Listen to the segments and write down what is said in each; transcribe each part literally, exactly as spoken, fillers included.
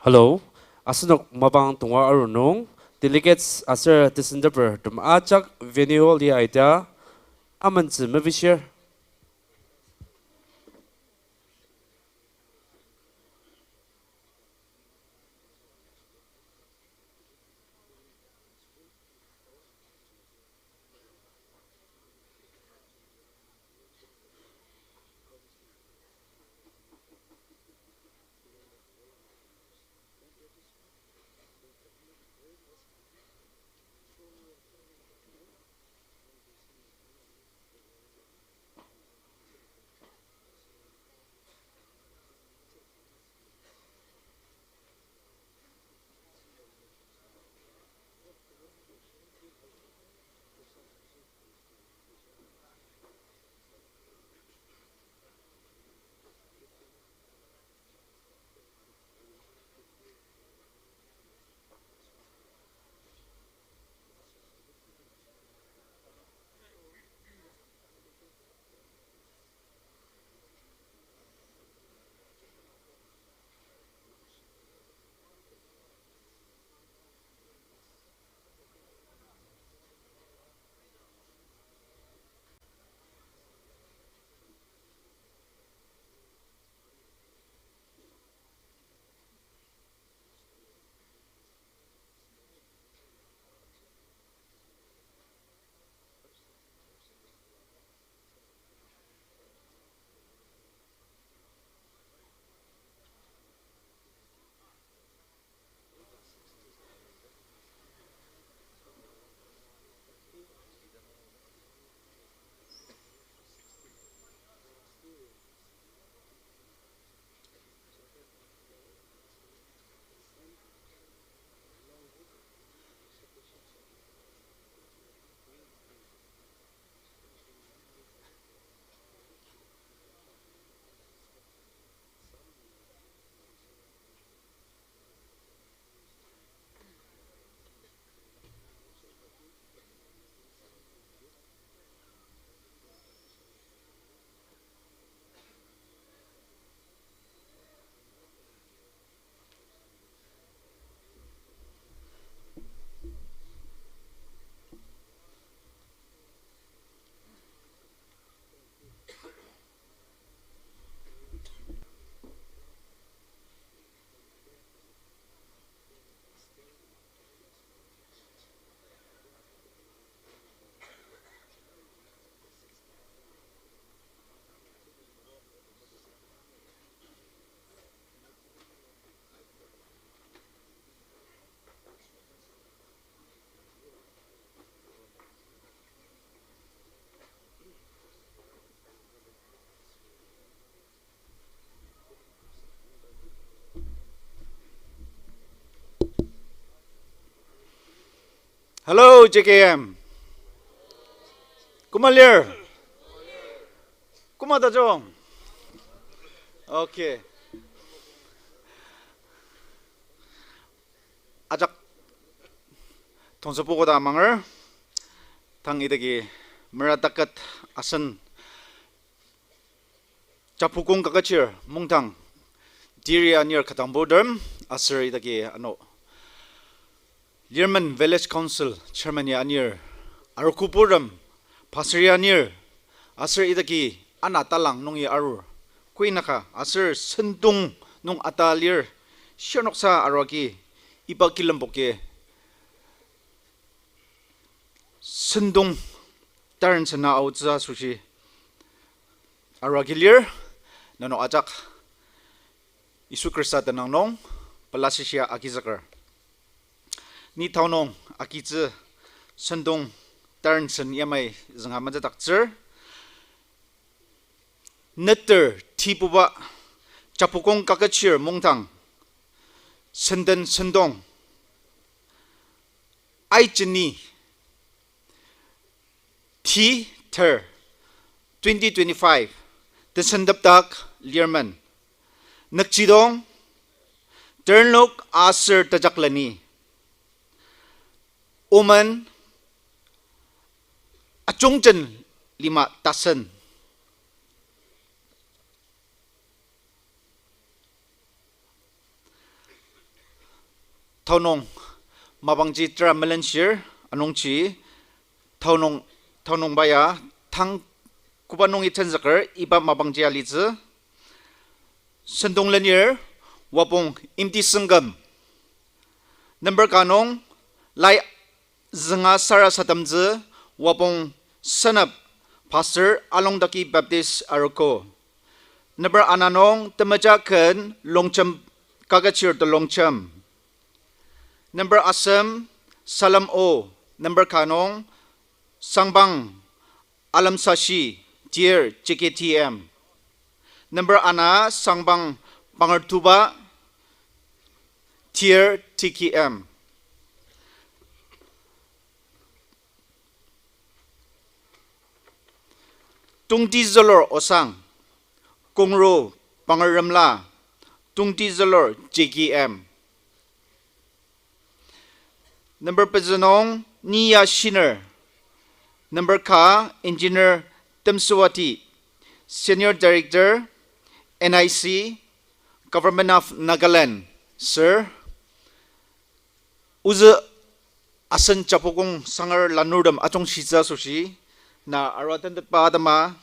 Hello, asenok mapang tonga aru nung, delegates aser tesentepertem ajak venue hall-i aita, amentsü mepishir. Hello, J K M. Koma lir? Koma tajung? Okay. Ajak tongsepogo ta amanger, tang idaki merataket asen Japukong Kaketshir Mungdang, teri anir kadangburtem, aser idaki ano Lirmen Village Council Chairman ya anir, arogo burtem, pastor ya anir, aser idaki ana talang nungi arur, kuinaka aser sentong nung ata lir, shirnoksa arua agi, iba kilemboki sentong tarensena aotsü asoshi arua agi lir, nenok ajak Yisu Khrista tenüng nung pelasishia agizüker. Ni tao nung agitsü sentong tarensen yamai zünga mezüdaktsür. Neter tibuba Japukong Kaketshir Mungdang, senden sentong, aijeni ti ter twenty twenty-five, tesendepdak Lirmen, nükjidong, ternok aser tejakleni, omen, ajungjen lima tasen. Taonung mapangji tera melenshir, anungji taonung, taonungba ya tang koba nungi tenzüker iba mapangji alitsü. Sentong lenir, Wapong Imti Sengkem. Number ka nung, lai zünga sarasademtsü, Wapong Senep, Pastor Alongdaki Baptist Arogo. Number ana nung, temeja ken Longjem, Kaketshir Telongjem. Number asem, Salem O. Number ka nung, Sangpang Alemsashi, Dear J K T M. Number ana, Sangpang Pangertuba, Dear T K M. Tongti zülur Osang, Kongro Pangeremla, Tongti zülur J K M. Number pezü nung Nia Shiner. Number ka Engineer Temsüwati, Senior Director, N I C, Government of Nagaland, sir. Ozü asen Japukong Sangar lanurtem ajungshitsü asoshi, na arua tentetba atema,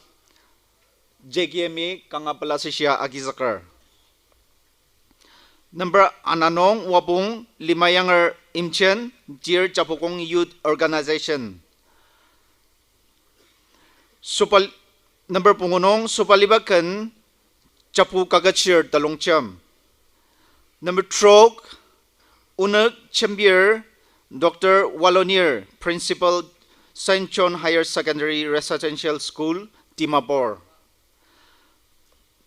J K M-i kanga pela seshia agizüker. Number ana nung Wapong Limayanger Imchen, Dear Japukong Youth Organization. Supal-, number pungu nung Supaliba ken Japu Kaketshir Telongjem. Number trok, Onük Jembir, Doctor Walonir, Principal, Saint John Higher Secondary Residential School, Dimapur.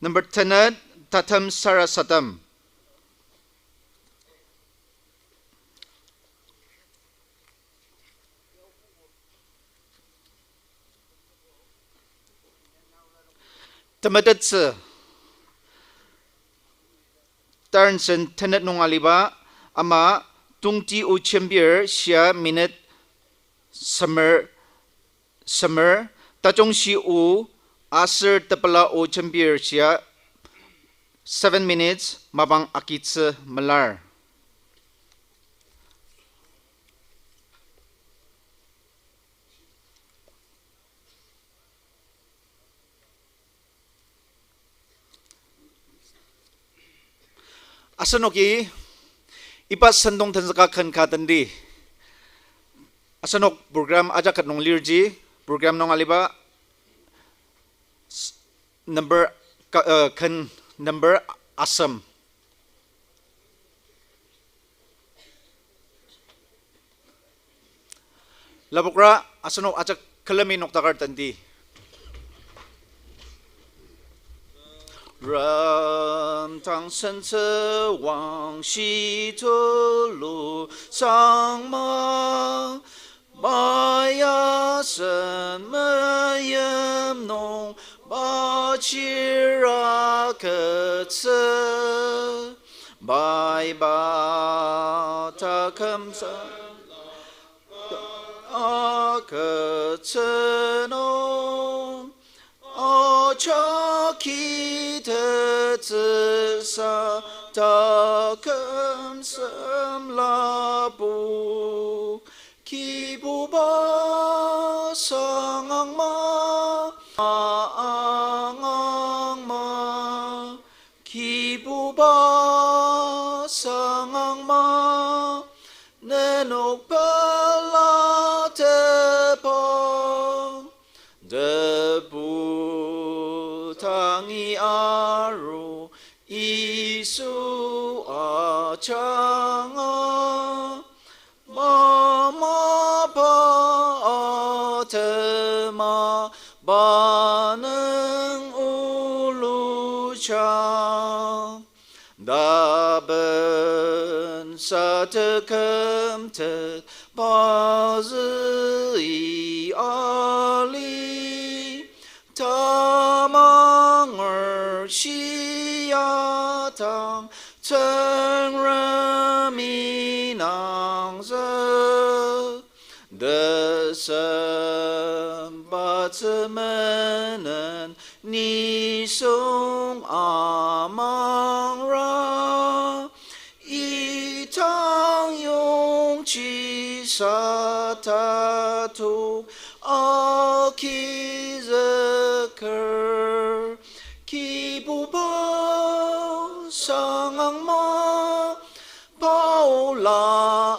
Number tenet, Tatem Sarasadem. Temetettsü, tarnsen tenet nung aliba, ama tongti o jembir shia minute semer, semer, tajungshi o aser tepela o jembir shia seven minutes mapang agitsü melar. Asenoki iba sentong tenzüka ken ka tendi. Asenok program ajak ket nung lirji, program nung aliba s-, number ka, uh, ken number asem. Lapokra asenok ajak külemi noktakar tendi. Rem tang sentsü wangshi tulu sangma, maya sen meyim nung bachira ketsü, bai ba ta kümsa akütsüno, achaki tetsüsa taküm semlapu, Kibuba sangangma, angangma, Kibuba sangangma, nenok pela tepa, tebu tangi aru Yisu ajanga, mama pa atema banung uluja. Daben sa tekümtet pazü i ali, tamanger shia tang Tsüngremi nangzü, tesem batsü menen nisung amangra, itang Sata to agizüker, Kibuba sangang ma, Paula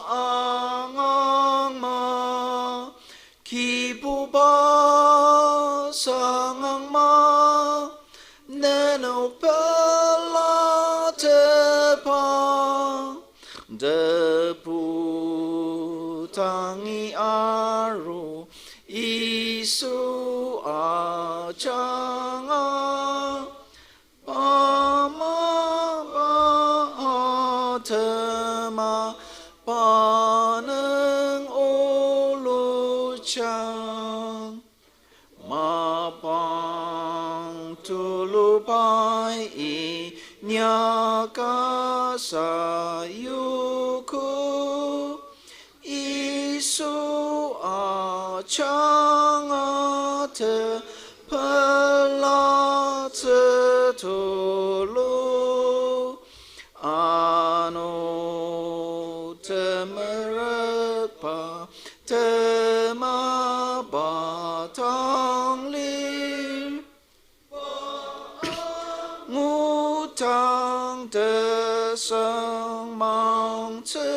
angang ma, Kibuba sangang ma, nenok pelatepa, tebu tangi aru, Yisu ajanga. Pa mapa atema pa nung olujang. Mapang tulubai inyaka sayuku. Yisu ajanga tepela tetulu. Ano temerükba temaba tang lir. Ngutang tesang mangtsü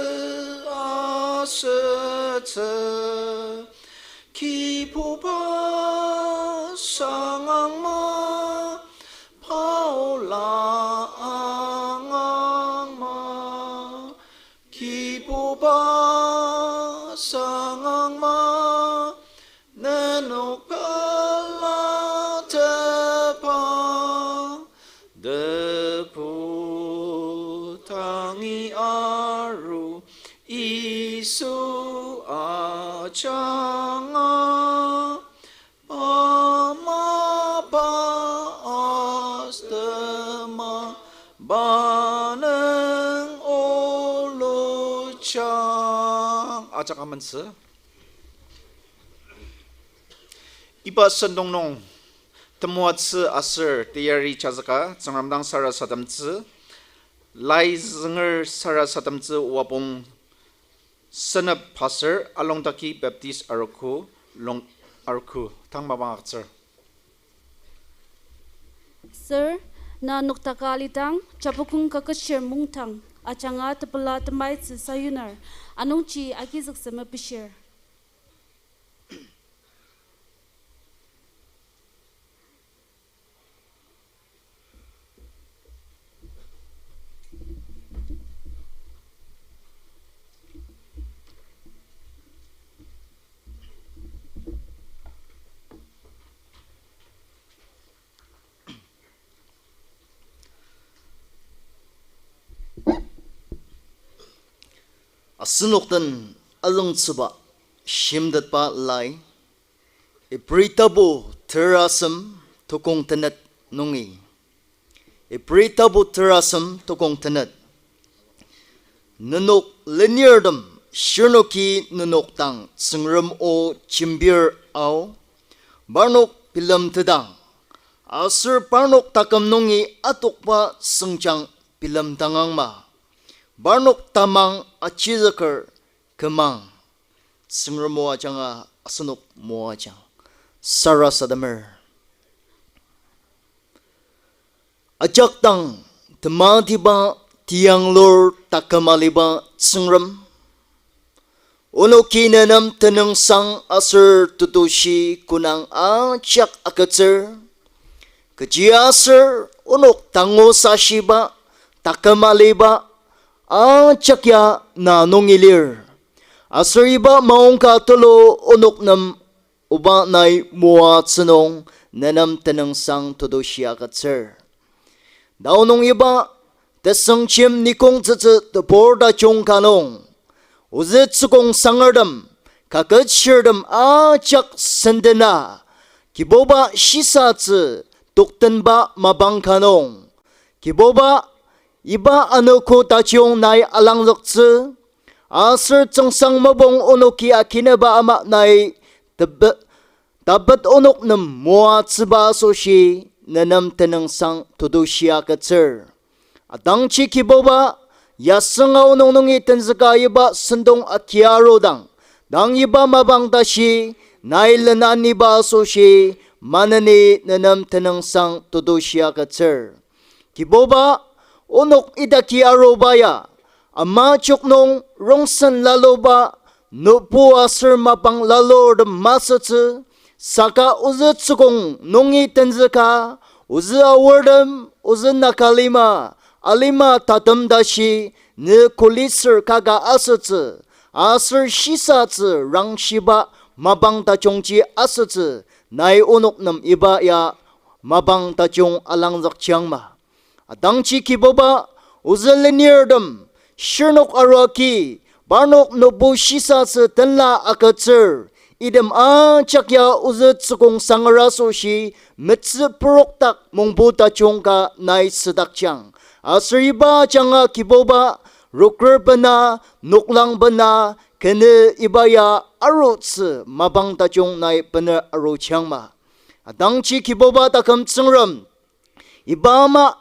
asütsü. Kibuba sangang ma, Paula angang ma. Kibuba sangang ma, nenok pelatepa, tebu tangi aru, Yisu ajanga. Pa mapa atema pa nung olujang. Ajak amentsü. Iba sentong nung temoatsü aser teyari jazüka Tsüngrem dang sarasademtsü, lai zünger sarasademtsü wapong senep pastor Alongtaki Baptist Arogo, Long-, Arogo, tang mapang agütsür. Sir, na noktaka alidang, Japukong Kaketshir Mungdang ajanga tepela temaitsü sayuner, anungji agizüktsü mepishir. Asenok den azüngtsüba shimtetba lai, Ibri tapu terasem tukong tenet nungi. Ibri tapu terasem tukong tenet. Nenok lenirtem shirnoki nenok dang Tsüngrem o jembir ao, parnok bilemtetang, aser parnok taküm nungi atokba süngjang bilemtangang ma, parnok tamang achizüker kümang. Tsüngrem o ajanga asenok moajang sarasademer. Ajak dang tematiba tiyanglur taküm aliba Tsüngrem, onoki nenem tenüngsang aser tetushi konang ajak agütsür. Kechiaser onok tangu sashiba taküm aliba ajak ya na nungi lir. Aser iba maongka tulu onok nem oba nai moatsünung nenem tenüngsang tetushi agütsür. Tao nung iba tesüngjem nikongtsütsü tebur tajung ka nung, ozü tsükong sangertem, kaketshirtem ajak sendena, Kibuba shisatsü toktenba mapang ka nung, Kibuba iba anogo tajung nai alangzüktsü, aser tsüngsang mapang onoki akineba ama nai tebe- tapet onok nem moatsüba asoshi nenem tenüngsang tetushi agütsür. Atangji Kibuba, yasünga onok nungi tenzüka iba sentong akia arudang, Dang iba mapang tashi, nai lenaniba asoshi, maneni nenem tenüngsang tetushi agütsür. Kibuba, onok idaki aruba ya, ama chok nung rongsen laluba, nübu aser mapang lalurtem masütsü, saka ozü tsükong nungi tenzüka, ozü aortem, ozü Naga lima, alima tatem tashi, ne kulisür kaka asütsü, aser shisatsü rangshiba mapang tajungji asütsü, nai onok nem iba ya mapang tajung alangzükjangma. Atangji Kibuba, ozü lenirtem, shirnok aruaki, parnok nübu shisatsü tenla agütsür, item ajak ya ozü tsükong sangra asoshi, metsü purokdak mongpu tajung ka nai südakjang. Aser iba ajanga Kibuba, roker bena, noklang bena, kenü iba ya arutsü mapang tajung nai bener arujangma. Atangji Kibuba taküm Tsüngrem, iba ama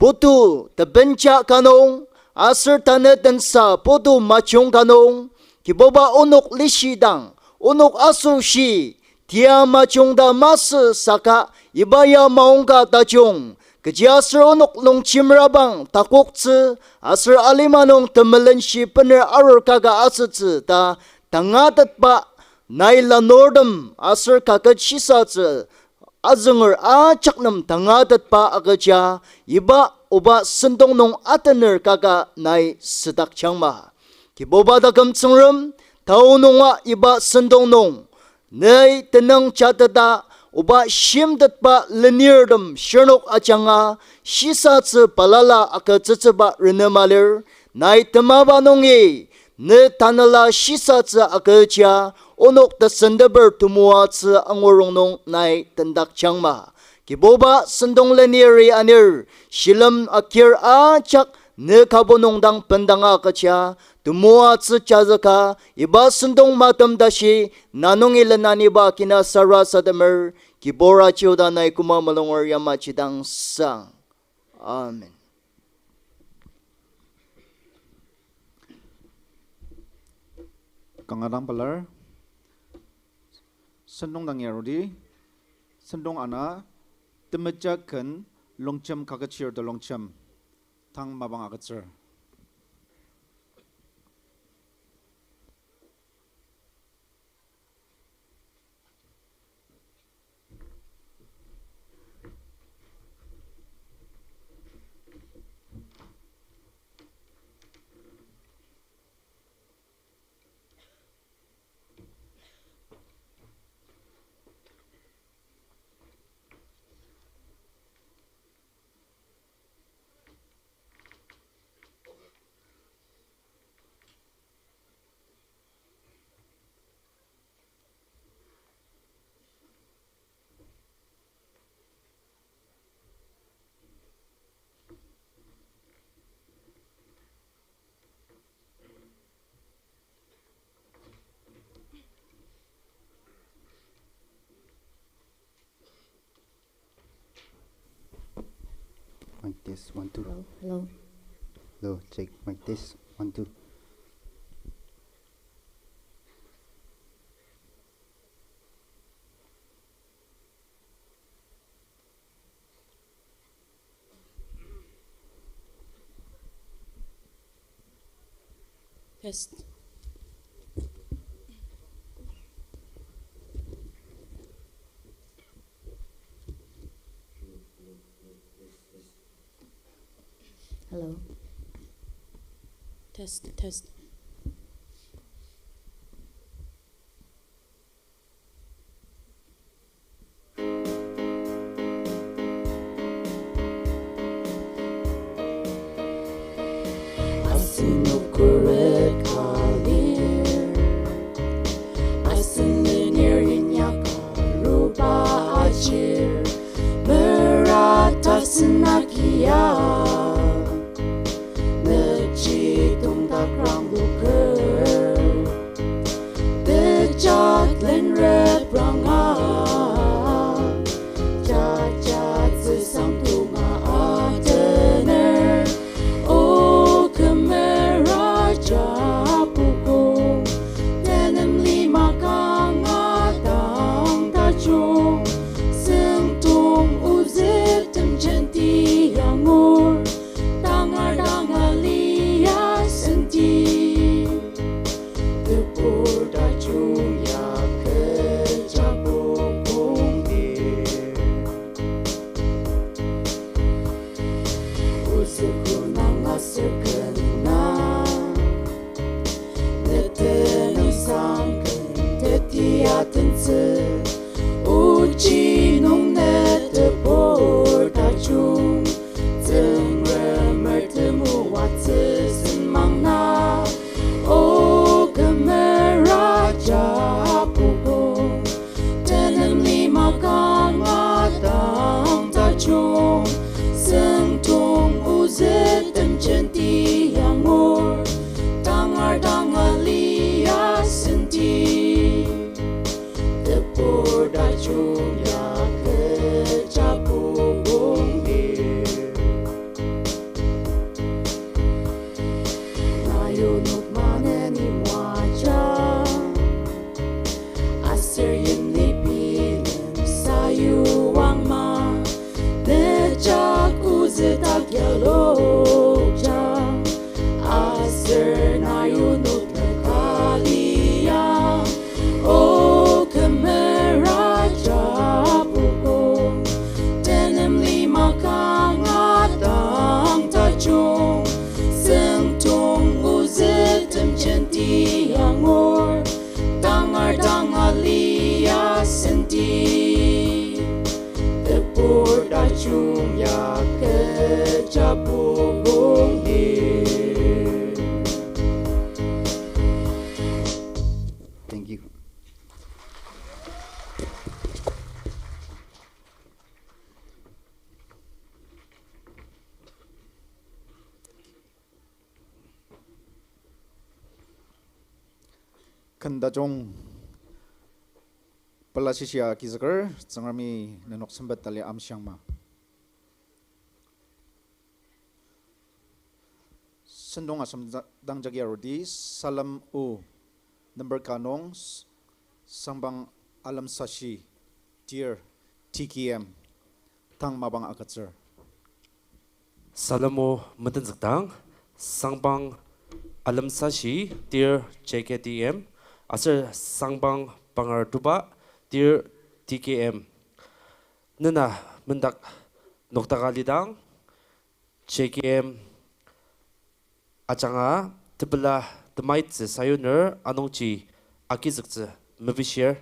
putu tebenja ka nung, aser tanü tensa putu majung ka nung, Kibuba onok lishidang, onok asoshi, tia majung ta masü saka, iba ya maongka tajung, kechiaser onok longjemer abang takoktsü, aser alima nung temelenshi bener arur kaka asütsü ta, tangatetba, nai lanurtem aser kaket shisatsü, azünger ajak nem tangatetba agüja, iba oba sentong nung atener kaka nai südakjangma. Kibuba taküm Tsüngrem, tao nunga iba sentong nung, nai tenüng jateta, oba shimtetba lenirtem shirnok ajanga, shisatsü balala agütsütsüba renema lir, nai temaba nungi, ne tanela shisatsü agüja, onok tesenteper temoatsü angurong nung nai tendakjangma. Kibuba sentong leniri anir, shilem akir ajak ne kabu nung dang bendanga agüja, temoatsü jazüka, iba sentong matem tashi, na nungi lenaniba kina sarasademer, Kibur ajiuda nai küma mulunger yamaji dang sang. Amen. Kanga dang pelar, sentong dang yarudi, sentong ana, Temejak ken longjem kaketshir telongjem, tang mapang agütsür. Mic test, one, two. Hello, hello. Hello, check, mic test, one, two. Test. Hello. Test, test. Asenok khuret ka lir, asen lenir inyak aruba ajir, mera tasen agia. Nüji tongdak rangloker, tejak len repranga, jajatsü sang tonga atener, o kümera Ken tajung pela shishia agizüker, Tsüngremi nenok sempet tali amshiangma. Sentong asem dang jagi arudi, salem o, number ka nung, Sangpang Alemsashi, tir, T K M, tang mapang agütsür. Salem o metenzükdang, Sangpang Alemsashi, tir, J K T M, aser Sangpang Pangertuba, tir, T K M. Nena mendak noktaka lidang, J K M ajanga tepela temaitsü sayuner anungji agizüktsü mepishir.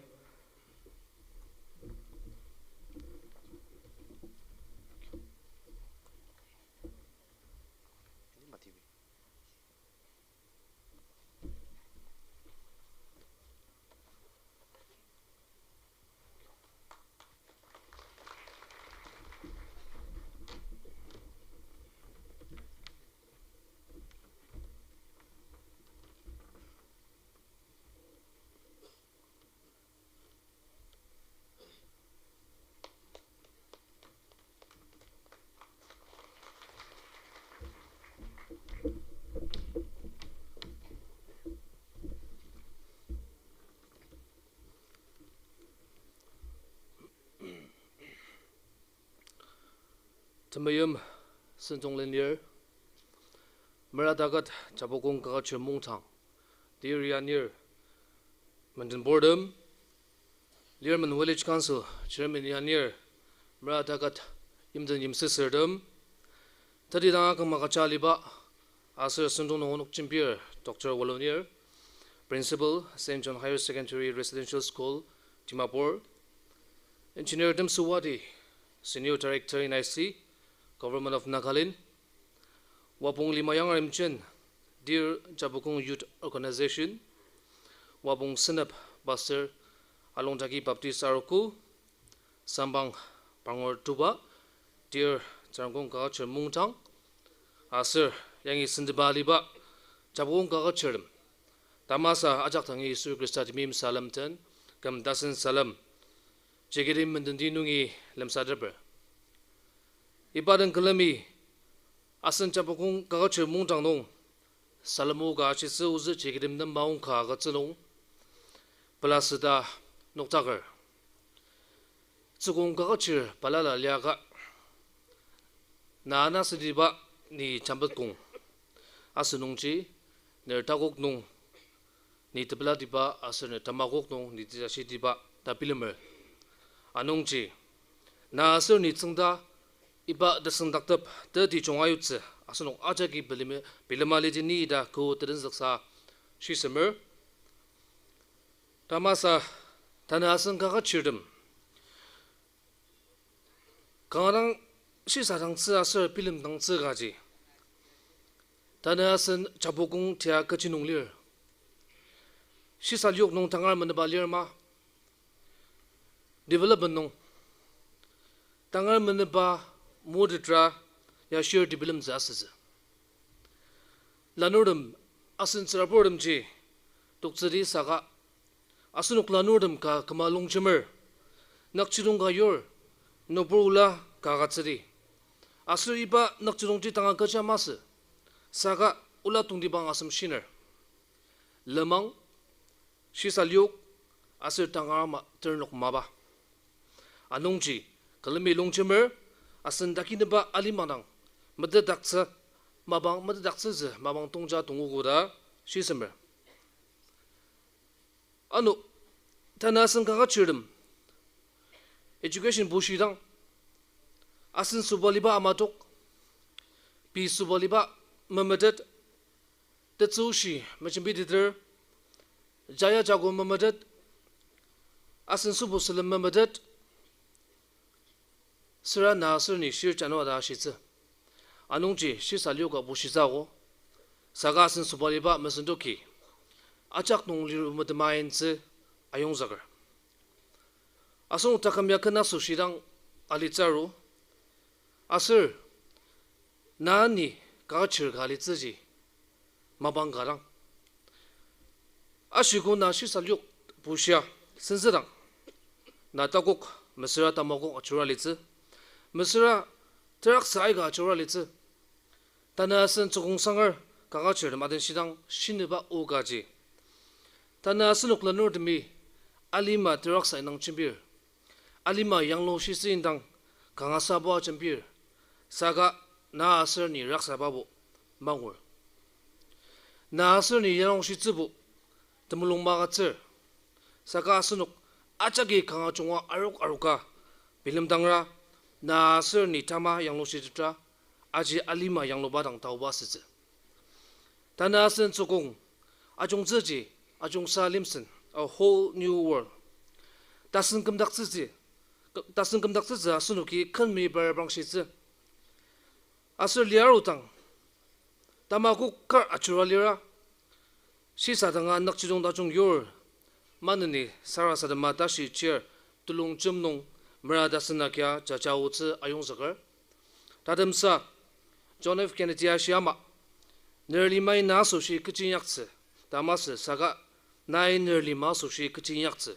Temeim sentong lenir, meratakat Japukong Kaketshir Mungdang, tir anir, mendenburtem, Learmen Village Council Chairman anir, meratakat yimden yimsüsürtem, teti dang aküm agüja aliba, aser sentong nung onok jembir Doctor Walunir, Principal, Saint John Higher Secondary Residential School, Dimapur, Engineer Temsü Wati, Senior Director N I C, Government of Nagaland, Wapong Lima Yangarimjen, tir Japukong Youth Organization, Wapong Senep Pastor, Alongdaki Baptist Arogo, Sangpang Pangertuba, tir Tsüngrem Kaketshir Mungdang, aser yangi senteba aliba Japukong Kaketshirtem, tamasa ajak dangi Yisu Khrista temeim salem den, küm tasen salem, J K T M menden ti nungi lemsateper. Iba den külemi asen Japukong Kaketshir Mungdang nung salem o ka ashitsü ozü J K T M nem maongka agütsü nung, pelasüta noktaker. Tsükong kaketshir balala liaka, na anasütiba ni jembet kong. Asünungji, ner takok nung ni tepelatiba aser ner tamakok nung ni tejashitiba ta bilemer. Anungji, na aser ni tsüngda iba tesüngdaktep teti jung ayutsü asenok ajaki bilema, bilema lidi ni ita kü tetenzüksa shisemer. Tamasa, tanü asen kaketshirtem kanga dang shisadangtsü aser bilemdangtsü kaji, tanü asen Japukong tia kechi nung lir. Shisa liok nung tangar meneba lir ma? Development nung tangar meneba motetra ya shir development asütsü. Lanurtem asen tsüraburtemji toktsüdi saka asenok lanurtem ka küma longjemer, nakjidong ka yur, nübur ola ka agütsüdi. Aser iba nakjidongji tanga kecha masü, saka ola tongtibang asem shiner. Lenmang, shisa liok, aser tangar ama ternok mapa. Anungji, külemi longjemer, asen takineba alimang dang metetdaktsü, mapang metetdaktsütsü mapang tongja tongogo ta shisemer. Ano, tanü asen kaketshirtem education bushidang, asen sobaliba amatok, pei sobaliba memetet, tetsü oshi mejembiteter, jaya jako memetet, asen sübu sülen memetet, süra na aser ni shir jano ta ashitsü. Anungji shisa lioka bushitsü ako, saka asen sobaliba mesentoki ajak nung liru metema intsü ayongzüker. Asenok taküm ya ken asoshidang alitsü aru, aser na ni kaketshir ka alitsüji mapang ka dang. Ashiko na shisalyok bushia senzüdang, na takok mesüra tamakok ajura litsü, mesüra teraksa aika ajura litsü. Tanü asen Tsükong sanger kaka chirtem adenshidang shinüba o kaji, tanü asenok lanurtemi alima teraksa indang jembir, alima yanglushitsü indang kanga saba jembir, saka na aser ni raksababo mangur. Na aser ni yanglushitsübo temulung magütsür, saka asenok ajaki kanga junga arok aroka bilemdangra, na aser ni tama yanglushitetra, aji alima yangluba dang taoba asütsü. Tanü asen Tsükong ajungtsüji, ajungsa limsen, a whole new world. Tasen kümdaktsütsü, tasen kümdaktsütsü asenoki ken meyipa reprangshitsü. Aser liarudang, tamakok kar ajura lira, shisadanga nükjidong tajung yur, maneni sarasadema tashi chir, telongjem nung mera tasen agia jaja otsü ayongzüker. Tatemsa, John F Kennedy ashi ama, ner limai na asoshi kechi inyaktsü ta masü, saka nai ner lima asoshi kechi inyaktsü.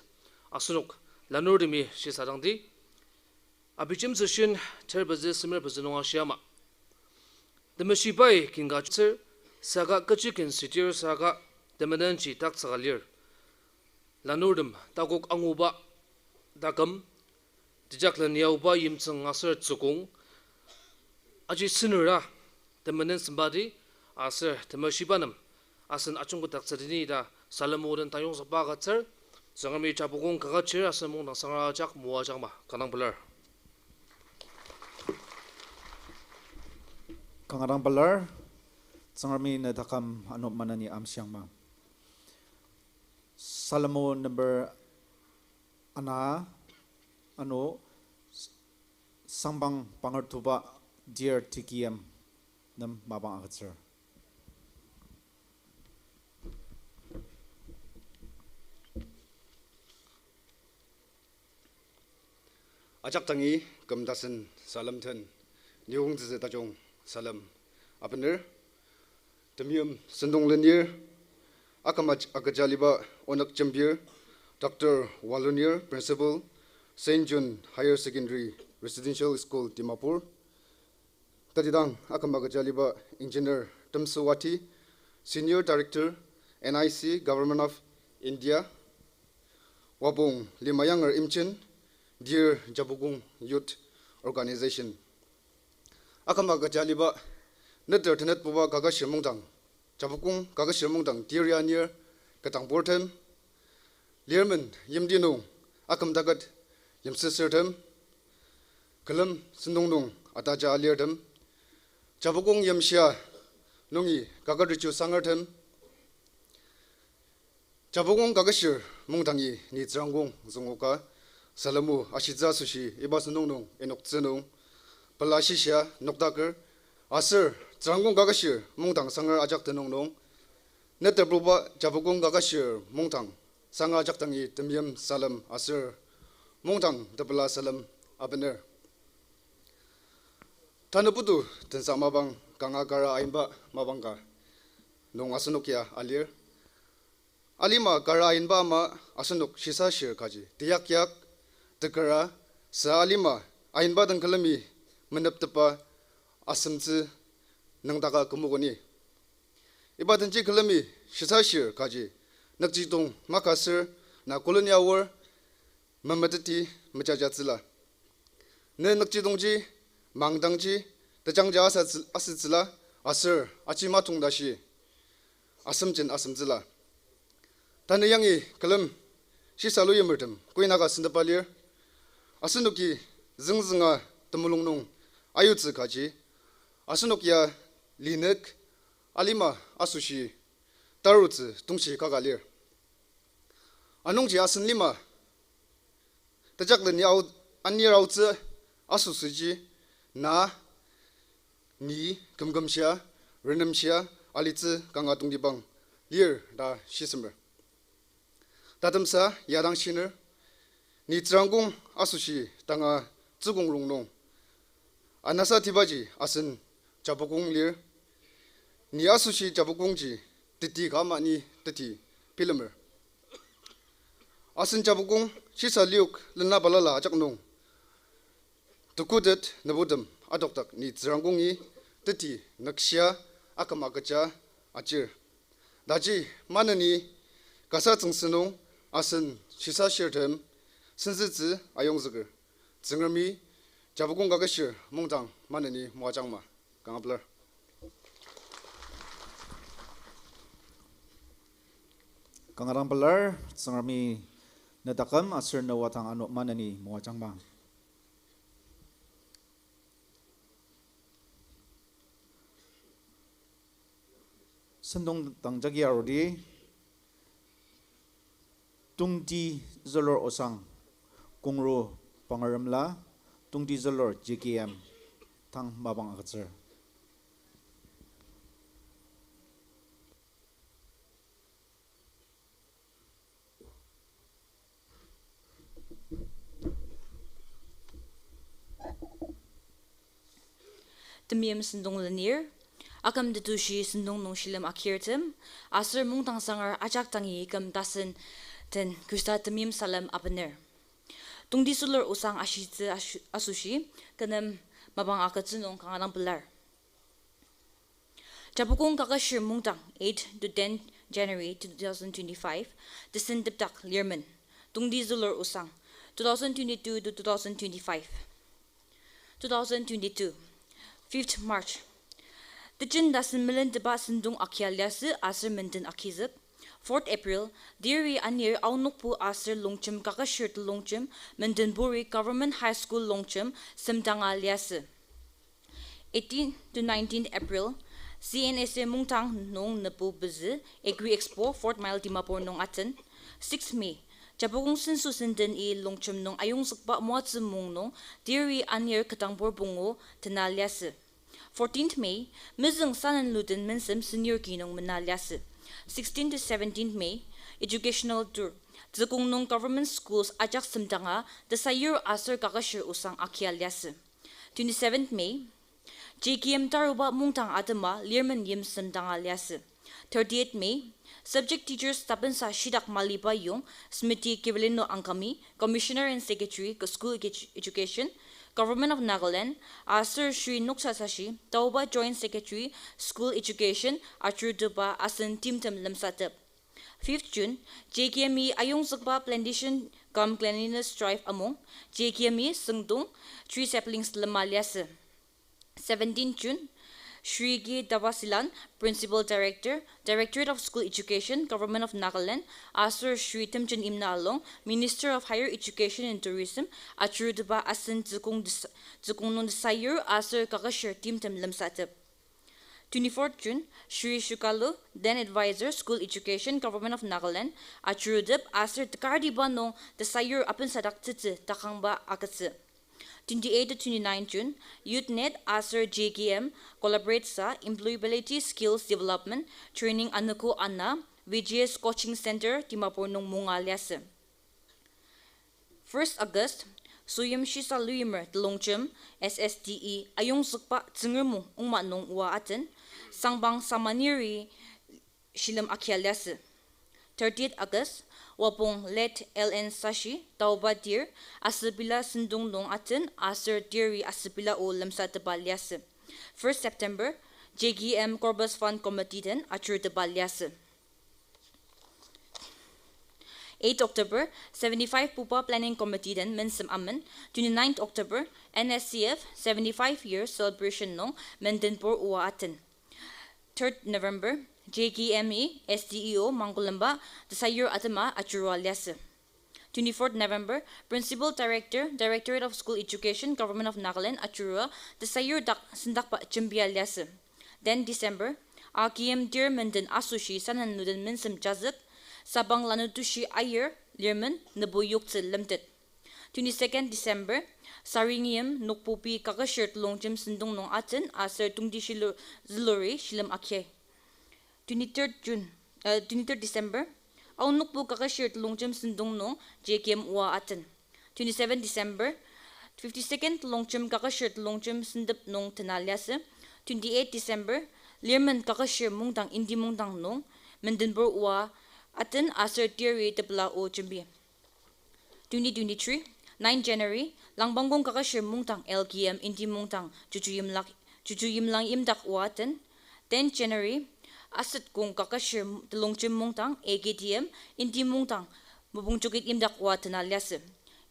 Asenok lanurtemi shisadangdi. Abijemtsü shin ter pezü semer pezü nung ashi ama, temeshibai kin ka tsür, saka kechi kin sitir saka temenenji taktsüka lir. Lanurtem takok anguba taküm, tejaklen yaoba yimtsüng aser Tsükong, aji senera temenen sempati aser temeshiba nem asen ajungketdaktsütini ta salem o den tayongzükba agütsür. Tsüngremi Japukong Kaketshir asen mungdang sangra ajak moajakma kanga pelar. Kanga dang pelar. Tsüngremi ne taküm ano maneni amshiangma. Salem o number ana, ano, Sangpang Pangertuba, Dear T K M, nem mapang agütsür. Ajak dangi küm tasen salem den, niyongtsütsü tajung salem abener. Temeim sentong lenir, aküm agüjaliba onük jembir, Doctor Walunir, Principal, Saint John Higher Secondary Residential School, Dimapur. Tatidang aküm agüjaliba Engineer Temsü Wati, Senior Director, N I C, Government of India. Wapong lima yanger imchen, Dear Japukong Youth Organization. Aküm agüjaliba neter tenetbuba kaketshir mungdang, Japukong kaketshir mungdang tir ya anir ketdangburtem, lirmen yimti nung aküm taket yimsüsürtem, külem sentong nung ataja alirtem, Japukong yimshia nungi kaket rechu sangertem, Japukong kaketshir mungdangi ni tsürangkong züngoka, salem o ashitsü asoshi iba sentong nung enoktsü nung pela shishia noktaker, aser tsürangkong kaketshir mungdang sanger ajak tenüng nung neter purba Japukong kaketshir mungdang sanger ajak dangi temeim salem aser mungdang tepela salem abener. Tanü putu tensa mapang kanga kara ainba mapang ka nung asenok ya alir. Alima kara ainba ama asenok shisashir kaji teyakyak, tekera, sa alima ainba den külemi meneptepa asemtsü nüngdaka kümokoni. Iba denji külemi shisashir kaji nükjidong makaser na koloni aor memeteti mejajatsüla. Ne nükjidongji, mangdangji, tejangja asa-, asütsüla, aser aji matong tashi asemjen asemtsüla. Tanü yangi külem shisalu yimertem koinaka sentepa lir. Asenoki züngzünga temulung nung ayutsü kaji, asenok ya linük alima asoshi tarutsü tongshi kaka lir. Anungji asen lima tejaklen ya ao-, anir aotsü asoshiji na, ni, kümkümshia, renemshia alitsü kanga tongtibang lir ta shisemer. Tatemsa ya dang shiner, ni tsürangkong asoshi tanga tsükong rongnung anasa tibaji asen Japukong lir. Ni asoshi Japukongji teti ka ama ni teti bilemer. Asen Japukong shisa liok lena balala ajak nung, tekutet nübutem adokdak ni Tsürangkongi teti nükshia aküm agüja achir. Taji maneni kasa tsüngsü nung asen shisa shirtem sensütsü ayongzüker. Tsüngremi Japukong kaketshir mungdang maneni moajangma. Kanga pelar. Kanga dang pelar, Tsüngremi ne taküm aser ne wadang ano maneni moajangma. Sentong dang jagi arudi, tongti zülur osang, Kongro Pangaremla, tongti zülur J K M, tang mapang agütsür. Temeim sentong lenir, aküm tetushi sentong nung shilem akirtem, aser mungdang sangar ajak dangi küm tasen den Khrista temeim salem abener. Tongti zülur osang ashitsü asu-, asoshi, kü nem mapang agütsü nung kanga dang pelar. Japukong kaketshir mungdang, eight to ten January two thousand twenty-five, tesentepdak Lirmen, tongti zülur osang, two thousand twenty-two to two thousand twenty-five. Two thousand twenty-two, fifth March. Tejen tasen melentepa sentong akia liasü aser menden akizük. Fourth April, teri anir aonokpu aser Longjem kaketshir telongjem, Mendenpuri Government High School Longjem, semdanga liasü. Eighteen to nineteen April, C N S A mungdang nung nübu pezü, Agri Expo, Fourth Mile, Dimapur nung aten. Six May, Japukong senso senden i Longjem nung ayongzükba moatsü mung nung, teri anir ketdangbur pungu tena liasü. Fourteenth May, mezüng sanenluden mensem senior ki nung mena liasü. Sixteenth to seventeenth May, educational tour. Dzükong nung government schools ajak semdanga tesayur aser kaketshir osang akia liasü. Twenty-seventh May, J K M taruba mungdang atema Lirmen yim semdanga liasü. Thirtieth May, subject teachers tapensa shidak maliba yong Smriti Kivileno Angami, Commissioner and Secretary, School Edu-, Education, Government of Nagaland, aser Shri Noksa Sashi, taoba Joint Secretary, School Education, ajurutepa asen timtem lemsatep. Fifth June, J K M-i ayongzükba plantation cum cleanliness drive amung, J K M-i süngdong, tree saplings lema liasü. Seventeenth June, Shri K Davasilan, Principal Director, Directorate of School Education, Government of Nagaland, aser Shri Temjen Imna Along, Minister of Higher Education and Tourism, ajurutepa asen dzükong des-, dzükong nung tesayur aser kaketshir timtem lemsatep. Twenty-fourth June, Shri Shukalu, then Advisor, School Education, Government of Nagaland, ajurutep aser tekartiba nung tesayur apensadaktsütsü takangba agütsü. Twenty-eighth to twenty-ninth June, UthNet aser J K M collaborate sa Employability Skills Development Training anogo ana V G S Coaching Center Dimapur nung munga liasü. First August, Soyim Shisa Luyimer Telongjem S S D E ayongzükba Tsüngrem o ongma nung oa aten, Sangpang Samaniri shilem akia liasü. Thirtieth August, Wapong late L N Sashi taoba tir asüpela sentong nung aten aser teri asüpela o lemsatepa liasü. First September, J K M Corpus Fund Committee den ajurutepa liasü. Eighth October, seventy-five puba Planning Committee den mensem amen. Twenty-ninth October, N S C F seventy-five year celebration nung Mendenpur oa aten. Third November, J K M-i S D E O Mangkulemba tesayur atema ajurua liasü. Twenty-fourth November, Principal Director, Directorate of School Education, Government of Nagaland ajurua tesayur dak sendakba jembia liasü. Ten December, A K M tir Menden asoshi sanenluden mensem jazük, Sabang lanur tushi ayir, Lirmen, nübu yoktsü lemtet. Twenty-second December, Saringim Nokpopi Kaketshir Telongjem sentong nung aten aser tongti shilu-, züluri shilem akhia. Twenty-third June, uh, twenty-third December, Aonokpu Kaketshir Telongjem sentong nung J K M oa aten. Twenty-seventh December, fifty-second Telongjem Kaketshir Telongjem sentep nung tena liasü. Twenty-eighth December, Lirmen Kaketshir Mungdang Indi Mungdang nung Mendenpur oa aten aser teri tepela o jembi. Twenty twenty-three, nine January, Langpangkong Kaketshir Mungdang L K M Inti Mungdang Chuchu Yimlak, Chuchu Yimlang Yimdak oa aten. Ten January, Aset Kong Kaketshir Telongjem Mungdang A K T M Inti Mungdang Mopungchukit Yimdak oa tena liasü.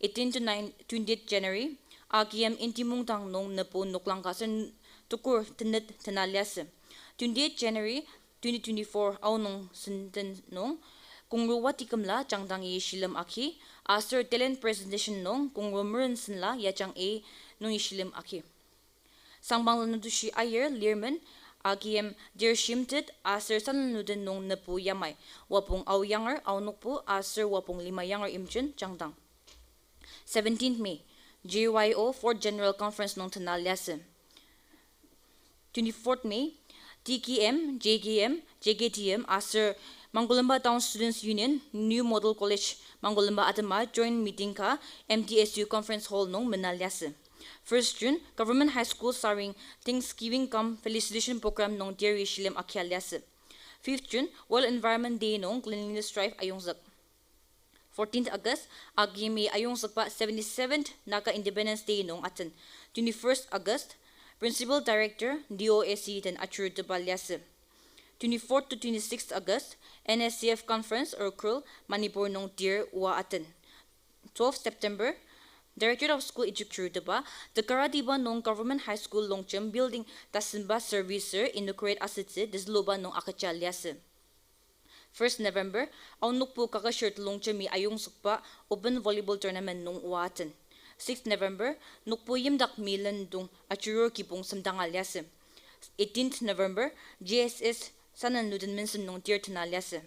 Eighteen to nine, twentieth January, A K M Inti Mungdang nung nübu noklang ka sen tukur tenet tena liasü. Twenty-eight January, twenty twenty-four aonung senden nung, Kongru Wati Kümla Jangdangi shilem agi, aser talent presentation nung Kongru Meren Senla Yajang A nungi shilem agi. Sangpang Lanurteshi Aier Lirmen, A K M Dir Shimtet aser Sanenluden nung nübu yamai, Wapong Ao Yanger, Aonokpu aser Wapong Lima Yanger Imchen Jangdang. Seventeenth May, J Y O Fourth General Conference nung tena liasü. Twenty-fourth May, T K M, J K M, J K T M aser Mangkolemba Town Students Union, New Model College, Mangkolemba atema joint meeting ka M T S U Conference Hall nung mena liasü. First June, Government High School Saring Thanksgiving cum Felicitation Program nung teri shilem akia liasü. Fifth June, World Environment Day nung cleanliness drive ayongzük. Fourteenth August, A K M-i ayongzükba seventy-seventh Naga Independence Day nung aten. Twenty-first August, Principal Director, D O A C den ajurutepa liasü. Twenty-fourth to twenty-sixth August, N S C F Conference Ukhrul, Manipur nung tir oa aten. Twelfth September, Directorate of School Education ajurutepa, Tekaratiba nung Government High School Longjem Building tasemba servicer inaugurate asütsü tezüluba nung agüja liasü. First November, Aonokpu Kaketshir Telongjemi ayongzükba open volleyball tournament nung oa aten. Sixth November, Nokpu Yimdak Milendong ajurur kibong semdanga liasü. Eighteenth November, J S S Sanenluden Mensem nung tir tena liasü.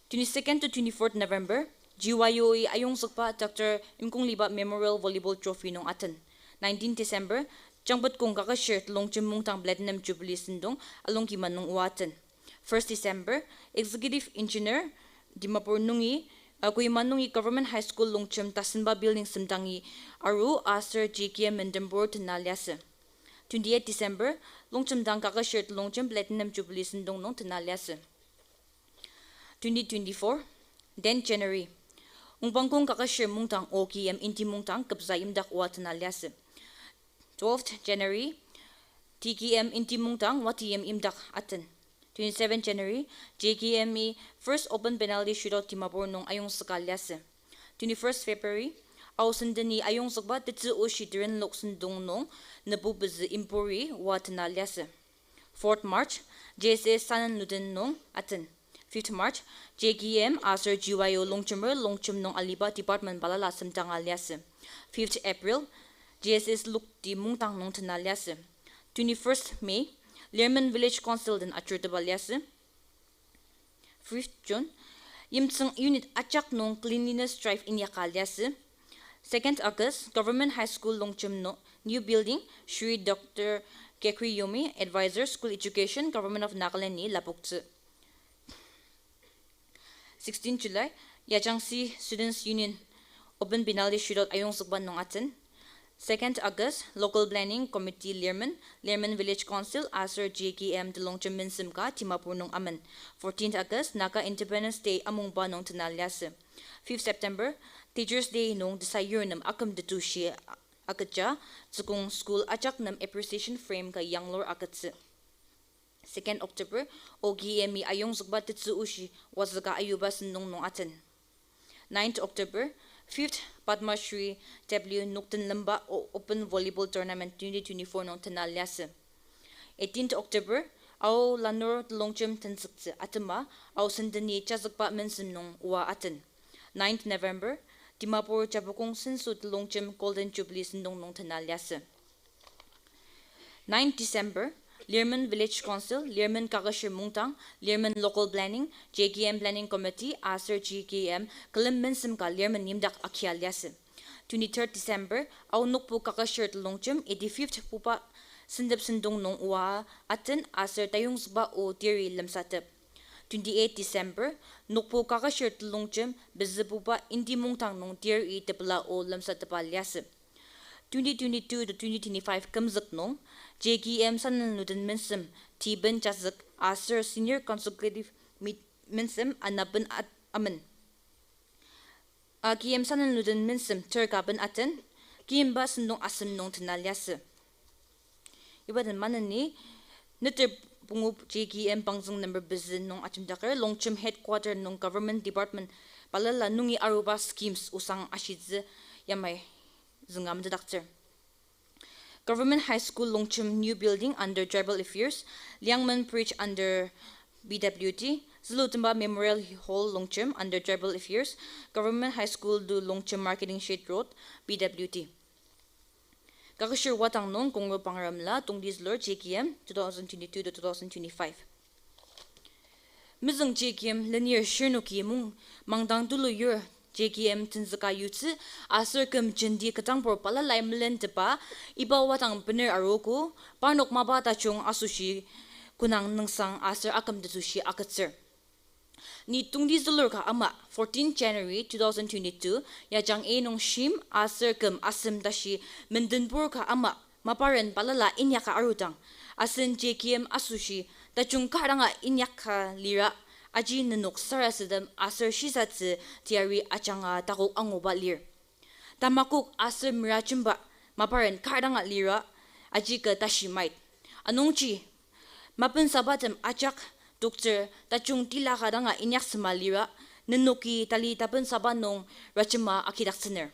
Twenty-second to twenty-fourth November, G Y O-i ayongzükba Doctor Imkongliba Memorial Volleyball Trophy nung aten. Nineteenth December, Jangpetkong Kaketshir Telongjem Mungdang Platinum Jubilee sentong Alongkima nung oa aten. First December, Executive Engineer, Dimapur nungi, uh, Kohima nungi Government High School Longjem tasemba building semdangi aru aser J K M mendembur tena liasü. Twenty-eighth December, Longjem dang Kaketshir Telongjem Platinum Jubilee sentong nung tena liasü. Twenty twenty-four, ten January, Ongpangkong Kaketshir Mungdang O K M Inti Mungdang kübza yimdak oa tena liasü. Twelfth January, T K M Inti Mungdang Wati Yim yimdak aten. Twenty-seventh January, J K M-i first open penalty shootout Dimapur nung ayongzüka liasü. Twenty-first February, Ao Sendeni ayongzükba tetsü oshi terenlok sentong nung nübu pezü impuri oa tena liasü. Fourth March, J S S Sanenluden nung aten. Fifth March, J K M aser G Y O Longjemer Longjem nung aliba department balala semdanga liasü. Fifth April, J S S Lokti Mungdang nung tena liasü. Twenty-first May, Lirmen Village Council den ajurutepa liasü. Fifth June, Yimtsüng unit ajak nung cleanliness drive inyaka liasü. Second August, Government High School Longjem nung new building, Shri Doctor Kekri Yomi, Advisor, School Education, Government of Nagaland-i lapoktsü. Sixteen July, Yajangsi Students Union open penalty shootout ayongzükba nung aten. Second August, Local Planning Committee Lirmen, Lirmen Village Council aser J K M Telongjem Mensem ka Dimapur nung amen. Fourteenth August, Naga Independence Day amungba nung tena liasü. Fifth September, Teachers Day nung tesayur nem aküm tetushi agüja, tsükong school ajak nem appreciation frame ka yanglur agütsü. Second October, O K M-i ayongzükba tetsü oshi wazüka ayuba sentong nung aten. Ninth October, fifth Padma Shri W Nokden Lemba O-, Open Volleyball Tournament twenty twenty-four nung tena liasü. Eighteenth October, Ao Lanur Telongjem tenzüktsü atema, Ao Sendeni jazükba mensem nung oa aten. Ninth November, Dimapur Japukong Senso Telongjem Golden Jubilee sentong nung tena liasü. Ninth December, Lirmen Village Council, Lirmen Kaketshir Mungdang, Lirmen Local Planning, J K M Planning Committee aser J K M külem mensem ka Lirmen yimdak akia liasü. Twenty-third December, Aonokpu Kaketshir Telongjem eighty-fifth puba sentep sentong nung oa aten aser tayongzükba o teri lemsatep. Twenty-eighth December, Nokpu Kaketshir Telongjem pezü puba Inti Mungdang nung teri tepela o lemsatepa liasü. Twenty twenty-two to twenty twenty-five kümzük nung, J K M Sanenluden mensem tiben jazük aser Senior Consultative Meet mensem anaben at-, amen. A K M Sanenluden Mensem ter ka ben aten, kiyimba sentong asem nung tena liasü. Iba den maneni, neter pungu J K M pangzüng number pezü nung ajemdaker, Longjem headquarter nung government department balala nungi aruba schemes osang ashitsü yamai zünga metetdaktsür. Government High School Longjem new building under Tribal Affairs, Liangmen Bridge under P W D, Zülutemba Memorial Hall Longjem under Tribal Affairs, Government High School to Longjem Marketing Shed Road, P W D. Kaketshir wadang nung kongro pangremla tongti zülur J K M two thousand twenty-two to two thousand twenty-five. Mezüng J K M lenir shirnoki mung mangdang tulu yur J K M tenzüka yutsü aser küm jenti ketdangbur balalai melentepa iba wadang bener arogo, parnok mapa tajung asoshi konang nüngsang aser aküm tetushi agütsür. Ni tongti zülur ka ama fourteen January two thousand twenty-two, yajang a nung shim aser küm asem tashi mendenpur ka ama maparen balala inyaka arudang, asen J K M asoshi tajung kar danga inyaka lira, aji nenok sarasadem aser shisatsü teyari ajanga takok anguba lir. Tamakok aser merajemba maparen kar danga lira, aji kü tashi mait. Anungji, mapensabatem ajak toktsür tajung tila ka danga inyaksema lira, nenoki tali tapensaba nung rajema agidaktsüner.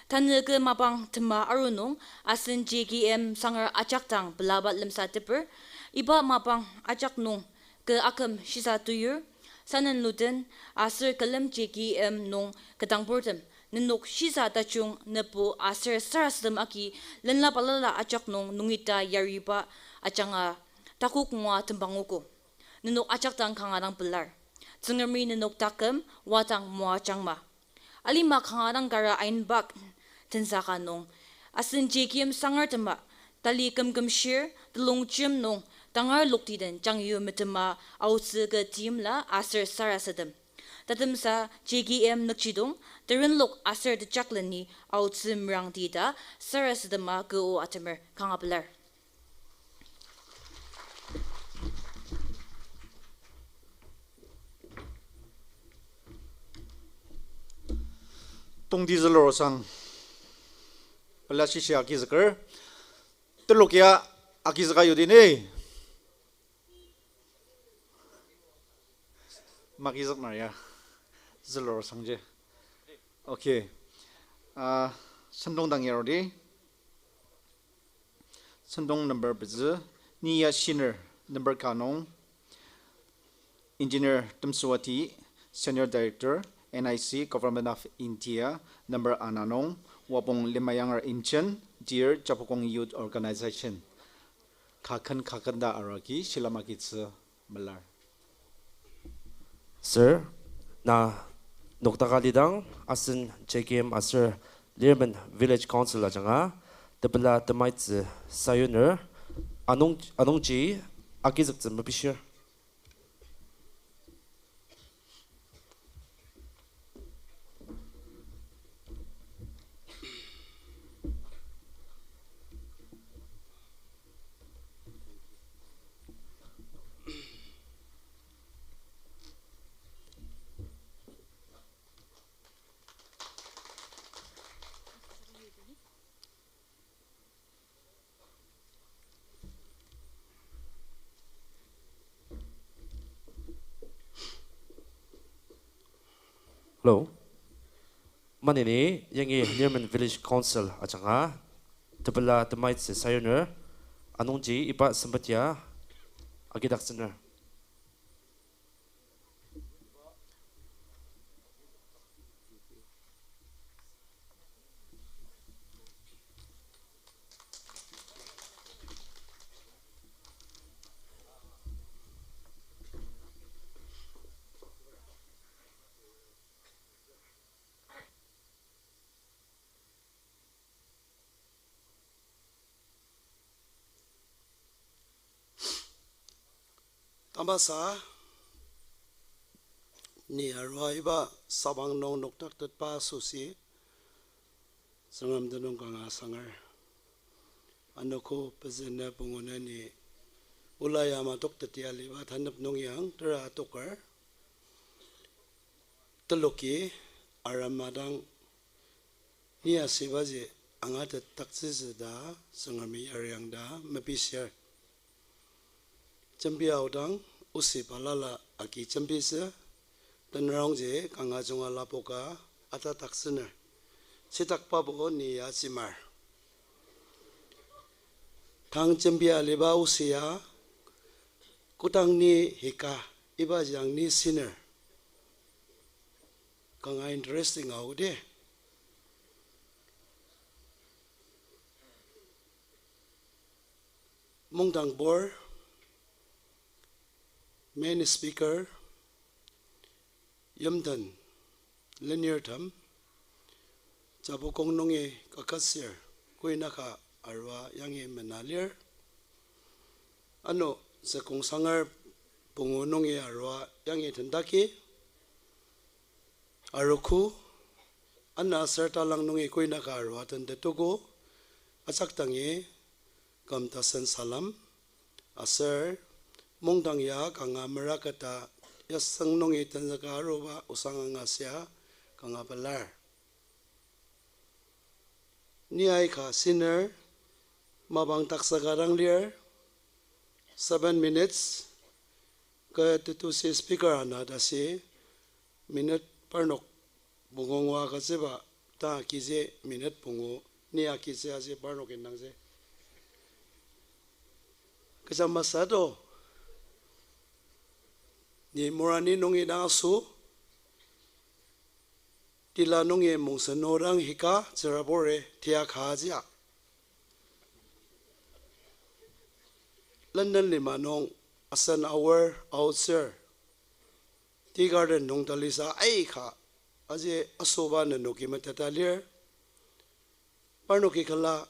Tanü kü mapang tema aru nung asen J K M sanger ajak dang pelaba lemsa teper, iba mapang ajak nung kü aküm shisa tuyur, Sanenluden aser külem J K M nung ketdangburtem, nenok shisa tajung nepu aser sarasadem agi lenla balala ajak nung nungita yariba ajanga takok ngua tembangugo. Nenok ajak dang kanga dang pelar. Tsüngremi nenok taküm wadang moajangma. Alima kanga dang kara Ainbak tenzüka nung, asen J K M sangertema, tali kümkümshir telongjem nung tangar loktiden jangyu metema aotsü kü timla aser sarasadem. Tatemsa J K M nükjidong, terenlok aser tejakleni aotsü merangti ta sarasadema kü o atemer kanga pelar. Tongti zülur osang pela shishi agizüker. Telok ya agizüka yudi ni. Magizük nar ya. Zülur osangji. Okay. Ah, sentong dang yarudi. Sentong number pezü, ni ya shiner number ka nung, Engineer Temsüwati, Senior Director, N I C, Government of India, number ana nung, Wapong Lemayanger Imchen, Dear Japukong Youth Organization. Kaken kaken ta arua agi shilem agitsü melar. Sir, na noktaka lidang asen J K M aser Lirmen Village Council ajanga tepela temaitsü sayuner, anung, anungji agizüktsü mepishir. Hello. Maneni yangi Lirmen Village Council ajanga tepela temaitsü sayuner, anungji iba sempet ya agidaktsüner. Tamasa, ni arua iba sabang nung noktaktetba asoshi, Tsüngrem tenüng kanga sanger. Anogo pezünü pungunü ni ola ya matoktetia aliba tanep nung yang tera atoker. Teloki, arema dang ni asübaji angatetdaktsütsü ta Tsüngremi yariang ta mepishir. Jembi aodang oshi balala agi jembitsü, tenarongji kanga junga lapoka atadaktsüner. Shitakbabo ni ya simar. Tang jembi aliba oshi ya, kodang ni hika, iba jang ni siner. Kanga interesting aodi. Mungdangbur, main speaker, yimden lenirtem, Japukong nungi kakasir, kuinaka arua yangi mena lir. Ano Sekongsanger pungu nungi arua yangi tendaki, arogo, ana aser talang nungi kuinaka arua tendetogo, ajak dangi küm tasen salem, aser mungdang ya kanga meraketa yasüng nungi tenzüka aruba osang angasia kanga pelar. Ni aika siner, mapang taksaka dang lir, seven minutes, kü tetusi speaker ana tasi, minute parnok pungu ngua agütsüba, ta kiji minute pungu, ni akiji aji parnok indangji. Kecha masü to. Ni Morani nungi dang aso, tila nungi Mongsen nodang hika tsürabure tia kajia. London lima nung asen aor aotsür. Tea Garden nung talisa aika aji asoba nenoki meteta lir. Parnoki kala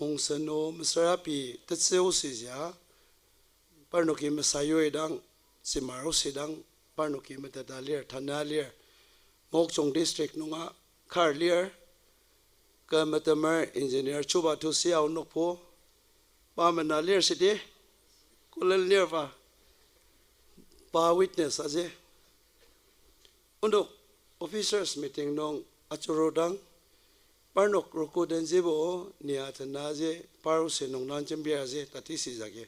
Mongsen o mesüra pei tetsü osija, parnoki mesayoi dang, simar oshi dang, parnoki meteta lir, tanü lir, Mokokchung district nunga kar lir, kü metemer engineer chuba tusi aonokbo, pa mena lir shidi, külen lir pa, pa witness aji. Onok officers meeting nung achurudang, parnok rogo denjibo ni atena aji, par oshi nung dang jembir aji, tati sijagi.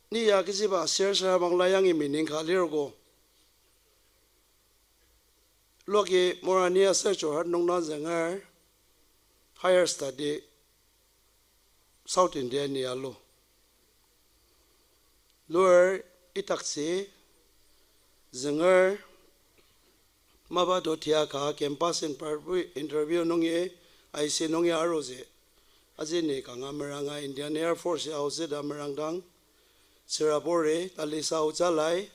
Ni ya kechiba sir sir bangla yangi meaning ka lirgo. Loki Morani aser Jorhat nung dang zünger higher study South India ni alu. Lur itakji zünger mapa to tia ka campus interview, interview nungi, I C nungi aruji. Aji ni kanga meranga Indian Air Force ya aotsü ta merangdang, tsüraburi talisa aotsü lai,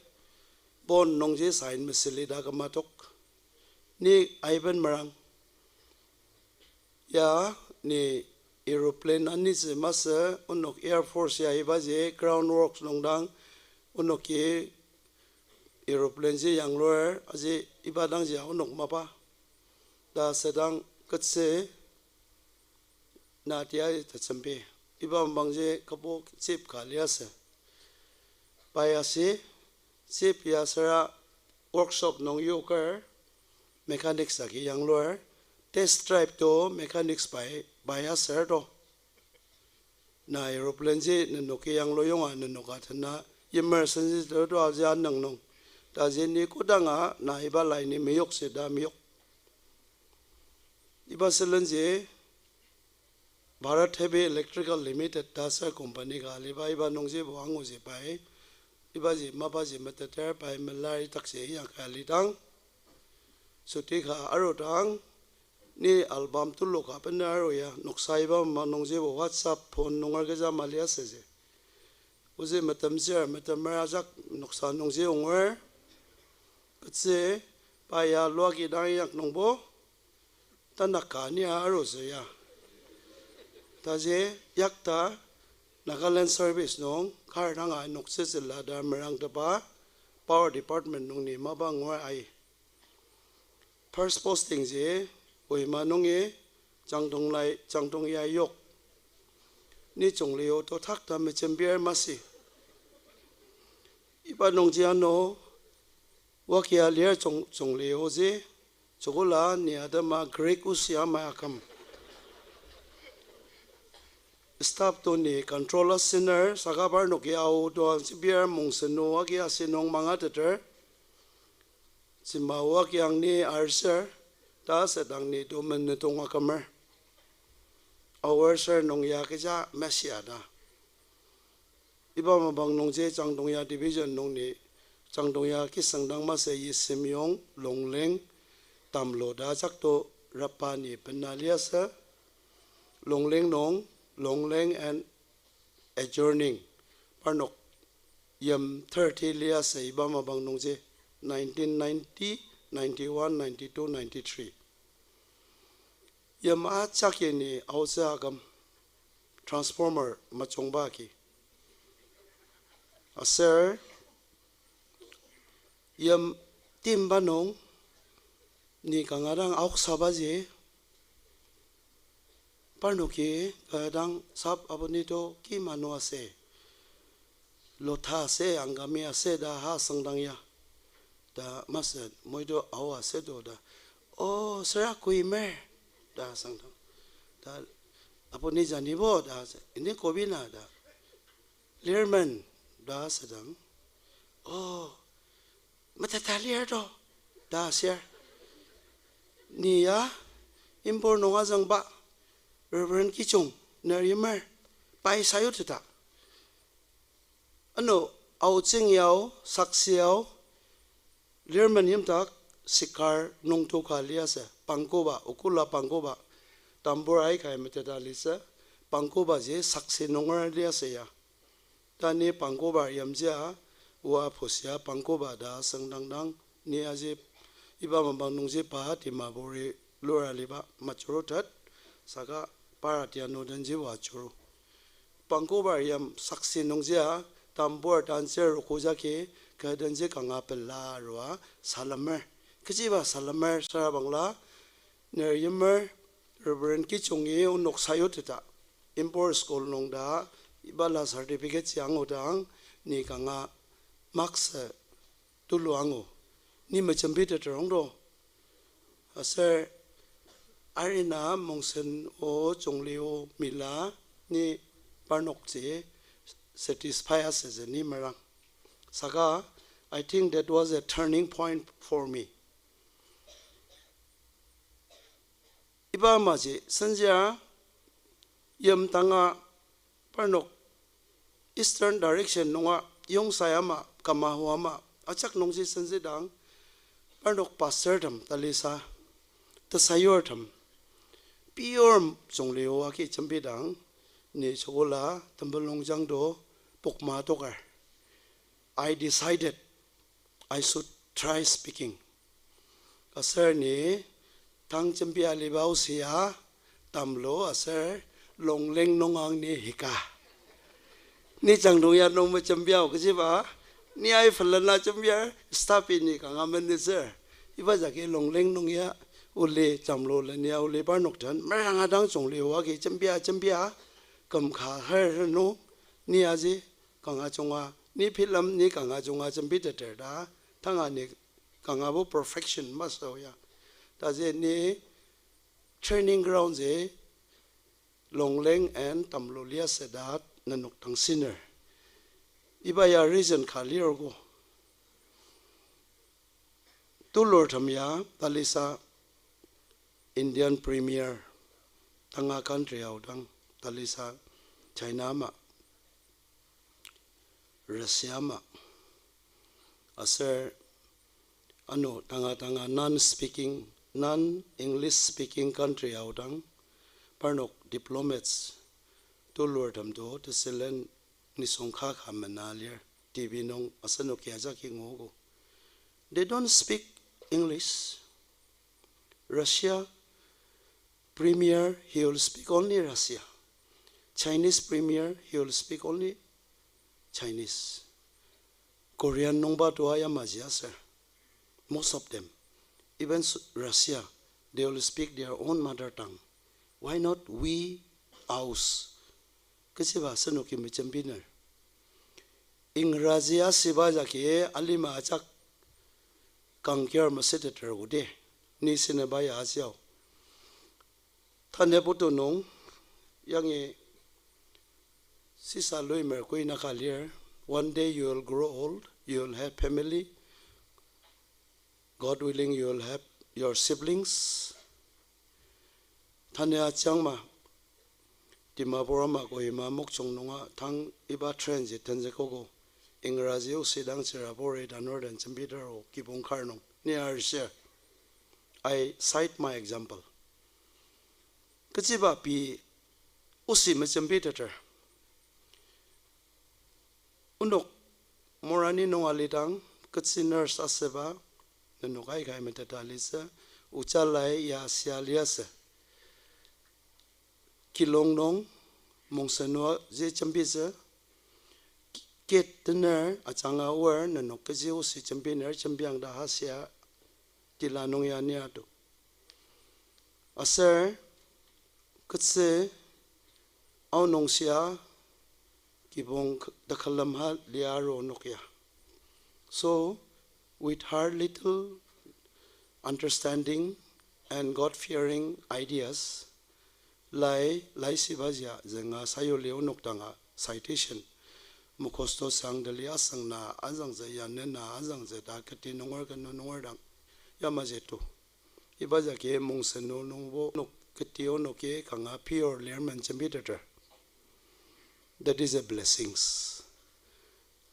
bond nungji sign mesüli ta kümatok. Ni aiben merang. Ya, ni aeroplane anitsü masü, onok Air Force ya ibaji ground works nungdang, onoki aeroplane ji yanglur, aji iba dangji onok mapa. Ta sedang ketsü, na tia tetsümbi. Iba mapangji kübok jeep ka liasü. Pai asi, jeep ya süra workshop nung yoker, mechanics agi yanglur, test drive to mechanics pai, pai aser to. Na aeroplane ji nenoki yanglu yonga nenoka tena, yimer senji to to aji anüng nung. Taji ni kodanga na iba lai ni meyok sita meyok. Iba sülenji Bharat Heavy Electrical Limited ta ser company ka aliba iba nungjibo anguji pai, ibaji mapaji meteter pai melar idakji inyaka alidang. Süti ka arudang, ni album tulu ka bener aru ya, noksa iba ama nungjibo WhatsApp phone nunger kecha mali asüji. Oji metemsür, metemer ajak noksa nungji onger. Ketsü, pa ya luaki dang inyak nungbo, tanak ka nia arutsü ya. Taji yakta Nagaland Service nung kar danga noktsütsüla ta merangtepa Power Department nung ni mapa ngua ai. First posting ji Kohima nungi Changtong lai, Changtong ya yok. Ni Chungli o to thakta mejembir masü. Iba nungji ano Wakia lir Jung-, Junglio ji, joko la ni atema Greek oshi ama aküm. Staff to ni control asüner, saka parnoki Ao to angsibir Mongsen o agi asenung mangateter. Tsüma o agi ang ni arser, ta sedang ni to menetong akümer. Aor ser nung ya kecha meshia ta. Iba mapang nungji Changtongya Division nung ni, Changtongya kisüngdang masü Yisemyong, Longleng, Tamlu ta ajak to rapa ni bena liasü. Longleng nung, Longleng and adjoining, parnok yim thirty liasü iba mapang nungji, nineteen ninety, ninety-one, ninety-two, ninety-three. Yim ajak ya ni aotsü aküm, transformer majungba agi. Aser yim timba nung ni kanga dang aoksabaji, parnoki kanga dang sap apuni to ki manu ase, lotha ase, angami ase ta ha süngdang ya. Ta masü moido Ao ase to ta. O, süra kuimer, ta süngdang. Ta, apuni janibo ta sü, ini kobi na ta. Lirmen, ta südang. O, meteta lir to, ta sür. Ni ya, Impur nung azüngba, Reverend Kichung, ner yimer, pai sayuteta. Ano, aotsüng yao, saksi yao, Lirmen yimdak Sikar nungto ka liasü, pangkoba, okula pangkoba, tambur aika meteta litsü, pangkobaji saksi nunger liasü ya. Ta ni pangkoba yimjia, oa pusia pangkoba ta süngdangdang, ni aji iba mapang nungji pa Dimapuri lura liba majurutet, saka para tianu denji oa juru. Pangkoba yim saksi nungji a, tambur tantsür rokojagi, kü denji kanga pela arua, salemer. Kechiba salemer sürabangla, ner yimer, Reverend Kichungi onok sayuteta, Impur school nung ta, ibala certificate ji angudang, ni kanga marks tulu angu, ni mejembiteter ongdo. Aser arina Mongsen o, Chungli o mila ni parnokji satisfy asütsü ni merang. Saka, I think that was a turning point for me. Iba amaji senjia yimdanga parnok Eastern direction nunga Yongsa ama, Kamahu ama, ajak nungji senjidang, parnok pastortem talisa, tesayurtem, pure Chungli o agi jembidang, ni chokola tembelongjang to pokma tokar. I decided I should try speaking. Aser ni tang jembia aliba osia, Tamlu aser Longleng nung ang ni hika. Ni Changtongya nung mejembia o kechiba, ni ai felena jembia, staff ni kanga menitsür. Iba jagi Longleng nung ya, oli Tamlu lenia oli parnok den, meranga dang Chungli o agi jembia, jembia, küm ka her nung, ni aji, kanga junga, ni film ni kanga junga jembiteter ta, tanga ni kangabo perfection masü ya. Taji ni training ground ji Longleng and Tamlu liasü ta nenok dang siner. Iba ya reason ka lirgo. Tulurtem ya talisa Indian premier, tanga country aodang, talisa China ama, Russia ama, aser ano tanga tanga non-speaking, non-English speaking country aodang, parnok diplomats tulurtem to tesülen nisung kaka mena lir, T V nung asenoki ajaki nguogo. They don't speak English. Russia premier, he will speak only Russia. Chinese premier, he will speak only Chinese. Korean nungba tua yamaji aser. Most of them, even s-, Russia, they will speak their own mother tongue. Why not we, ours? Kechiba asenoki mejembiner. Ingraji asüba jagi alima ajak tang kir mesüteter odi, ni sineba ya ajiao. Tanü putu nung, yangi sisa luimer kui naka lir, one day you will grow old, you will have family, God willing, you will have your siblings. Tanü ajangma, Dimapur ama Kohima Mokokchung nunga tang iba train ji tenzükogo, Ingraji osidang chiraburi tanur den jembiteter o kibong kar nung, ni arishir. I cite my example. Kechiba pei osi mejembiteter. Onok Morani nung alidang, kechi nurse asüba, nenok aika meteta litsü, ojalai ya sia liasü. Kilong nung, mongsenua ji jembitsü, ki-, gate tener ajanga oar, nenok kechi osi jembiner jembiang ta ha sia tila nung ya ni ato. Aser, kechi aonung sia kibong k-, tekülem ha lia aru onok ya. So, with her little understanding and God-fearing ideas, lai, laishiba jia zünga sayuli onok danga citation, Mukhosto sang deli asüngna azüngtsü, yanena azüngtsü ta keti nunger kenu nunger dang yamaji to. Iba jagi mongsenua nungbo onok keti onoki kanga pure lir men jembiteter. That is a blessings.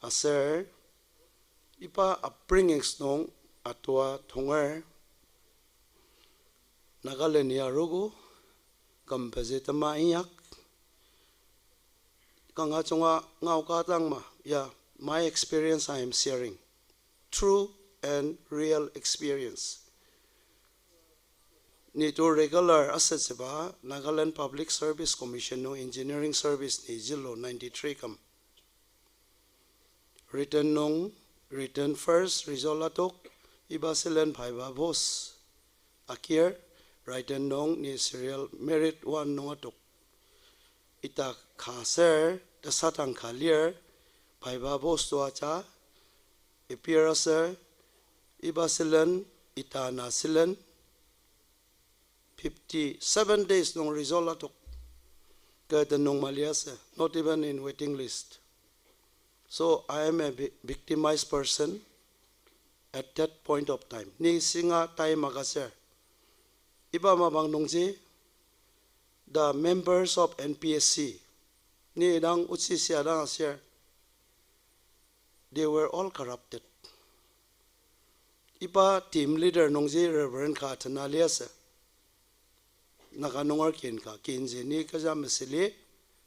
Aser, iba upbringings nung atua tonger Nagaland ya arogo, küm pezü tema inyak, kanga junga ngaoka tangma, ya, my experience I am sharing. True and real experience. Ni to regular asütsüba Nagaland Public Service Commission nung engineering service ni zülu ninety-three küm. Written nung, written first result atok, iba sülen viva voce akir, written nung ni serial merit one nung atok. Ita ka ser, tesatang ka lir, viva voce to aja, appear aser, iba sülen, ita na sülen, fifty-seven days nung result atok. Kü tenüng mali asü, not even in waiting list. So I am a vi-, victimized person at that point of time. Ni singa time agütsür. Iba mapang nungji, the members of N P S C, ni dang otsü sia dang asür, they were all corrupted. Iba team leader nungji Reverend ka tena liasü. Naga nunger kin ka, kinji ni kecha mesüli,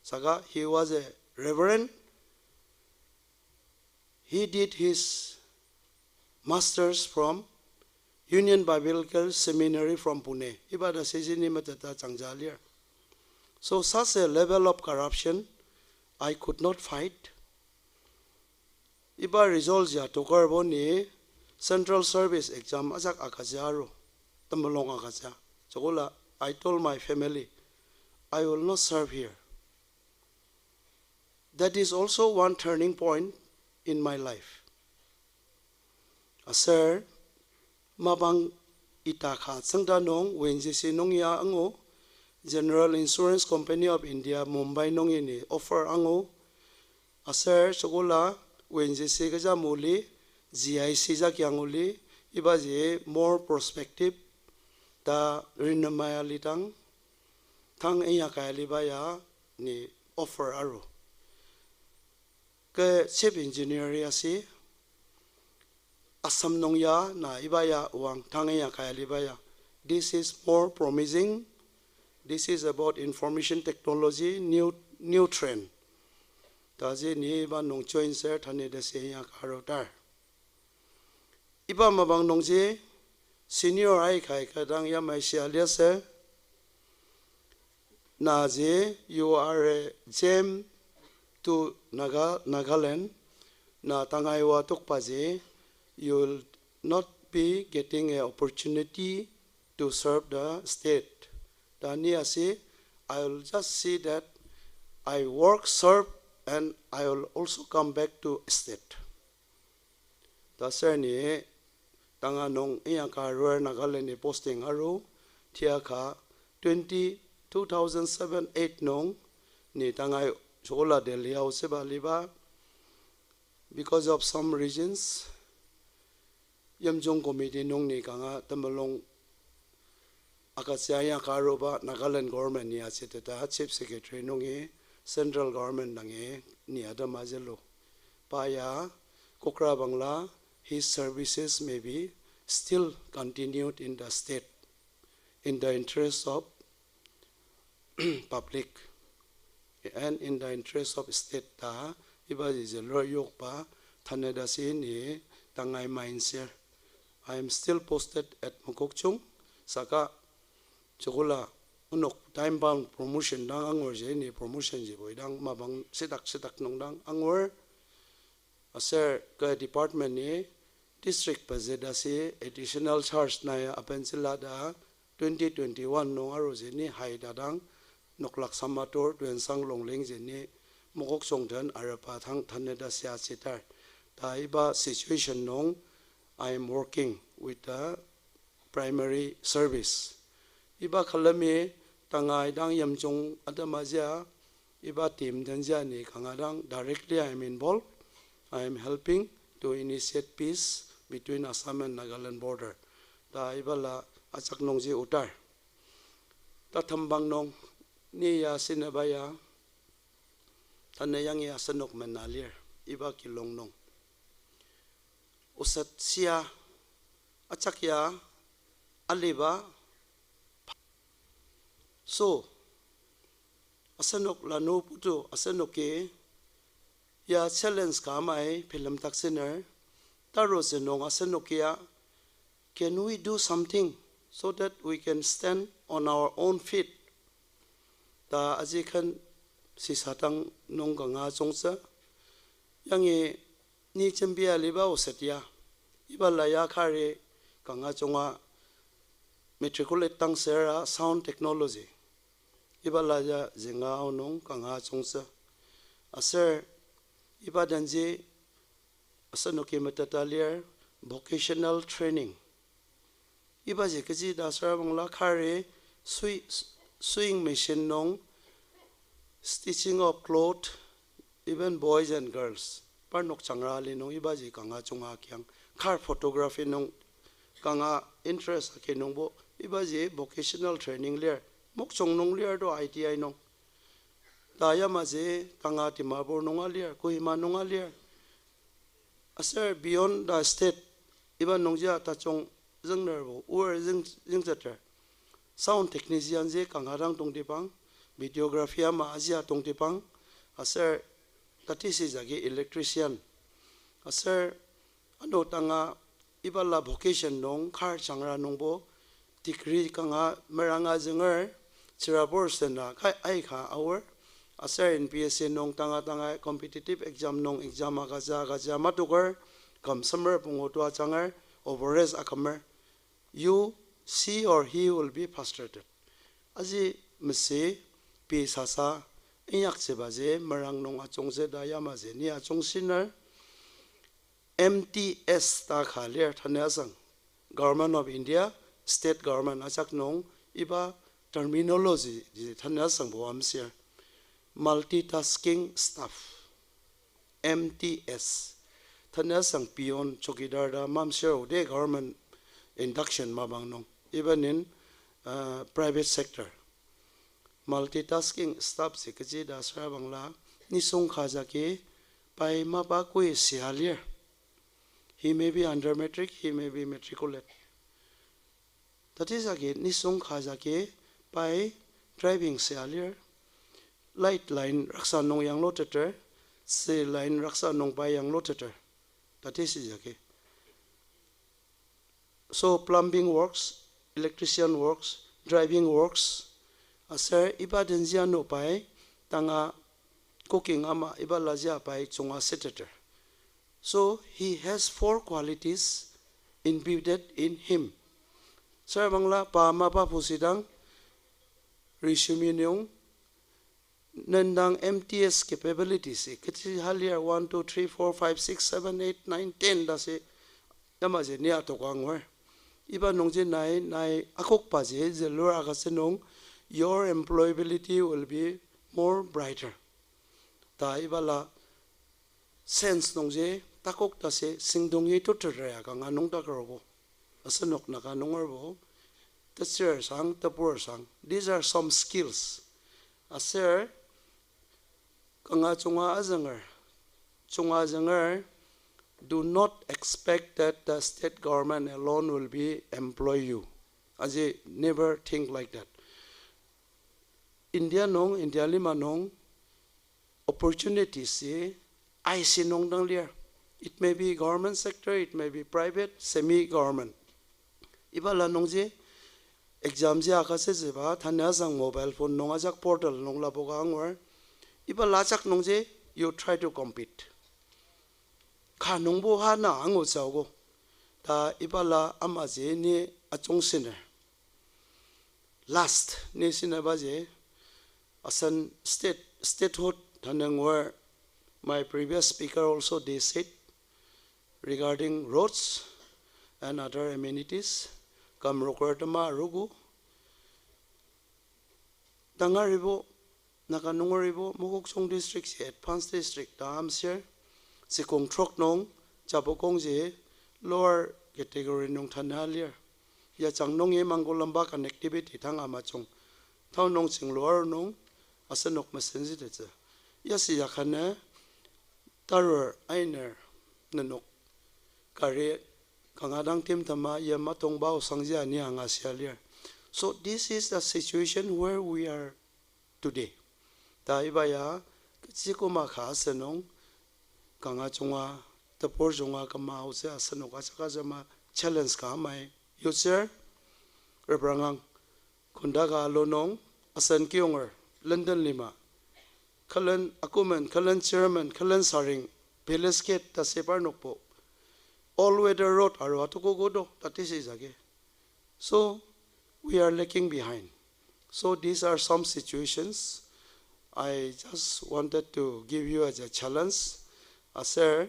saka he was a reverend. He did his master's from Union Biblical Seminary from Pune. Iba ta siji ni meteta jangja lir. So such a level of corruption, I could not fight. Iba result ya tokarbo ni central service exam ajak agütsü aru, temulung agütsü. Joko la, I told my family, I will not serve here. That is also one turning point in my life. Aser, mapang ita ka tsüngda nung W N Z C nung ya angu, General Insurance Company of India Mumbai nungi ni offer angu. Aser joko la W N Z C kecha muli, G I C jagi anguli, ibaji more prospective ta renema ya lidang, tang inyaka ya liba ya ni offer aru. Kü chief engineer ya si, Assam nung ya na iba ya oang tang inyaka ya liba ya. This is more promising. This is about information technology, new, new trend. Taji ni iba nung join ser tani tesi inyaka aru tar. Iba mapang nungji senior aika aika dang yamai shia liasü. Naji, you are a gem to Naga-, Nagaland. Na tangaiwa tokbaji, you will not be getting a opportunity to serve the state. Ta ni asi, I will just see that I work, serve, and I will also come back to state. Ta ser ni Tanga nung inyaka arur Nagaland-i posting aru, tiaka twenty, two thousand seven eight nung ni tangai chokola Delhi aotsüba liba, because of some reasons, Yimjung committee nung ni kanga temulung agütsü inyaka aruba Nagaland government ni atsüteta Chief Secretary nungi Central Government dangi ni atema zülu. Pa ya kokra bangla, his services may be still continued in the state in the interest of public and in the interest of state ta ibaji zülur yokba tanü ta si ni tangai mainsür. I am still posted at Mokokchung, saka chokola onok time bound promotion dang angur ji ni promotion ji boi dang mapang shitak shitak nung dang angur. Aser kü department ni district pezü ta si additional charge nai abentsüla ta twenty twenty-one nung aru ji ni hai ta dang noklak samatur Tuensang Longleng ji ni Mokokchung den araba tang tanü ta si atsütar. Ta iba situation nung I am working with the primary service. Iba külemi tangai dang Yimjung atema jia, iba team den jia ni kanga dang directly I am involved. I am helping to initiate peace between Assam and Nagaland border. Ta iba la ajak nungji otar. Ta tembang nung ni ya sinaba ya, tanü yangi asenok mena lir iba kilong nung. Oset sia ajak ya aliba. So, asenok lanu putu asenoki ya challenge ka amai bilemdaktsüner, tarutsü nung asenoki ya, can we do something so that we can stand on our own feet? Ta aji ken sisadang nung kanga ajungtsü. Yangi ni jembia liba oset ya, iba la ya kari kanga ajunga matriculate dang süra sound technology. Iba la ya zinga aonung kanga ajungtsü. Aser iba denji asenoki meteta lir vocational training. Ibaji kechi ta süra bangla kari sui-, sewing machine nung, stitching of cloth, even boys and girls. Parnok jangra ali nung ibaji kanga ajunga kiang. Kar photography nung kanga interest agi nungbo ibaji vocational training lir. Mokokchung nung lir to I T I nung. Ta yamaji kanga Dimapur nunga lir, Kohima nunga lir. Aser beyond the state, iba nungji tajung züngnerbo, or züng-, züngzeter. Sound technician ji kanga dang tongtibang, videography ama ajia tongtibang, aser tatisi jagi electrician. Aser ano tanga iba la vocation nung kar jangra nungbo, degree kanga meranga zünger, tsürabur sena kai aika aor, aser N P S C nung tanga tanga competitive exam nung exam agüja agüja matoker, küm semer pungu tua janger, overage akümer, you, she or he will be frustrated. Aji mesü pei sasa inyaktsübaji merang nung ajungtsü ta yamaji ni ajungsiner. M T S ta ka lir tanü asang. Government of India, state government ajak nung iba terminology ji tanü asangbo amsir. Multitasking staff. M T S. Tanü asang peon, chowkidar ta mamsir ode government induction mapang nung. Iba nin, uh, private sector. Multitasking staff ji kechi ta süra bangla, nisung ka jagi, pai mapa kui sia lir. He may be under matric, he may be matriculate. Tati jagi nisung ka jagi pai driving sia lir. Light line raksa nung yangluteter, tzü line raksa nung pai yangluteter. Tati si jagi. So plumbing works, electrician works, driving works, aser iba denjia no pai tanga cooking ama iba lajia pai junga seteter. So he has four qualities imputed in him. Süra bangla pa mapa pusidang resume nung nendang M T S capabilities kechi ha lir one, two, three, four, five, six, seven, eight, nine, ten ta si Yamaji ni adoka angur. Iba nungji nai, nai akokbaji zülur agütsü nung, your employability will be more brighter. Ta ibala sense nungji takok tashi singdongi tuteter ya kanga nüngdaker ogo. Asenok Naga nungerbo, tetsür sang, tebur sang. These are some skills. Aser kanga junga azünger, junga azünger, do not expect that the state government alone will be employ you. Aji, never think like that. India nung, India lima nung, opportunities ji aisi nung dang lir. It may be government sector, it may be private, semi-government. Ibala nungji exam ji agütsütsüba, tanü azüng mobile phone nung ajak portal nung lapoka angur. Ibala ajak nungji you try to compete. Ka nungbo ha na angutsüogo. Ta ibala amaji ni ajung siner. Last, ni sinerbaji, asen state, statehood tanü ngur, my previous speaker also they said regarding roads and other amenities, küm roker tema arogo. Tangaribo, Naga nungeribo, Mokokchung district ji advanced district ta amsir, Zikong trok nung, Japukong ji lower category nung tanü alir. Yajang nungi Mangolemba connectivity tanga majung. Town nung jinglu aru nung, asenok mesenjitettsü. Yasi yakanü, tarur ainer nenok kari kanga dang timtema yim atongba osangji ani angashia lir. So this is the situation where we are today. Ta iba ya, kechi koma ka asenok, kanga junga, tebur junga küma aotsü asenok ajak ajema challenge ka amai yutsür, reprangang, kondaka alu nung, asen kiyonger, London lima, külen akumen, külen chairman, külen saring, Palace Gate ta separnokbo, all weather road aru atukogo do, ta tisi jagi. So, we are lagging behind. So, these are some situations I just wanted to give you as a challenge. Aser,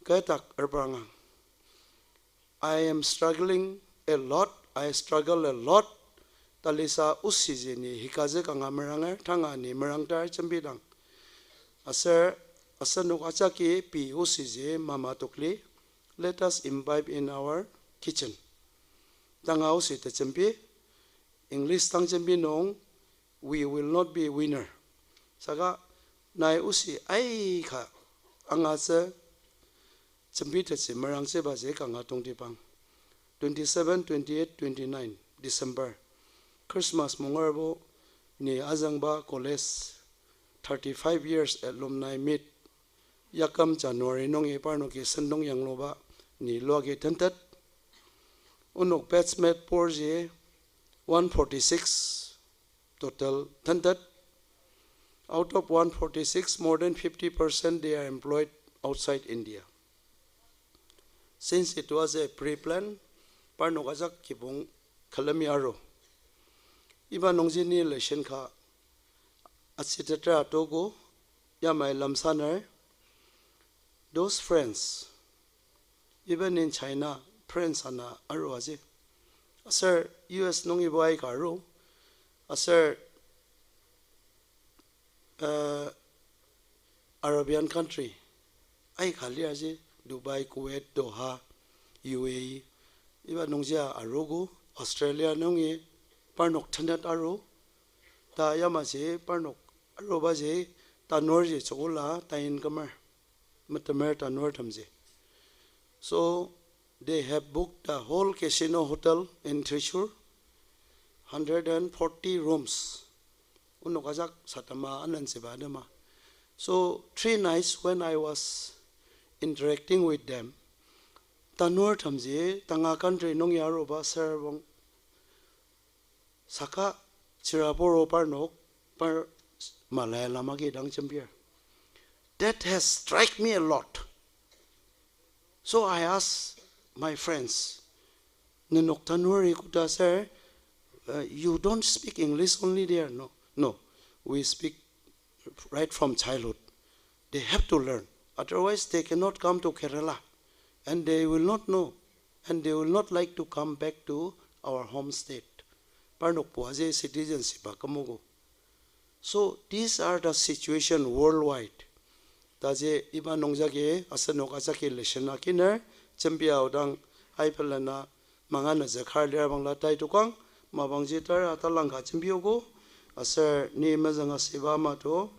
kü dak repranga. I am struggling a lot, I struggle a lot. Talisa osiji ni hikaji kanga meranger, tanga ni merangtar jembidang. Aser, asenok ajaki pei osiji mama tokli, let us imbibe in our kitchen. Tanga osi tejembi, English dang jembi nung, we will not be winner. Saka nai osi aika angatsü jembitettsü merangtsübaji kanga tongtibang. Twenty-seven, twenty-eight, twenty-nine December, Christmas mungerbo ni azüngba college thirty-five years alumni meet, yaküm January nungi parnoki sentong yangluba ni luagi tentet. Onok batchmate porji one forty-six total tentet. Out of one forty-six, more than fifty percent they are employed outside India. Since it was a pre-plan, parnok ajak kibong külemi aru. Iba nungji ni lesson ka asitetra atogo, yamai lemsaner, those friends, even in China, friends ana aru aji. Aser U S nungibo aika aru, aser, uh, Arabian country aika lir aji, Dubai, Kuwait, Doha, U A E. Iba nungjia arogo, Australia nungi parnok tenet aru, ta yamaji parnok arubaji tanurji chokula tain kümer, metemer tanurtemji. So, they have booked the whole casino hotel in Thrissur, hundred and forty rooms. Onok ajak satama anentsüba atema. So, three nights when I was interacting with them, tanurtemji tanga country nungi aruba serbong saka chiraporo parnok par Malaya lama ki dang jembir. That has struck me a lot. So I ask my friends, nenok tanuri koda sir, uh, you don't speak English only there? No, no, we speak right from childhood. They have to learn. Otherwise, they cannot come to Kerala and they will not know. and they will not like to come back to our home state. Parnokbo aji citizenship-a kümogo. So these are the situation worldwide. Taji iba nungjagi asenok ajaki lesson akiner, jembi aodang aipelena manganezü kar lir bangla tai tokang, mapangji tara talang ka jembiogo, aser ni mezüng asüba ama to,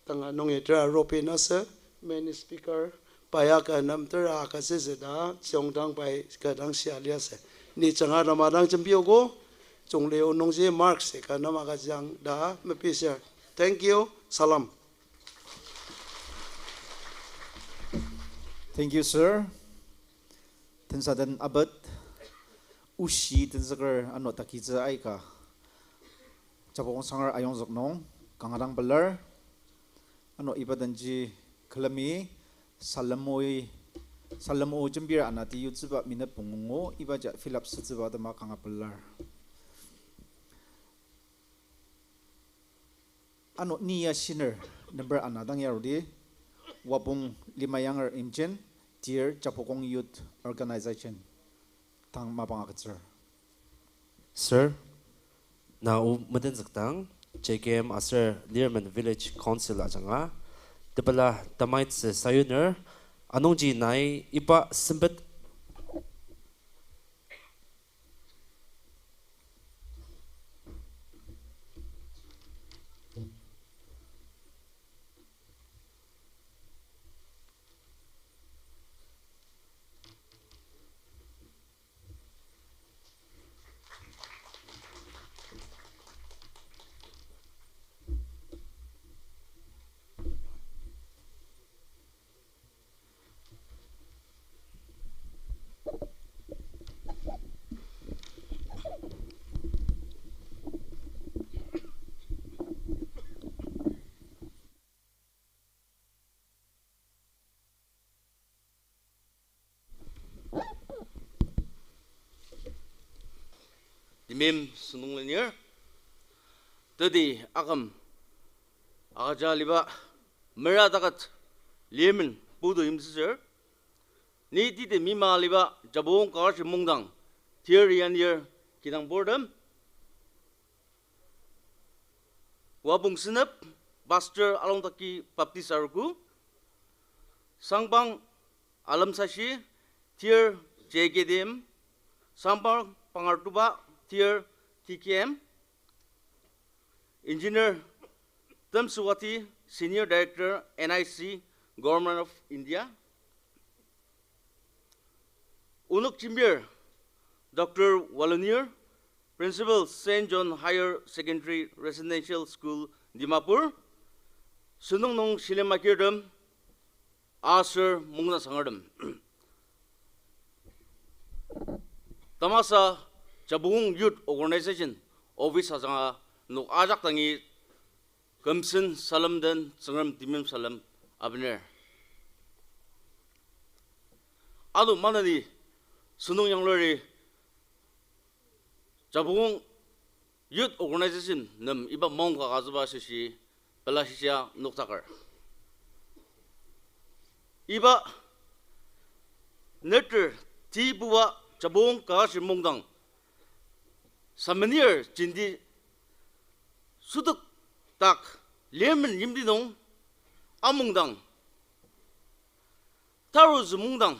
tanga nungi tera Robin asü, main speaker, pai aka nem tera aka seseta, jiongdang pai ka dang shia liasü. Ni janga rama dang jembiogo, jungli o nungji marks ka nem aka jang ta mepiser. Thank you, salam. Thank you, sir. Tensa den abet, oshi tenzüker ano takitsü aika Japukong Sanger ayongzük nung kanga dang pelar. Ano iba denji külemi salem o, salem o jembir anati yutsüba minute pungungo ibaji fill up asütsüba atema kanga pelar. Ano ni ya shinner number ana dang yarudi, Wapong Lima Yanger Imchen, tir Japukong Youth Organization, tang mapang agütsür. Sir, na o metenzükdang, J K M aser Lirmen Village Council ajanga tepela temaitsü sayuner, anungji nai iba sempet Temeim sentong lenir, teti aküm agüja aliba mera taket Lirmen putu yimsüsür, ni teti mima aliba Japukong Kakashi Mungdang tir yanir kidang purtem, Wapong Senep, Pastor Alongtaki Baptist Arogo, Sangpang Alemsashi, tir J K D M, Sangpang Pangartuba, tir T K M, Engineer Temswati, Senior Director, N I C, Government of India, onok jembir Doctor Walunir, Principal, Saint John Higher Secondary Residential School, Dimapur, sentong nung shilem agirtem, aser mungdang sangertem. Tamasa Japukong Youth Organization Office ajanga nok ajak dangi kümsen salem den Tsüngrem temeim salem abener. Ano maneni sentong yangluri Japukong Youth Organization nem iba maongka ka azüba shishi pela shishia noktaker. Iba neter tibuba Japukong Kakashi Mungdang samenir jenti südok dak Lirmen yimti nung amungdang, tarutsü mungdang,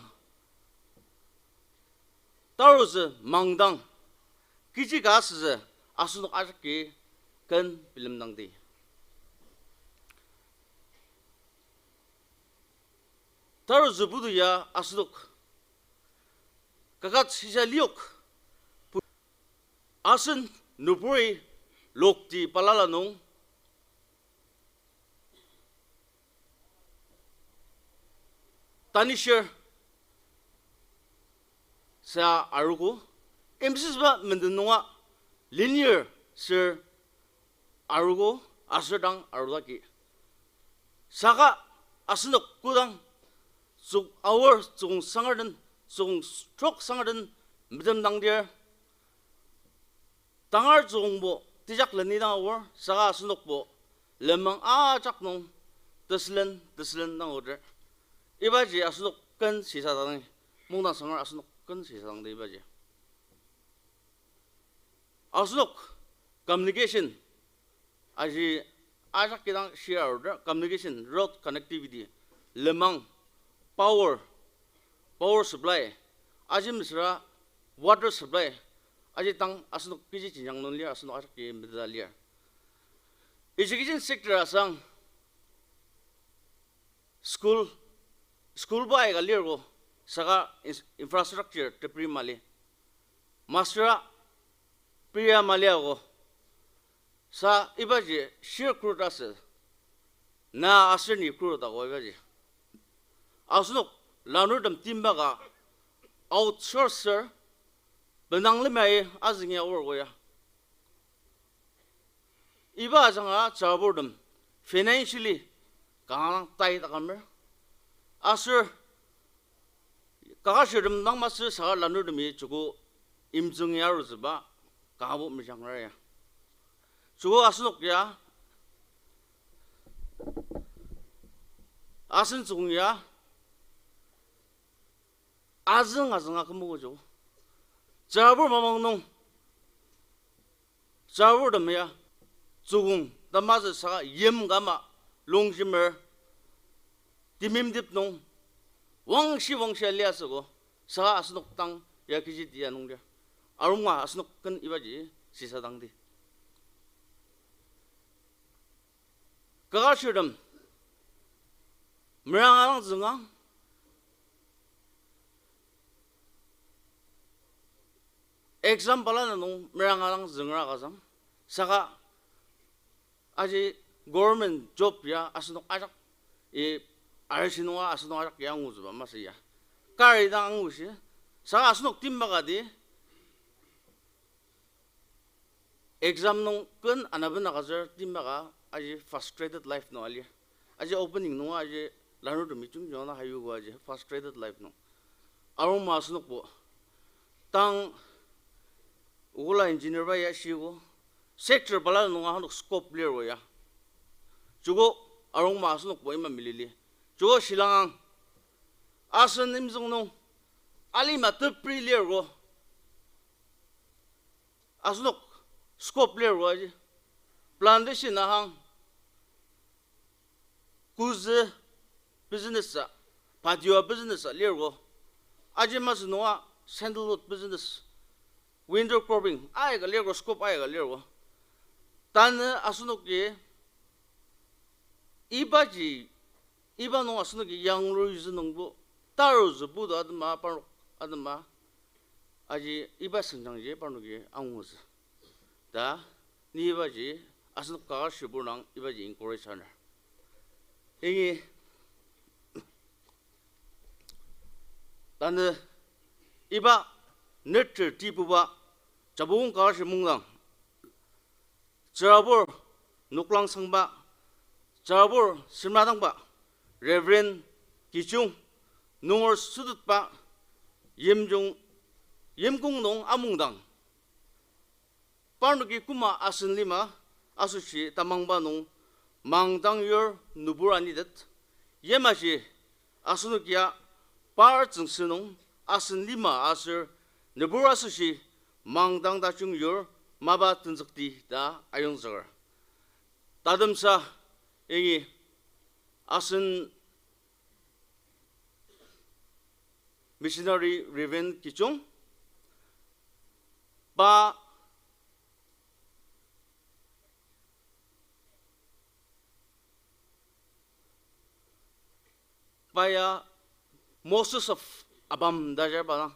tarutsü mangdang, kechi ka asütsü asenok ajaki ken bilemdangdi. Tarutsü putu ya asenok kaket shisa liok pu-, asen nüburi lokti balala nung tanishir sa arogo, yimsüsüba menden nunga lenir ser arogo, aser dang arudaki. Saka asenok kodang tsük aor tsükong sangerden, tsükong trok sangerden metemdangdir, tangar tsükongbo tejak leni dang aor, saka asenokbo lenmang ajak nung tesülen tesülen dang aoter. Ibaji asenok ken shisa ta dangi, mungdang sanger asenok ken shisadangdi ibaji. Asenok communication aji ajak kidang share arudar, communication, road connectivity, lenmang, power, power supply, aji mesüra water supply, aji tang asenok kechi jenjang nung lir, asenok ajaki meteta lir. Education sector asang, school, school ba aika lirko, saka ins-, infrastructure tepri mali. Masüra pria maliako. Sa ibaji shir kurut asü. Na aser ni kurut ako ibaji. Asenok lanurtem timba ka outsourcer benang lemai azüngi aor ko ya. Iba ajanga tsüraburtem financially kanga dang tai takamer. Aser kaketshirtem dang masü saka lanurtemi joko imzüngi arutsüba kangabo mejangra ya. Joko asenok ya, asen tsükong ya, azüng azünga kümogo joko. Tsürabur mamang nung tsüraburtem ya tsükong tamazü saka yim kama longshimer timimtip nung wangshi wangshia liasüko, saka asenok dang ya kechi tia nung lir. Arunga asenok ken ibaji shisadangdi. Kaketshirtem meranga dang züngang, exam balala nung meranga dang züngra kazang, saka aji government job ya asenok ajak, i, arishi nunga asenok ajak ya angutsüba masü ya. Kari dang angushi, saka asenok timba kati exam nung ken anaben agütsür timba ka aji frustrated life nung alir. Aji opening nunga aji lanurtemi jungjunga na hayugo aji frustrated life nung. Arungma asenokbo tang okula engineer ba ya shiko, sector balala nunga asenok scope liro ya. Joko arungma asenokbo ima milili. Joko shilangang asen imzüng nung alima tepri liro asenok scope liro aji. Plantation ahang, kuzü business a, patiwa business a liro. Aji masü nunga sandalwood business, winter cropping aika liro, scope aika liro. Tanü asenoki ibaji, iba nung asenoki yanglur yuzü nungbo, taruzübo ta atema, parnok atema, aji iba senjangji parnoki angutsü ta, ni ibaji asenok kaketshibur dang ibaji encourage aner. Yangi tanü iba neter tibuba Japukong Kaketshir Mungdang, tsürabur noklang sangba, tsürabur semradangba, Reverend Kichung, nunger sütetba, yimjung, yimkong nung amungdang, parnoki koma asen lima asoshi tamangba nung mangdang yur nübur anitet, yamaji asenokia par tsüngsü nung asen lima aser nübur asoshi mangdang tajung yur mapa tenzükti ta ayongzüker. Tatemsa yangi asen missionary Reverend Kichung, pa pa ya Moses of Abam ta ajar pa dang.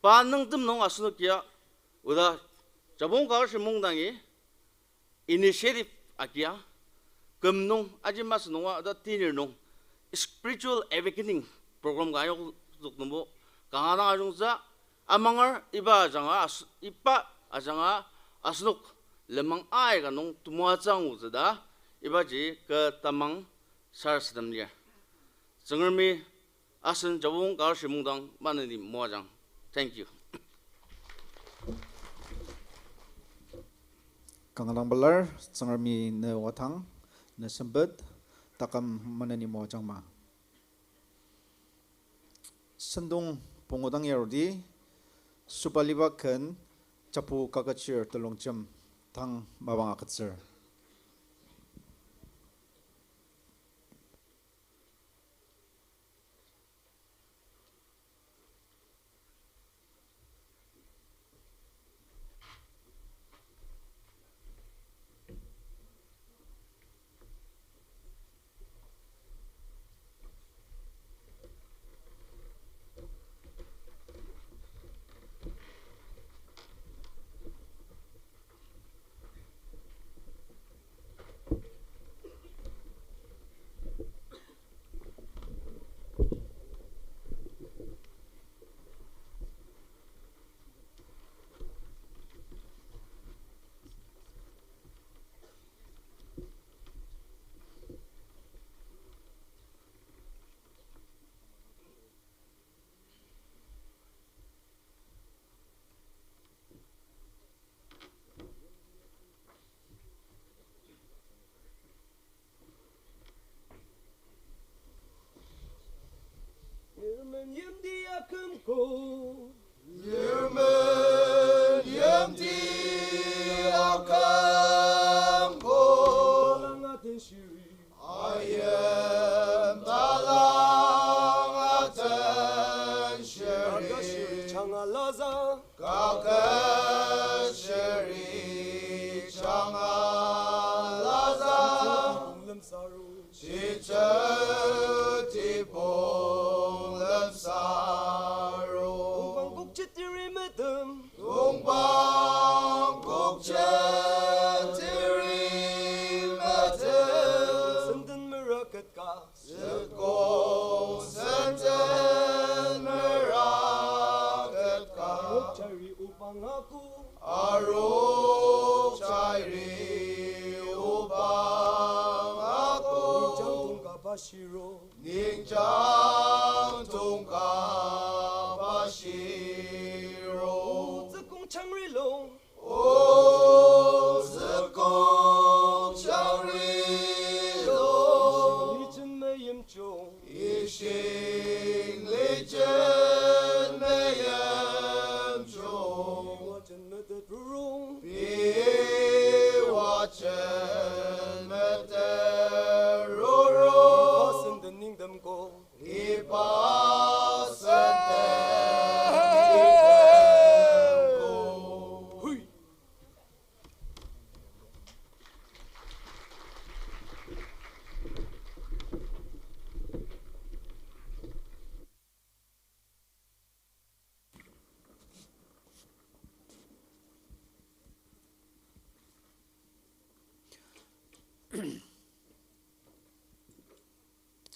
Pa nüngtem nung asenokia oda Japukong Kaketshir Mungdangi initiative agia, küm nung, aji masü nunga, ta tenir nung, spiritual awakening program ka ayokzük nungbo, kanga dang ajungtsü, amanger iba ajanga as-, iba ajanga asenok lenmang aika nung temoatsü angutsü ta, ibaji kü tamang sarasadem lir. Tsüngremi asen Japukong Kaketshir Mungdang maneni moajang. Thank you. Kanga dang pelar, Tsüngremi ne wadang, ne sempet, taküm maneni moajangma. Sentong pungu dang yarudi, sobaliba ken, Japu Kaketshir Telongjem, tang mapang agütsür. Yirmen yimti akümko. Yirmen yimti akümko. Talang aten shiri. Ayim talang aten shiri. Kaket shiri changa laza. Kaket shiri changa laza. Tipong lemsaru. Shichü tipong lemsaru. Tongpang kokchetiri metem. Tongpang kokchetiri metem. Senden meraketka. Zükong senden meraketka. Arok jari obang ako. Arok jari obang ako. Ningjang tongka ba shiro. Ningjang tongka ba shiro. O zükong changri lung. O zükong changri lung. Ishing lijen meyimjung. Ishing lijen meyimjung. Pei wajen metet rurung. Pei wajen metet rurung. Iba senden nüngtemko. Iba senden nüngtemko. Hui.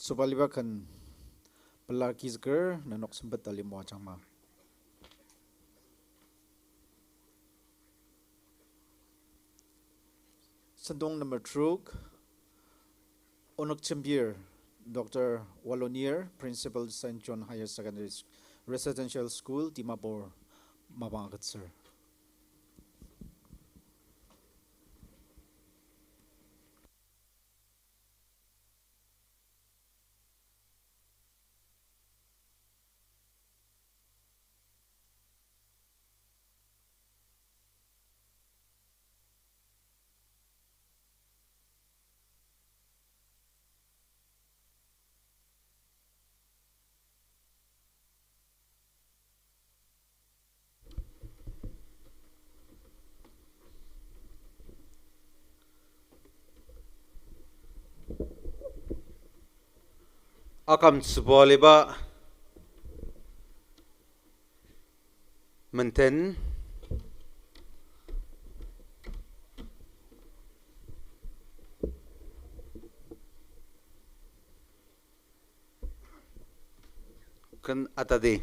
Sobaliba ken pela kizüker nenok sempet ali moajangma. Sentong number trok, Onük Jembir, Doctor Walonir, Principal Saint John Higher Secondary S-, Residential School, Dimapur, mapang agütsür. Akümtsüba aliba menden. Ken atadi.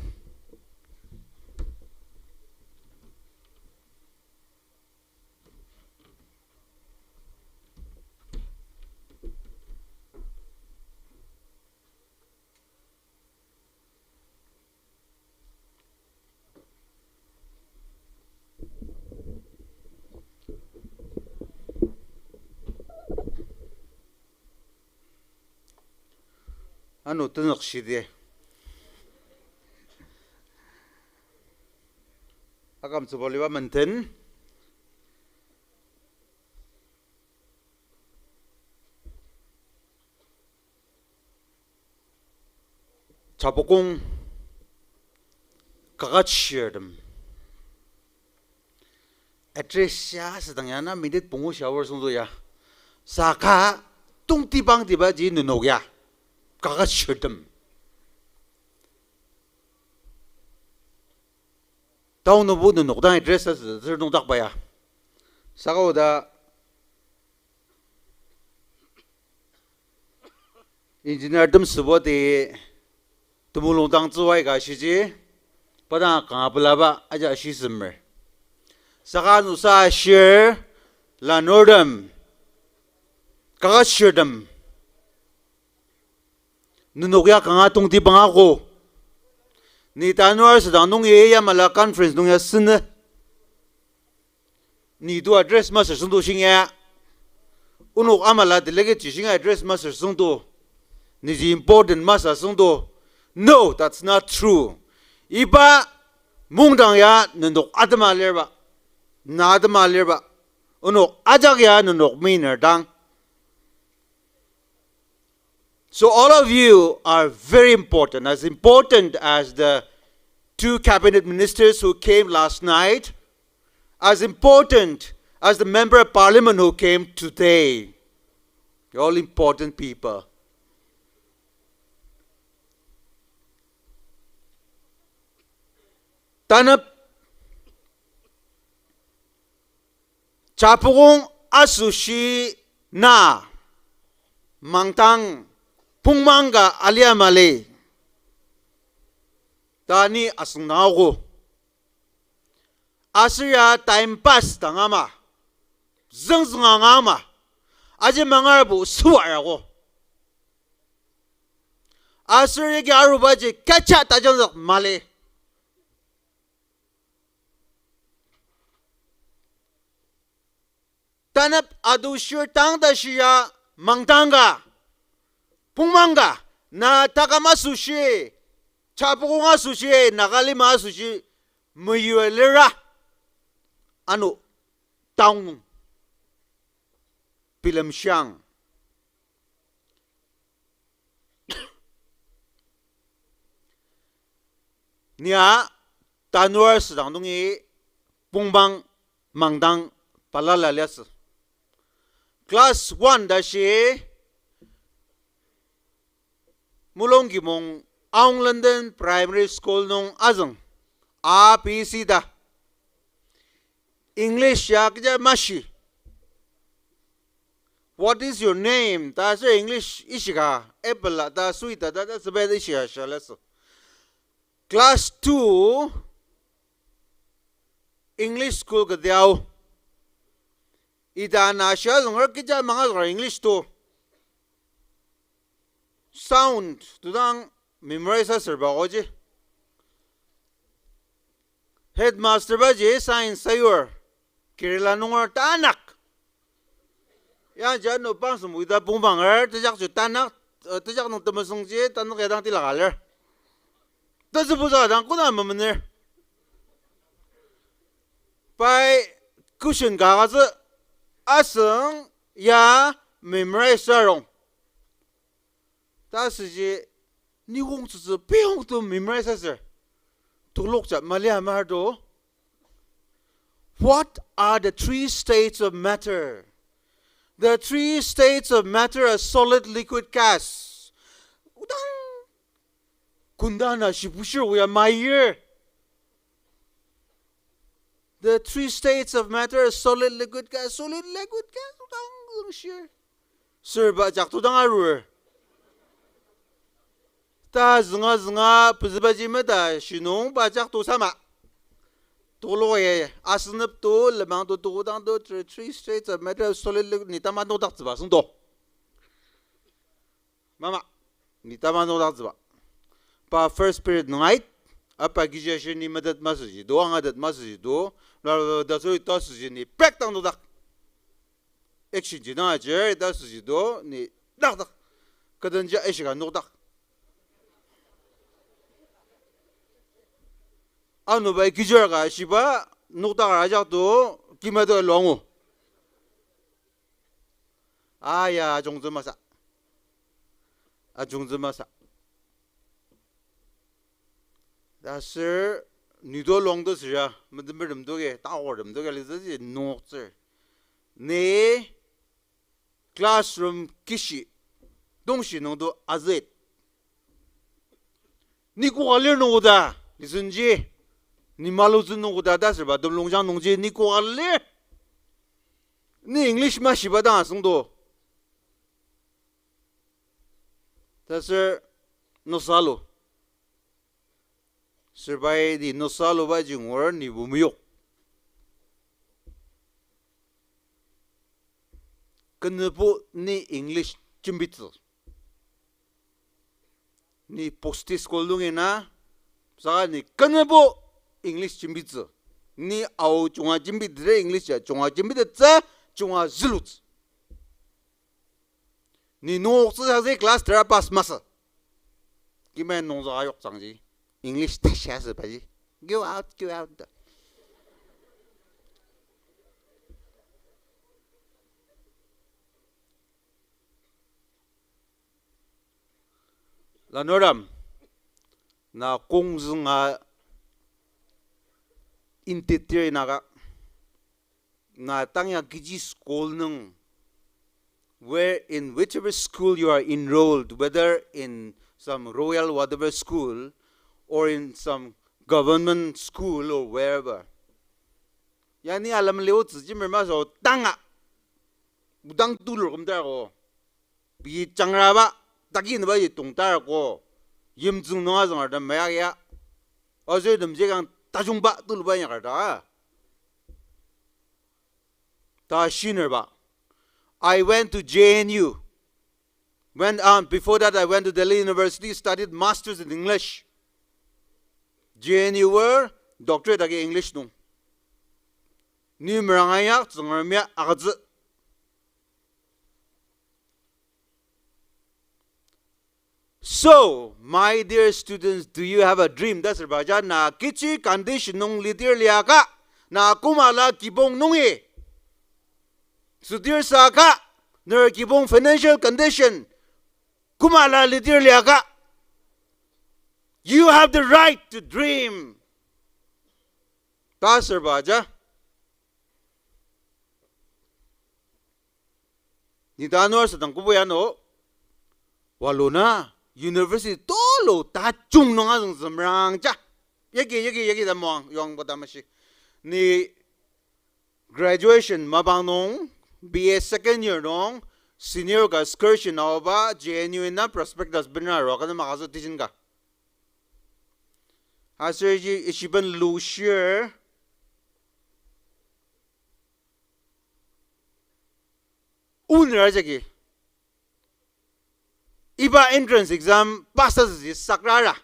Ano tenük shidi. Akümtsüba liba menden. Japukong kaketshirtem. Address ya asüdang ya na minute pungu shia aor süngdo ya. Saka tongtibangtibaji nenok ya kaketshirtem. Taonubo nenok dang address asütsür nungdakba ya. Saka oda engineer tem sübo ti temulung dang tsüwai ka shiji, pa dang kanga pelaba aja shisemer. Saka nusa ashir, lanurtem, kaketshirtem. Nenok ya kanga tongtibang ako. Ni tanur asüdang nungi yamala conference nung ya sünü. Ni to address masür süngdo shinga. Onok amala delegate ji shinga address masür süngdo. Niji important masü süngdo. No, that's not true. Iba mungdang ya nenok atema lirba. Na atema lirba. Onok ajak ya nenok miner dang. So all of you are very important, as important as the two cabinet ministers who came last night, as important as the member of parliament who came today. You're all important people. Tanep Japukong asoshi na mangdang pongmang ka alia mali ta ni asüngdang ako. Aser ya time pass dang ama, züngzünga nga ama, aji mangarbo süa rako. Aser yagi arubaji kecha tajangzük mali. Tanep adoshir tang ta shia mangdang ka, pongmang ka, na taküm asoshi, Japukong asoshi, Nagalima asoshi, meyua lira, ano, taong, bilemshiang. Nia tanur asüdang nungi pongmang mangdang balala liasü. Class one ta shi Mulongkimong Aung London Primary School nung azüng, A B C ta. English ya kecha mashi. What is your name? Ta aser English ishika, apple a ta sweet a ta, ta tsüba ta ishika shia liasü. Class two, English school kati ao. Ita na shia zünger kecha mangazüker English to. Sound to dang memorize asürba oji. Headmaster baji science sayur. Kerala nunger tanak. Yangji ano pangsem oida pongbanger, tejakji tanak, eh, tejak nung temesüngji, tanük ya dang tilaka lir. Tezübusa dang kona memener. Pai question ka agütsü, asüng ya memorize arung. Ta süji, nikong tsütsü peyong to memorize aser. Tolokja malia mar to. What are the three states of matter? The three states of matter are solid, liquid, gas. Udang. Kundana shibushir oya mayir. The three states of matter are solid, liquid, gas, solid, liquid, gas, udang züngshir. Sürba jak to dang arur. Ta zünga zünga pezübaji meta shinung ba jak to sama. Tolo ya, asenep to, lenmang to, tokotang to, three, three states of matter, solid, liquid, ni tama nokdaktsüba süngdo. Mama, ni tama nokdaktsüba. Pa first period nung ait, apa kiji ashir ni metet masüji do, angatet masüji do, bla, bla, bla, ta süri ta süji ni break down nokdak. Action ji nang ajir, ta süji do, ni dakdak. Kadenja ishika nokdak. Ano pai kijir ka shiba nokdaker ajak to kima to luangu. Aya, ajungtsü masa. Ajungtsü masa. Taser nido luang to süra, metemertem toke, taokertem toke, litsüji noktsür. Ni classroom kishi, tongshi nung to azüit. Ni koka lir nungoda, lisenji, ni malutsü nungoda ta sürba, temulungjang nungji ni koka lir. Ni English mashiba dang asüngdo. Taser nüsalu. Sürbai di nüsalubaji ngur ni bumiyok. Kenübo ni English jembitsü. Ni posti school nungi na, saka ni kenübo English jembitsü. Ni ao junga jembiteter English ya junga jembitettsü, junga zülutsü. Ni noktsü sasa class tera pass masü. Kima nungzük ayoktsüngji. English tashi asübaji. Go out, go out ta. Lanurtem, na kongzünga intitiri naka. Na tang ya kechi school nung, where in whichever school you are enrolled, whether in some royal whatever school or in some government school or wherever. Yani alem leo tsüji merma so tanga. Budang tulur kümdar ko. Pei jangraba, taki nübaji tongtar ko, yimtsüng nung azüngertem mayak ya. Aser temji kang tajungba tuluba inyaker ta. Ta shinerba. I went to J N U. When, um, before that, I went to Delhi University, studied masters in English. J N U wor doctorate agi English nung. Ni meranga ya Tsüngrem ya agütsü. So, my dear students, do you have a dream? Ta sürbaja na kechi condition nung lidir liaka, na kümala kibong nungi südir saka, ner kibong financial condition kümala lidir liaka, you have the right to dream. Ta sürbaja. Ni tanur asüdang kübok ano, waluna university tulu tajung nung azüng zümrangja. Yagi, yagi, yagi tamuang, yongba tamashi. Ni graduation mapang nung, B A second year nung, senior ka excursion aoba, J N U na prospectus benra ro, kena makaso tijin ka. Aser ji ishiben lushir, Onera jagi iba entrance exam pass asüji sakrara.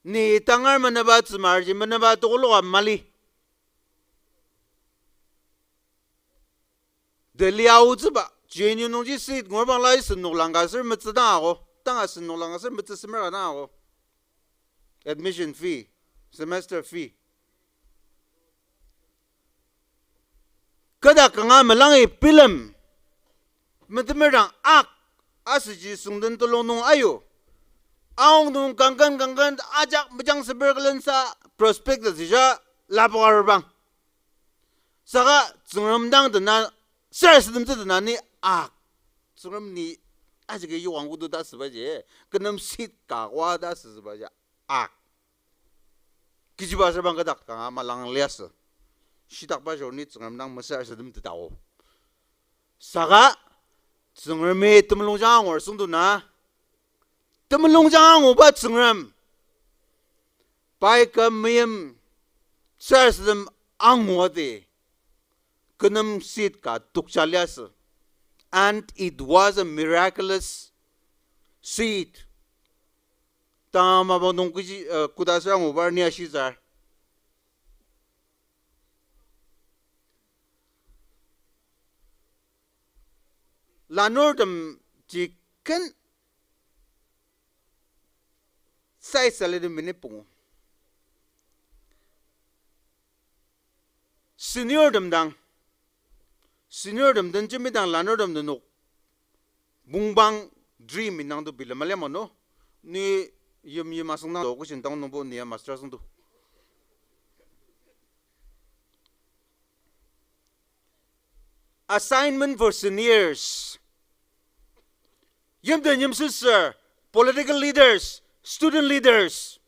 Ni tangar menüba tsümarji menüba tokoloka mali. Delhi aotsüba, J N U nungji seat ngurpang lai senok langka ser metsü dang ako, tanga senok langka ser metsü semer ka dang ako. Admission fee, semester fee. Kata kanga melangi bilem, metemer dang ak, asüji süngden telung nung ayu. Aong nung kangkan kangkan ajak mejang seper külensa prospect asüja lapoka arubang. Saka Tsüngrem dang tena, sarasademtsü tena ni ak. Tsüngrem ni ajaki yokang kutu ta asübaji, kü nem seat ka kwa ta asübaji, ak. Kechiba aser bang kü dak kanga malang liasü. Shitakba shio ni Tsüngrem dang mesarasademtetao. Saka Tsüngremi temulungjang angur süngdona, temulungjang anguba Tsüngrem, pai kü meim sarasadem angu ati, kü nem seat ka tokja liasü. And it was a miraculous seat. Tang mapang nung kechi, uh, koda süra anguba ni ashitsü. Lanurtem ji ken sai salidi minute pungu. Senior tem dang, senior tem den jembi dang lanur tem nenok mungpang dream indang to bilema liama no. Ni yim yim asüngdang to question dang nungbo ni ya master asüngdo. Assignment for seniors. Yimten yimsüsür, political leaders, student leaders.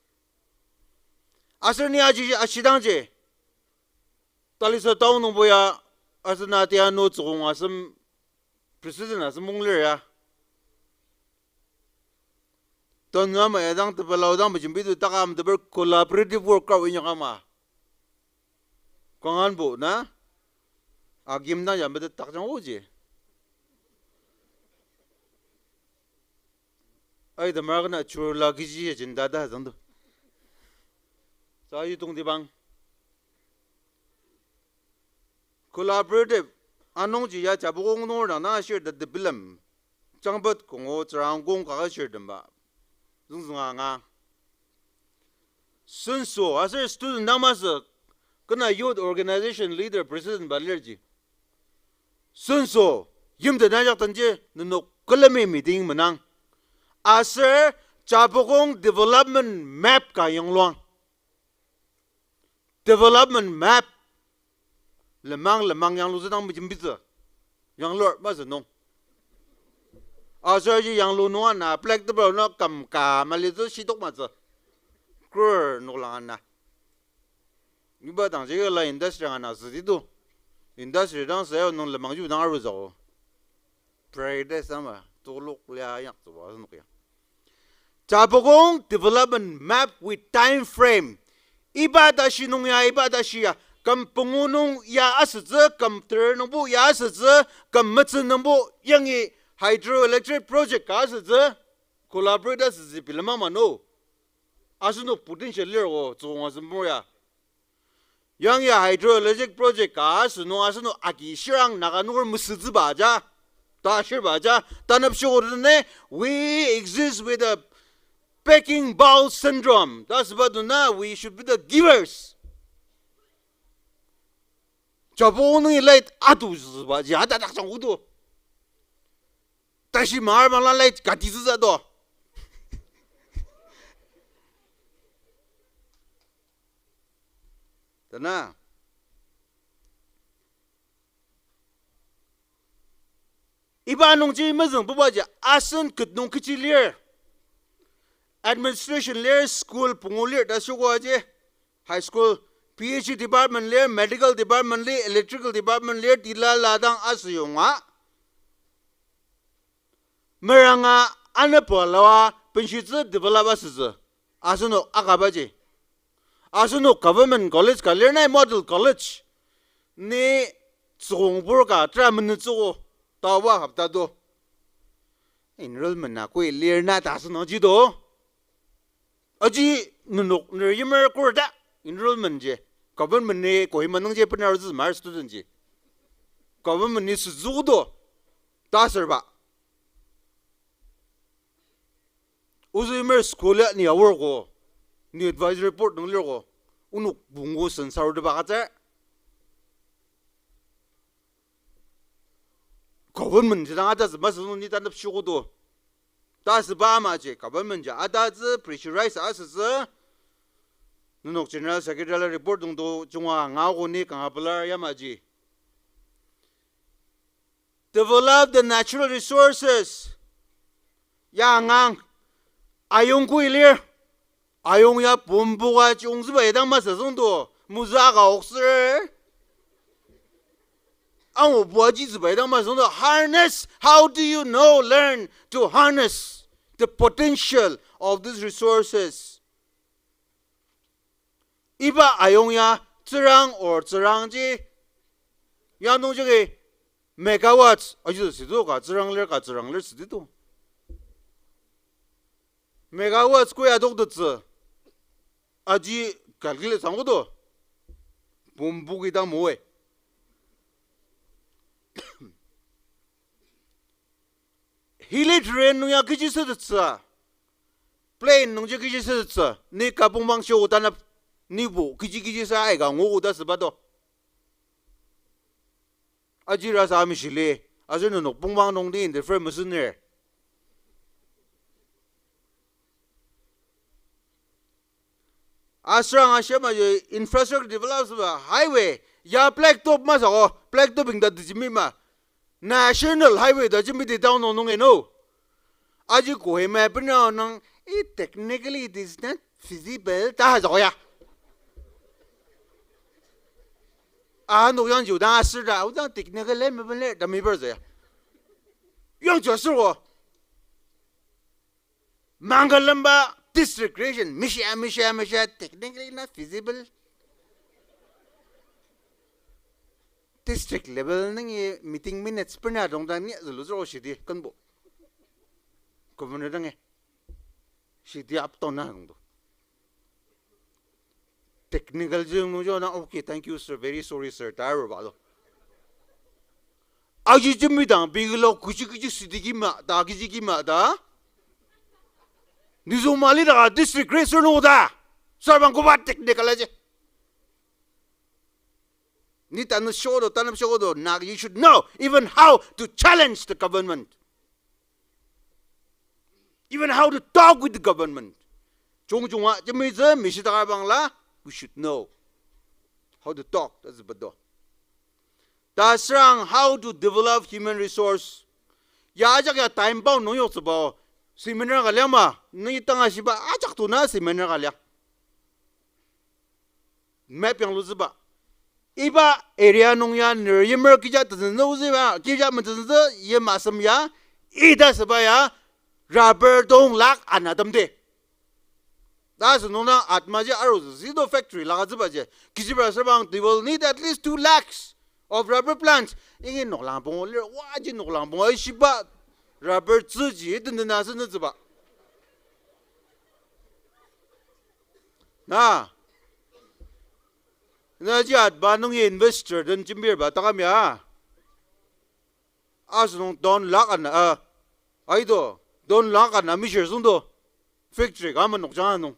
Aser ni aji ashidangji. Talisa town nungbo ya, aser na tia no tsükong asem, president asem munglir ya. Tanü ama ya dang tepelau dang mejembi to takam teper collaborative work ka inyak ama. Kanga bo na? Agim dang ya metet takjang oji. Ai, temar kena churla kiji ya jinda ta zangdo. Sa yitong tibang. Collaborative, anungji ya Japukong nunger dang na ashir ta tebilem. Changpet kongo tsürang kong kaka shir temba. Züngzünga nga. Senso, aser student dang masü, kena youth organization leader president ba lirji. Senso, yimten ajak tenji nenok külemi meeting menang. Aser Japukong development map ka yangluang. Development map. Lenmang, lenmang yanglutsü dang mejembitsü. Yanglur masü nung. Aser ji yanglu nunga na black table nung kam ka malitsü shitok matsü. Krur noklang ana. Iba dangji la industry ana südi to. Industry dang sayo nung lenmang ju dang aruzao. Prioritize ama, tolok lia yak tsüba asenok ya. Japukong development map with time frame. Iba tashi nung ya, iba tashi ya, küm pungu nung ya asütsü, küm ter nungbo ya asütsü, küm metsü nungbo yangi hydroelectric project ka asütsü, collaborate asütsü bilema ma no. Asenok potential lir o, tsükong asem mur ya. Yang ya hydroelectric project ka asünung asenok agi shirang Naga nunger mesütsüba ja, ta shirba ja, tanep shoko dene, we exist with a packing bowl syndrome. Ta süba dena, we should be the givers. Japukong nungi light atu süba ji, ata dakjang kudo. Tashi mar bangla light kati süsa do. Tana. Iba nungji mezüng bubaji asen ket nung kechi lir. Administration lir, school pungu lir, ta shoko aji. High school, P H E department lir, medical department lir, electrical department lir, tila ladang asüyonga. Meranga anepalawa benshitsü develop asütsü. Asenok akabaji. Asenok government college ka lir nai model college. Ni tsükongbur ka tera menütsüko taoba hopta do. Enrollment na koi lir na ta asenok ji do. Aji nenok ner yimer kurta enrollment ji. Government ni Kohima nungji benarutsü mar student ji. Government ni sütsüko do. Ta serba. Ozü yimer school ya ni aorko, ni advisory board nung lirko, onok pungu sen saruteba katsür. Government ji dang ata masü nung ni tanep shoko do. Ta süba ama ji, government ji ata tsü pressurize asütsü. Nenok General Secretary report nung do junga ngako ni kanga pelar yamaji. Develop the natural resources. Ya ngang, ayong kui lir. Ayong ya pumbuka chiyongtsüba idang masü züngdo, mozü ka oksür. Angu buaji tsüba idang masü züngdo, harness. How do you know, learn to harness the potential of these resources? Iba ayong ya tsürang or tsürangji, ya nungji ki megawatts, aji südi ka tsürang lir ka tsürang lir südi do. Megawatts koya doktettsü, aji calculate sangko do. Pumbuki dang moe. Hilly terrain nung ya kechi sütettsü, plain nungji kechi sütettsü, ni kapong bang shio tanap, nibo kechi kechi sa aika nguogo ta süba do. Aji rasa amishili, aser nenok pongmang nungdi interfere mesüner. Asürang ashir maji infrastructure develop asüba highway, ya blacktop masü ko, blacktop ingda tejembi ma. National highway ta jembidi town nung nung eno. Aji Kohima bena nung, eh, technically it is not feasible ta haja ko ya. Anok yangji odang aser ta, odang technical level ta mibar zaya. Yangji aser ko. Mangalemba district creation, mishia, mishia, mishia, technically not feasible. District level nungi meeting minutes bena dong dang ni zülu zülu shidi kenbo. Governor dangi. Shidi up down na dong do. Technical ji nungji na, "Okay, thank you, sir. Very sorry, sir," ta aruba do. Aji jembidang, bigilo kuji kuji sidi kima ta, kiji kima ta. Nizong mali ta district creation nung ta. Sarbang koba technical aji. Ni tanü shodo, tanü shodo, na, you should know even how to challenge the government. Even how to talk with the government. Chong chong a, jemitsü, mishidaka bangla, we should know how to talk, ta züba do. Ta sürang how to develop human resource. Ya ajak ya time bao nung yoktsüba, seminar ka liang ma, ni tanga shiba ajak tuna seminar ka liang. Map yanglutsüba. Iba area nung ya ner yimer kija tenzütsü ozüba, kija metsütsü yim asem ya, ita süba ya, rubber tong lakh ana temde. Ta asünung na atmaji arutsü, zido factory lakatsübaji. Kechibra sürbang, they will need at least two lakhs of rubber plants. Ingi noklang pungu lir, waji noklang pungu, ishiba rubber tsüji, tendena asünütsüba. Na. Na ji atba nungi investor den jembirba takam ya. Asünung don lakh ana, ah, aido, don lakh ana mishir süngdo. Factory ka ama nokjang anung.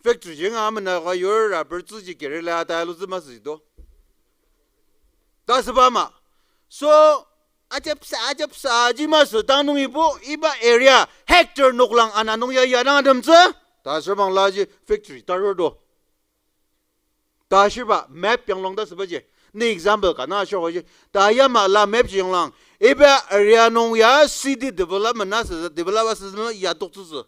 Factory jing ama na ka yur rubber tsüji kerela ta alutsü masü do. Ta süba ma. So, ajapsa, ajapsa, ji masü tang nungibo, iba area, hectare noklang ana nung ya, ya dang ademtsü. Ta sürbang laji factory, ta ror do. Ta shiba map yanglong ta sübaji. Ni example ka na shoko ji. Ta yama la map ji yanglang. Iba area nung ya city development na sü, develop asü ya toktsütsü.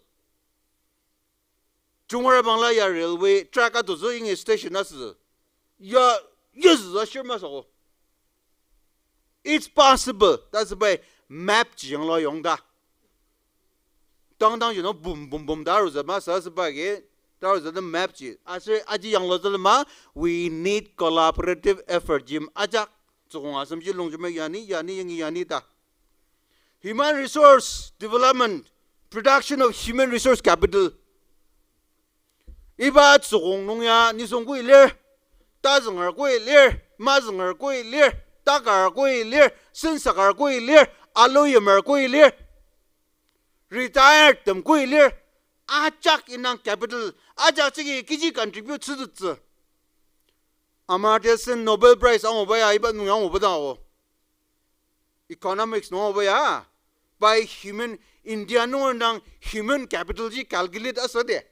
Chungara bangla ya railway track atutsü ingi station asü. Ya, yes, ashir masü ko. It's possible. Ta sübai map ji yangla yong ta. Tang tang ji no boom, boom, boom ta arutsü masü süba agi, ta arutsü the map ji. Aser aji yangla zülema, we need collaborative effort ji ajak. Tsükong asem ji longjem yani, yani, yangi yani ta. Human resource development, production of human resource capital. Iba tsükong nung ya nisung koi lir, tazünger koi lir, mazünger koi lir, takar koi lir, sensakar koi lir, aloyemer koi lir, retired tem koi lir, ajak indang capital, ajak jagi kechi contribute sütettsü. Amartya Sen Nobel Prize anguba ya iba nung ya anguba dang o. Economics nung anguba ya. Pai human, India nunger dang human capital ji calculate asüde.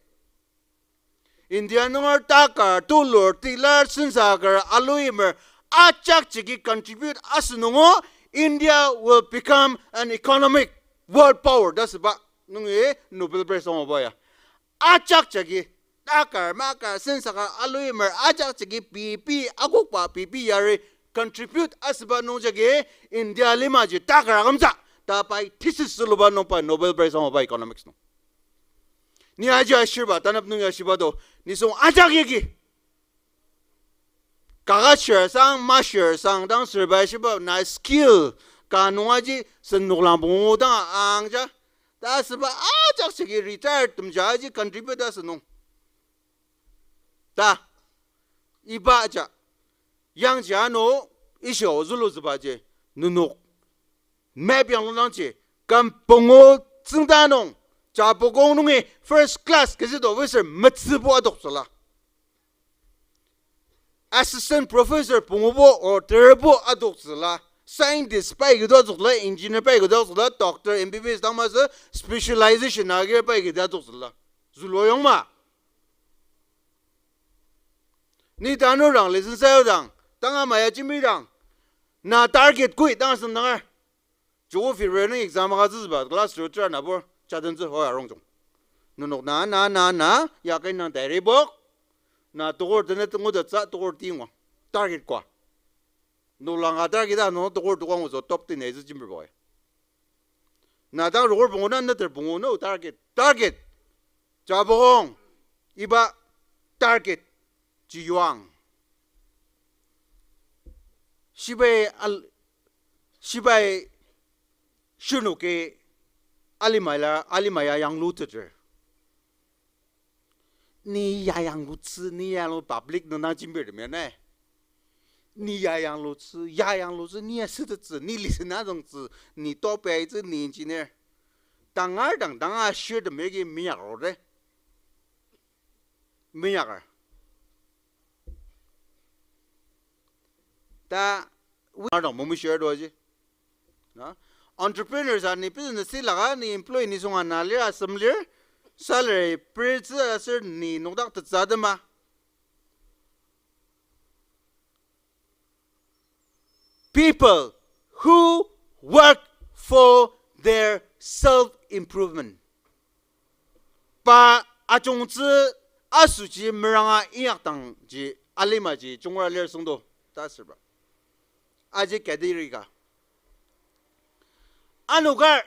India nunger takar, tulur, tilar, sensakar, aloyemer, ajak jagi contribute asünungo, India will become an economic world power. Ta süba nungi Nobel Prize anguba ya. Ajak jagi, takar, makar, sensakar, aloyemer, ajak jagi, pipi, akokba, pipi, yari, contribute asüba nung jagi, India limaji takar akümtsü, ta pai thesis züluba nung pai Nobel Prize anguba economics nung. Ni aji ashirba, tanap nung ya shiba do, nisung ajak yagi. Kaka shir sang, ma shir sang, dang shirba shiba na skill, ka nung aji sen noklang pungu dang angja. Ta süba ajak jagi retired temja aji contribute asünung. Ta, iba ja, yangji ano, ishi o zülutsübaji, nenok map yangludangji, kam pungu tsüngda nung, Japukong nungi first class gazette officer metsübo adoktsüla. assistant professor pungubo or terbo adoktsüla, scientist pai kida adoktsüla, engineer pai kida adoktsüla, doctor, M B B S dang masü specialization agir pai kida adoktsüla. Zülua yongma. Ni tanur dang, lesson sayudang, tanga maya jimidang, na target kui dang asüngdanger. Joko February nung exam agütsütsüba, class teacher nabur, chadentsü hoi arongjung. Nenok na, na, na, na, ya kai nang diary book, na tokor tenet ngutettsü tokor tingwa, target kwa. Nolanga target a, no tokor tokong ozo top ten aitsü jimber boy. Na dang rokor pungu na, neter pungu no target, target. Jabong, iba target, jiyuang. Shibai al-, shibai shirnoki alimala, alima ya yangluteter. Ni ya yanglutsü, ni ya lo public nung dang jembir temia nai. Ni ya yanglutsü, ya yanglutsü, ni ya sütettsü, ni listen azüngtsü, ni top aitsü, ni engineer. Tangar dang, tanga shirtem yagi minyak rode. Minyaker. Ta, wi-, ardang mumi share doji. Na? Entrepreneurs a ni business tilaka ni employee nisung ana lir asem lir, salary pritsü aser ni nokdak tetsü atema. People who work for their self-improvement. Pa ajungtsü asoshi meranga inyakdangji alimaji jungra lir süngdo ta asüba. Aji category ka. Ano kar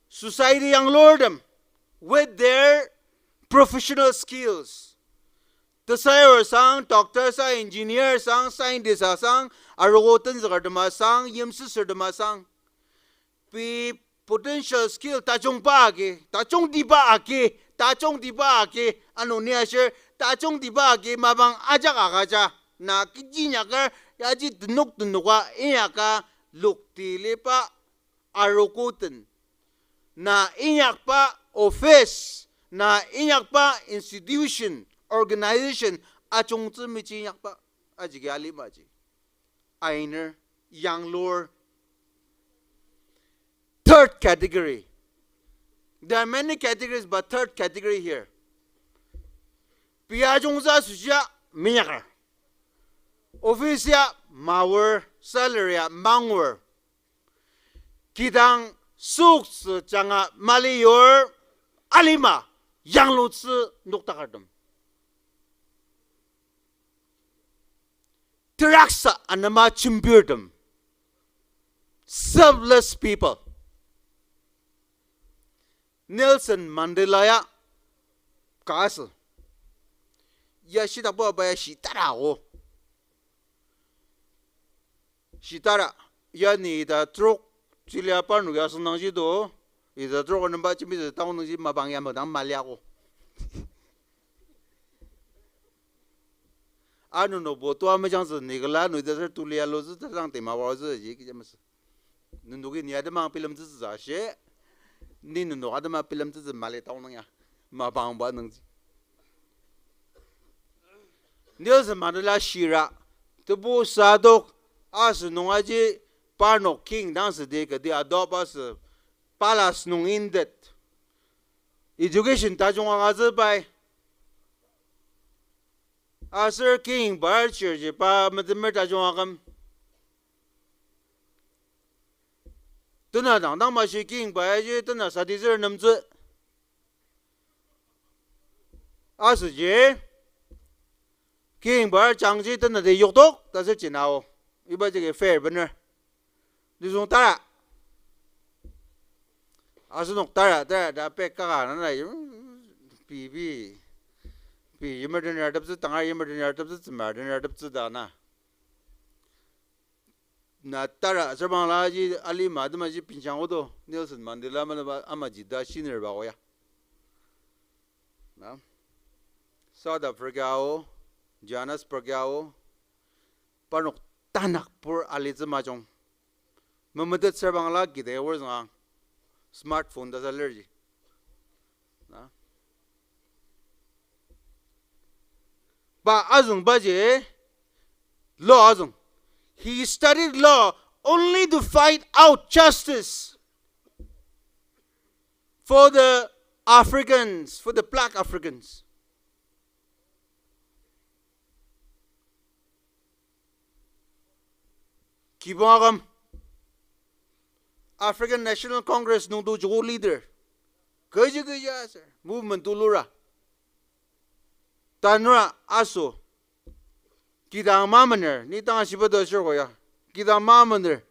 society yanglurtem with their professional skills. Tesayur sang, doctor sang, engineer sang, scientist asang, arogo tenzükertem asang, yimsüsürtem asang. Pei potential skill tajungba agi, tajungtiba agi, tajungtiba agi, ano ni ashir, tajungtiba agi mapang ajak agüja, na kechi inyaker, yaji tenok tenoka inyaka lokti liba arogo ten. Na inyakba office, na inyakba institution, organization, ajungtsü mechi inyakba, ajigi alimaji. Ainer, yanglur. Third category. There are many categories, but third category here. Pei ajungtsü asoshi ya minyaker. Office ya maor, salary ya mangur. Kidang süoktsü janga mali yur alima yanglutsü noktakertem. Teraksa anema jembirtem. Selfless people. Nelson Mandela ya ka asü. Ya shitakba ba ya shitara o. Shitara, ya ni ita trok, chilia parnok ya asüngdangji do, ita trok anemba jembitsü taonungji mapang ya madang maliako. Ano nokbo tua mejangtsü nikela no ita ser tulia lotsü tasang tema waotsü ji kecha masü. Nenoki ni atema bilemtsütsü ashi, ni nenok atema bilemtsütsü mali taonung ya, mapangba nungji. Nelson Mandela shira, tebu sadok, asünung aji parnok king dang südi kati adopt asü palace nung intet. Education tajung agütsü pai. Aser king bar church pa metemer tajung aküm. Tena dang dang mashi king bar ji tena sadisür nemtsü. Asüji, king bar jangji tenati yoktok, tasü jinao. Iba jagi fair bener. Nisung tara. Asenok tara, tara, ta pek kaka nana, pei, pei. Pei, yimer den yarteptsü, tangar yimer den yarteptsü, tsümar den yarteptsü ta na. Na tara, aser bangla ji alima atema ji pinchang odo, Nelson Mandela manaba ama ji ta shinir ba oya. Na. South Africa o, Johannesburg o, parnok tanakpur alitsü majung. Memetet ser bangla kidang aor züngang. Smartphone ta sa lir ji. Na. Pa azüngbaji, law azüng. He studied law only to fight out justice for the Africans, for the black Africans. Kibong aküm, African National Congress nungto joko leader, kechi kechi aser movement tulura, tanura aso, kidang mamener, ni tanga shiba to shirko ya, kidang mamener.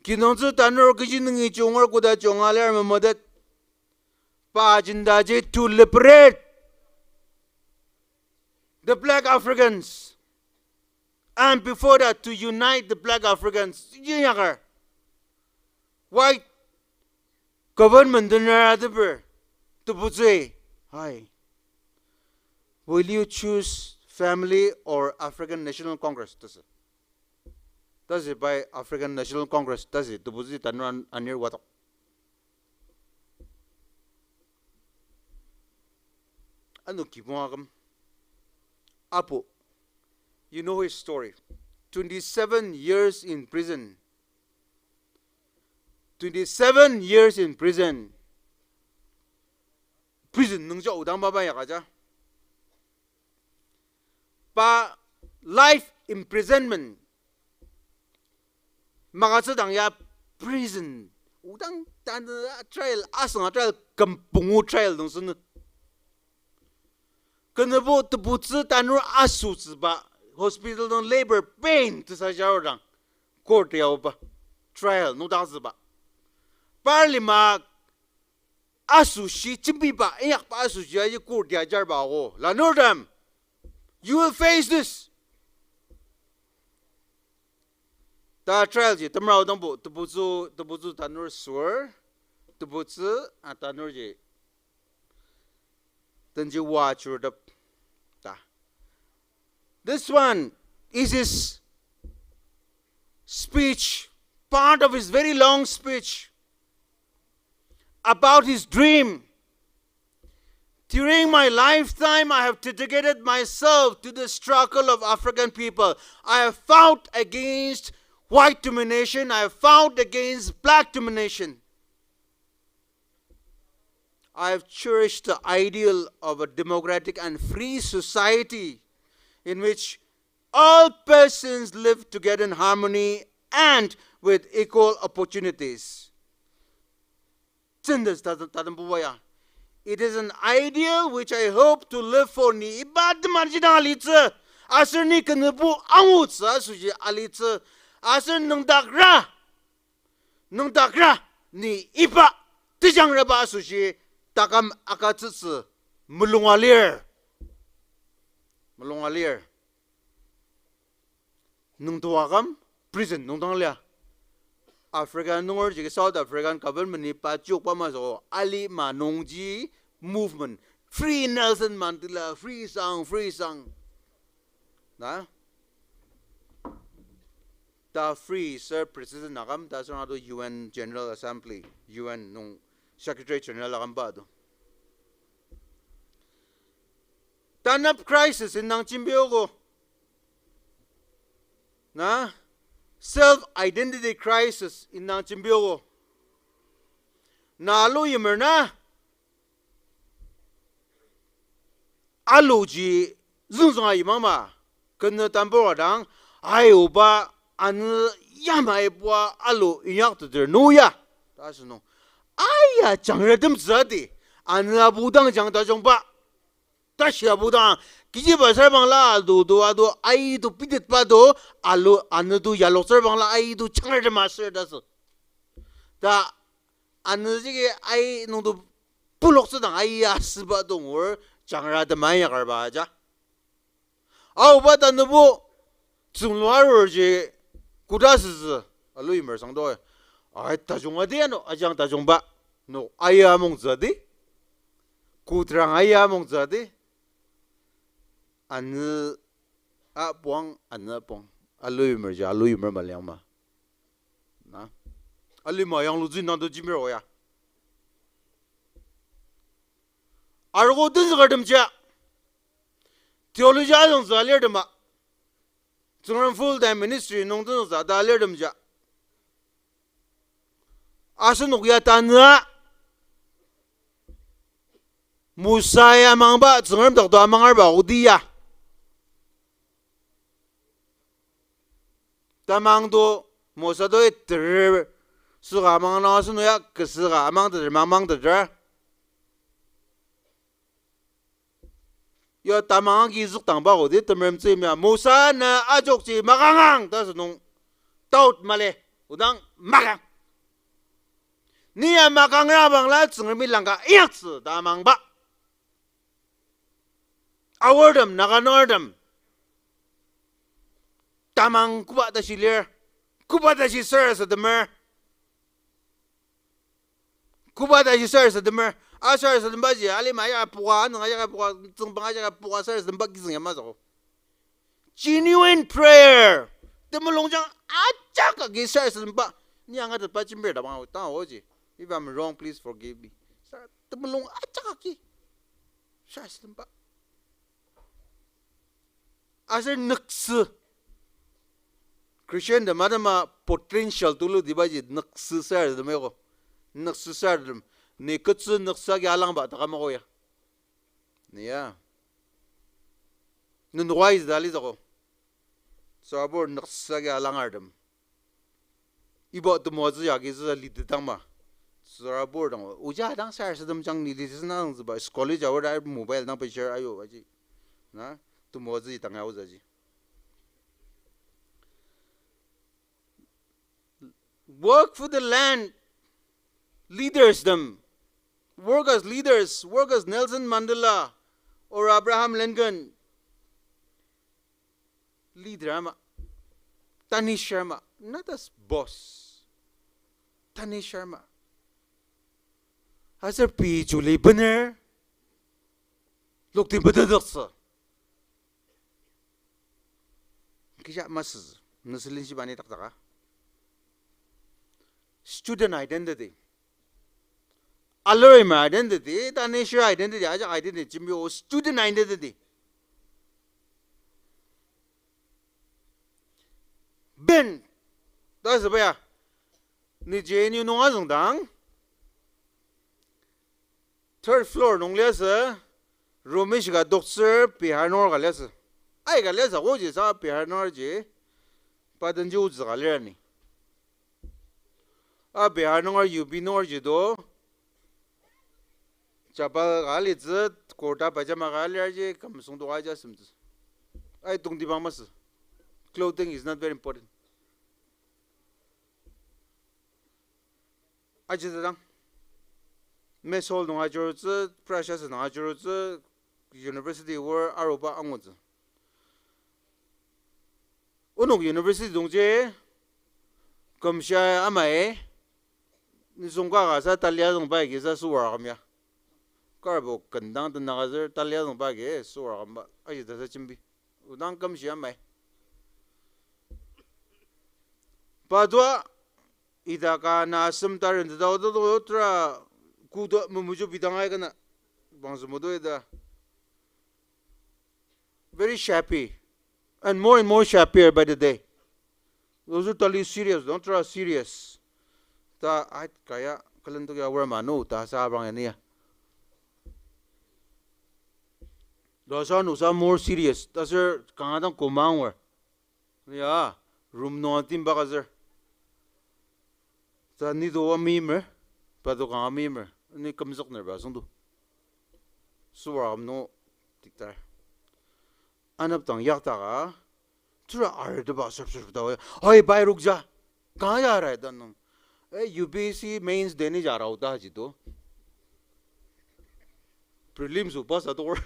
Kinungtsü tanur kechi nungi jungar koda junga lir memetet. Pa agendaji to liberate the black Africans. And before that, to unite the black Africans. Yinyaker, white government den ateper, tebutsü, hi, will you choose family or African National Congress? Tasü. Tasü pai African National Congress, tasü tebutsü tanur an-, anir wadok. Ano kibong aküm. Apu, you know his story. Twenty-seven years in prison. Twenty-seven years in prison. Prison nungja odang mapa yakaja. Pa life imprisonment magütsüdang ya prison odang tanü trial asünga trial kümpungu trial nung sünü. Kenübo tebutsü tanur asotsüba hospital nung labor pain tesajarudang court ya oba trial nungdaktsüba. Par lima asoshi jembiba inyakba asoshi aji court ya ajarba ako. Lanurtem, you will face this. Ta trial ji temra odangbo tebutsü, tebutsü tanur sur, tebutsü a tanur ji tenji wa churtep ta. This one is his speech, part of his very long speech about his dream. During my lifetime, I have dedicated myself to the struggle of African people. I have fought against white domination. I have fought against black domination. I have cherished the ideal of a democratic and free society in which all persons live together in harmony and with equal opportunities. 真的是他，他们不会啊。It is an ideal which I hope to live for. Ni iba teman jidang alitsü, aser ni kenübo angutsü asoshi alitsü, aser nüngdakra, nüngdakra, ni iba tejangraba asoshi taküm agütsütsü mulunga lir. Mulunga lir. Nüngdaktsü aküm prison nungdang lia. Africa nunger jagi South African government-i pa jokba masü alima nungji movement. Free Nelson Mandela, free sang, free sang. Na? Ta free sir president aküm, ta sür ado U N General Assembly, U N nung Secretary General akümba do. Tanap crisis indang jembiogo. Na? Self identity crisis indang jembiogo. Na alu yimer na? Aluji züngzünga yimangma, kenü tambur adang, aioba anü yamai bua alu inyakteter nuya. Ta asünung. Aya jangratem tsüdi, anü abu dang jang tajungba. Tashi abu dang, kechiba sarbangla alu do ado, ai do pitetba do, alu anü do yalok sarbangla ai do jangratem aser ta asü. Ta anü jagi ai nungdo puloktsüdang ai asüba do ngur jangratem inyakerba aja. Aoba tanübo tsünglung arurji koda sütsü alu yimer sangdo. Ai tajung adi ano ajang tajungba. No aya amongtsü adi. Kodrang aya amongtsü adi. Anü apuang, anü apuang. Alu yimerji alu yimer maliangma. Na? Alima yanglutsü nangdo jimiro ya. Arogo tenzükertemjia. Theology azüngtsü alirtema. Tsüngrem full time ministry nung tenzüktsü ta alirtemja. Asenok ya tanü Mosa ya amangba Tsüngrem dak to amangerba odi ya. Tamang to Mosa to iterir süka amang nung asenok ya kesüka amang teter, amang teter. Ya tamang agi züktangba ko di temerem tsüimya Mosa na ajokji makangang ta sünung doubt mali odang makang. Ni ya makangra bangla Tsüngremi langka inyaktsü ta amangba. Aortem, Naga nungertem. Tamang koba tashi lir, koba tashi sarasademer. Koba tashi sarasademer. A sarasadembaji, alima ya poka, anung ya poka, tsüngbang ya poka, sarasademba kizüng ya masü ko. Genuine prayer. Temulungjang ajak agi sarasademba. Ni angatetba jembir ta bang, tang oji. If I'm wrong, please forgive me. Sa-, temulung ajak agi sarasademba. Aser nüksü. Christian tem atema potential tulutibaji nüksü sarasadem yako. Nüksü sarasadem. Ni ketsü nüksü agi alangba ta ka mako ya. Ni ya. Nenok agi züda litsü ko. Tsürabur nüksü agi alangertem. Iba temoatsü ya agi tsüsa litetang ma. Tsürabur dang. Oja dang sarasadem jang ni litetang züba. College aor da mobile dang picture ayo aji. Na, temoatsü dang ya ozaji. Work for the land leaders tem. Work as leaders, work as Nelson Mandela or Abraham Lincoln. Leader ama, tanishir ama, not as boss. Tanishir ama. Aser pei juli bener, lokti bededoktsü. Kija masü, nüsülen shiba ni taktaka. Student identity. Alerimer identity, tanishir identity, ajak identity, jimbi o student identity. Ben, ta süba ya, ni J N U nung azüngdang, third floor nung liasü, room ishika doktsür Bihar nunger ka liasü. Aika liasü akoji sa Bihar nungerji, pa denji otsü ka lir ni. A Bihar nunger U P nungerji to, chapel ka alitsü, kurta pajama ka alirji, kümsüngdok aja semtsü. Ai tongtibang masü. Clothing is not very important. Ajidadang. Mess hall nung ajurutsü, precious nung ajurutsü, university wor aruba angutsü. Onok university dongji, kümshia amai, nisung kaka sa talia züngba agi sa süwar akümya. Karbo kendang tenaka zür talia züngba agi süwar akümba, ajidasa jimbi. Odang kümshia amai. Padua, ita ka na asem taren teta ototo tura kuda memuju bidang ai kana. Bangso modo ita. Very shabby. And more and more shabbier by the day. Those are totally serious, don't try serious. Ta ait kaya, kalentok ya wara manu, ta sa abang ya ni ya. Those are no sa more serious. Ta sir, kanga dang komang war. Ya, room nung atimba ka sir. Ta ni do wa mimer, pa do kanga mimer. Ni kümzük ner ba sung do. Süwar am no tiktar. Anap dang yaktaka, tura arteba sep sep ta wa, "Hoi, bai rukja. Kaya rai dan nung." Eh, U P S C mains deni ja rau ta ji to. Prelims o pass ator.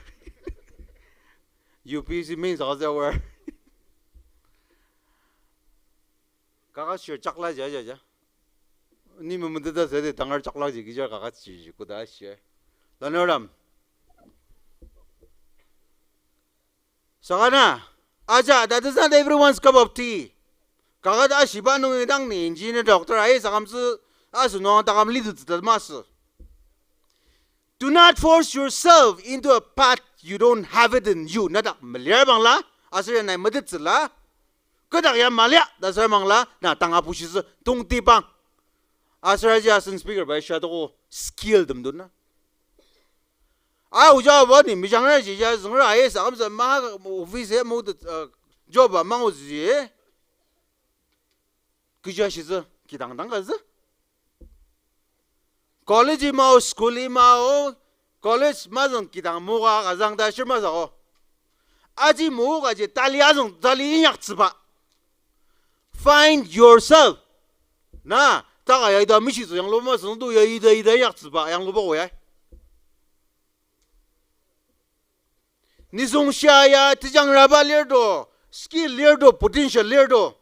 U P S C mains aga ja war. Kaka shir chakla ja ja ja. Ni memeteta sede tangar chakla ji kija kaka ji kuda shir. Lanar lam. Sakana, aja, that is not everyone's cup of tea. Kaket ashiba nungi dang ni engineer, doctor, I A S akamtsü, asenok takam litettsü ta masü. Do not force yourself into a path you don't have it in you, na dak malir bangla, aser ya nai metettsüla, kü dak ya malia ta ser bangla, na tanga bushitsü tongtibang. Aser aji asen speaker bai shia toko skill tem dun na. A, oja ba ni mejang na ji ja zünger a, eh, sakam sa ma office, eh, mo, uh, job a mangu ji. Kecha shitsü, kidang dang ka tsü. College mao, school mao, college mazüng kidang moka ka zang ta shir masü ko. Aji moka ji tali azüng tali inyaktsüba. Find yourself. Na, taka ya ita mishitsü yanglu masü nungdo ya ita ita inyaktsüba yangluba ko ya. Nisung shia ya tejangraba lir to, skill lir to, potential lir to.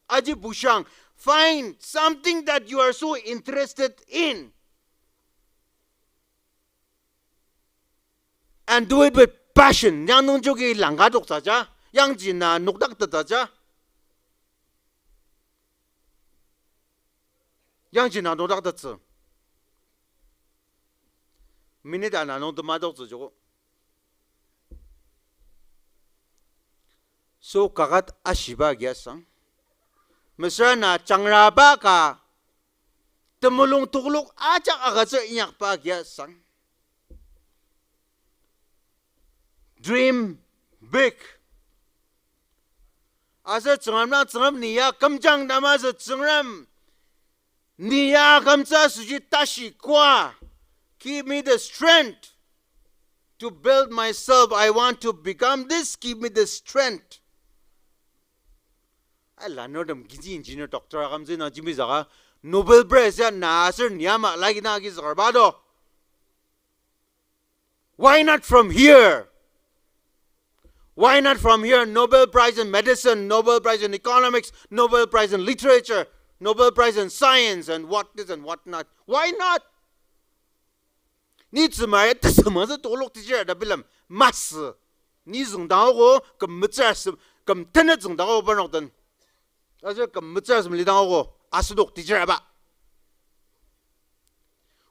Aji bushang, find something that you are so interested in. And do it with passion. Yang nungjoki langka toktsüja, yangji na nokdaktettsüja. Yangji na nokdaktettsü. Minute ana nung tematoktsü joko. So kaket ashiba agi asang. Mesüra na jangraba ka temulung tokolak ajak agütsür inyakba agi asang. Dream big. Aser Tsüngrem dang, Tsüngrem ni ya kümjang ta masü, Tsüngrem ni ya kümtsü asoshi tashi koa. Give me the strength to build myself. I want to become this. Give me the strength. Ai, lanurtem kechi engineer, doctor akümtsü na jembizüka, Nobel Prize ya na aser ni ama lagi na agi zükarba to. Why not from here? Why not from here? Nobel Prize in Medicine, Nobel Prize in Economics, Nobel Prize in Literature, Nobel Prize in Science, and what this and what not. Why not? Ni tsümari tesüngmangtsü tokolak teacher ta bilem masü. Ni züngdangogo, küm metsür asem, küm tenet züngdangogo parnok den. Aser küm metsür asem lidangogo, asenok teacher aba.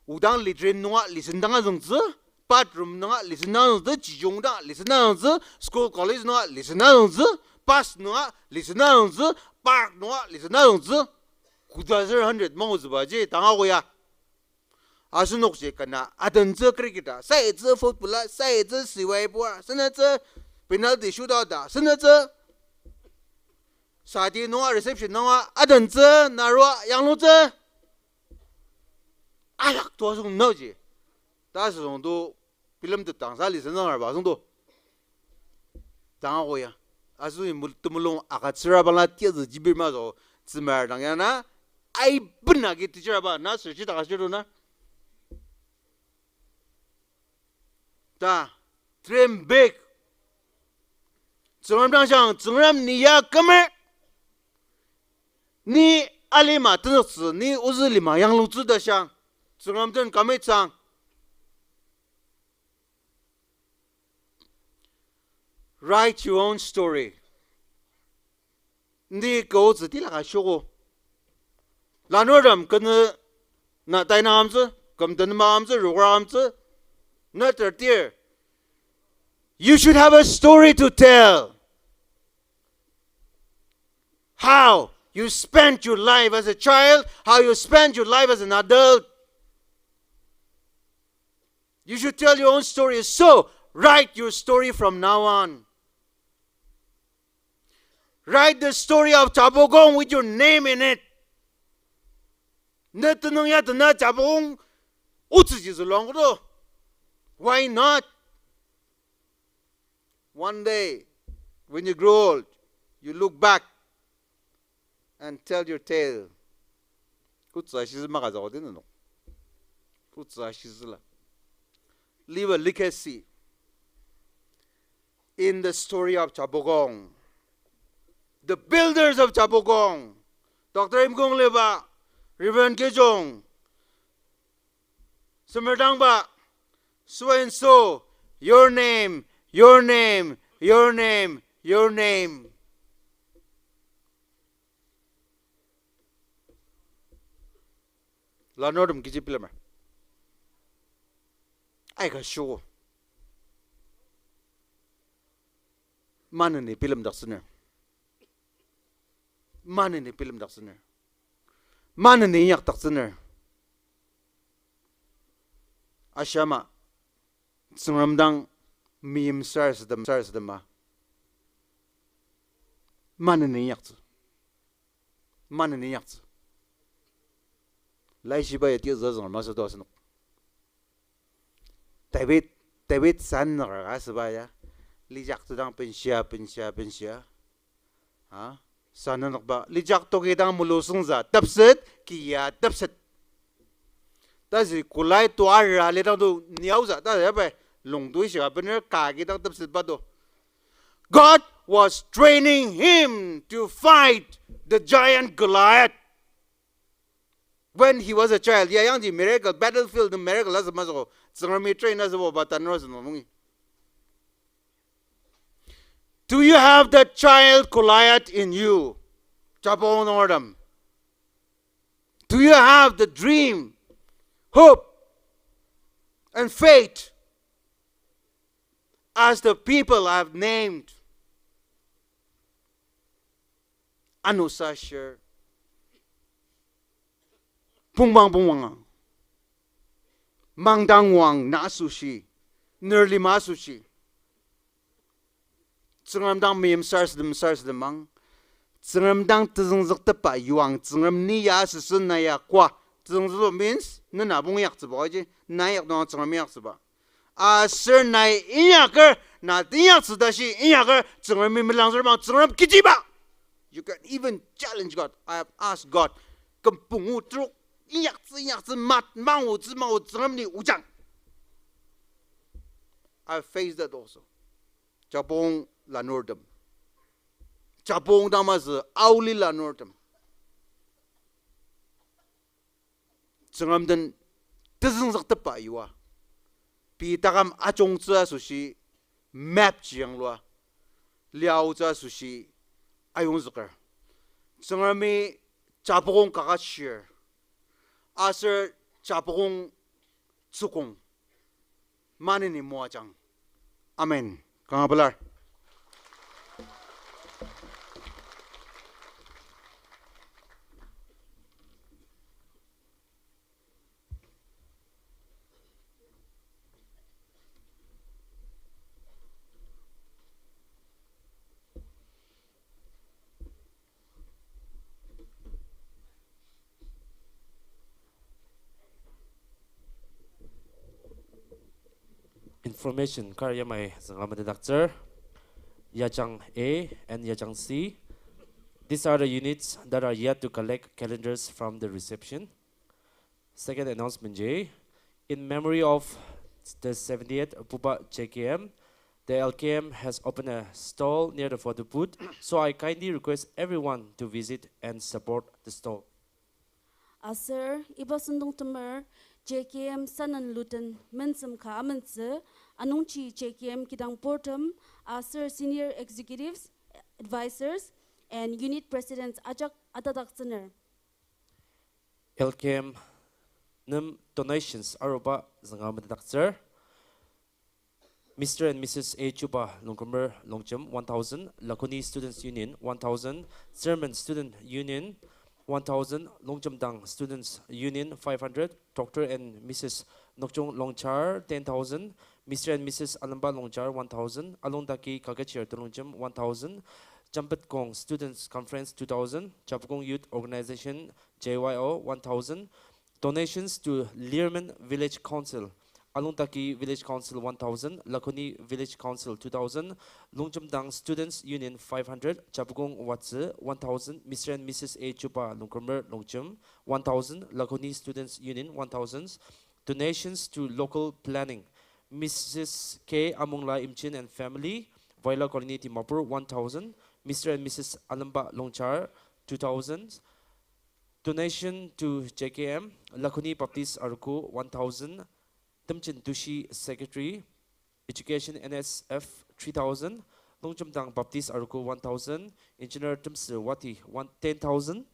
Odang latrine nunga lesson dang azüngtsü, bathroom nunga lesson dang azüngtsü, chiyong dang lesson dang azüngtsü, school college nunga lesson dang azüngtsü, bus nunga lesson dang azüngtsü, park nunga lesson dang azüngtsü. Koda ser hundred mangutsübaji tanga koya. Asenokji kena adentsü cricket a, sayitsü football a, sayitsü siwai pua, senetsü penalty shootout a, senetsü sadi nunga reception nunga adentsü narua yanglutsü. Ayak to asüng naji. Ta asüng to bilemtet dang sa lesson dang arba asüng to. Tanga koya. Asüng mul-, temulung agütsüra bala tiazü jibir ma zo tsümar dang ya na. Aibena ki teacher aba na serji taka shiru na. Ta, dream big. Tsüngrem dang shang, Tsüngrem ni ya kümer. Ni alima tenzüktsü, ni ozü lima yanglutsü ta shang. Tsüngrem den commit sang. Write your own story. Ni kaotsü tila ka shoko. Lanurtem kenü na tainang amtsü, küm tenema amtsü, rokra amtsü, na tertir. You should have a story to tell. How you spent your life as a child, how you spent your life as an adult. You should tell your own story. So, write your story from now on. Write the story of Japukong with your name in it. Ne tenüng ya tena Japukong otsüji zülua ngodo. Why not? One day, when you grow old, you look back and tell your tale. Otsü ashizü maka zao den no. Otsü ashizüla. Leave a legacy in the story of Japukong. The builders of Japukong. Doctor Imkong Liba, Reverend Kejong, Semerdangba, so and so, your name, your name, your name, your name. Lanurtem kechi bilemer. Aika shuo. Maneni bilemdaktsüner. Maneni bilemdaktsüner. Maneni inyakdaktsüner. Ashama, Tsüngrem dang meimsar sütem, sar sütema. Maneni inyaktsü. Maneni inyaktsü. Laishiba ya tizü zünger masü to asenok. David, David sanüker ka asüba ya. Lijaktsü dang benshia, benshia, benshia. Ha? Sanenokba, lijak toki dang mulusüngza, tepset, kia tepset. Taji Goliath to ara lidang to niaoza, ta ya pai, lungtui shiga bener kagi dang tepsetba to. God was training him to fight the giant Goliath. When he was a child, ya yangji miracle, battlefield miracle asü masü ko, Tsüngremi train asübo ba tanur asü nungi. Do you have the child Goliath in you? Japong nungertem. Do you have the dream, hope, and faith as the people I have named? Ano sashir. Pongpang pongpang. Mangdang wang na asoshi. Ner lima asoshi. Tsüngrem dang meimsar sütem, sar sütem mang. Tsüngrem dang tezüngzüktepba yuang, Tsüngrem ni ya asüsü na ya kwa. Tezüngzükba means, nena pong yaktsüba aji, na yak nung Tsüngrem yaktsüba. Aser nai inyaker, na inyaktsü tashi inyaker, Tsüngremi melangzürbang, Tsüngrem kechiba. You can even challenge God. I have asked God. Kümpungu trok, inyaktsü, inyaktsü, mat, mangu, tsü, mangu, Tsüngrem ni ojang. I faced that also. Japong lanurtem. Japong tamazü aoli lanurtem. Tsüngrem den tezüngzüktepba yua. Pei takam ajungtsü asoshi map ji yanglua. Liaotsü asoshi ayongzüker. Tsüngremi japukong kaketshir. Aser japukong tsükong. Maneni moajang. Amen. Kanga pelar. Information kar yamai zünga metetdaktsür. Yajang A and Yajang C. These are the units that are yet to collect calendars from the reception. Second announcement ji, in memory of the seventieth Buba J K M, the L K M has opened a stall near the photo booth, so I kindly request everyone to visit and support the stall. Aser iba sentong temer J K M sanen luten mensem ka amentsü, anungji J K M kidang boardtem, aser senior executives, advisors, and unit presidents ajak atadaktsüner. L K M nem donations aruba zünga metetdaktsür. Mister and Missus A Chuba, Longkumer, Longjem, one thousand. Lakoni Students Union, one thousand. German Student Union, one thousand. Longjemdang Students Union, five hundred. Doctor and Missus Nokjong Longchar, ten thousand. Mister and Missus Alemba Longchar, one thousand. Alongtaki Kakechir Telongjem, one thousand. Champetkong Students Conference, two thousand. Japukong Youth Organization, J Y O, one thousand. Donations to Lirmen Village Council, Alongtaki Village Council, one thousand, Lakoni Village Council, two thousand, Longjemdang Students Union, five hundred, Japukong Watsi, one thousand, Mister and Missus A Chuba, Longkumer, Longjem, one thousand, Lakoni Students Union, one thousand. Donations to local planning, Missus K Amungla Imchen and family, Vaila Colony, Dimapur, one thousand, Mister and Missus Alemba Longchar, two thousand. Donation to J K M, Lakoni Baptist Arogo, one thousand, Temchen Tushi Secretary, Education N S F, three thousand, Longjemdang Baptist Arogo, one thousand, Engineer Temse Wati, one, ten thousand,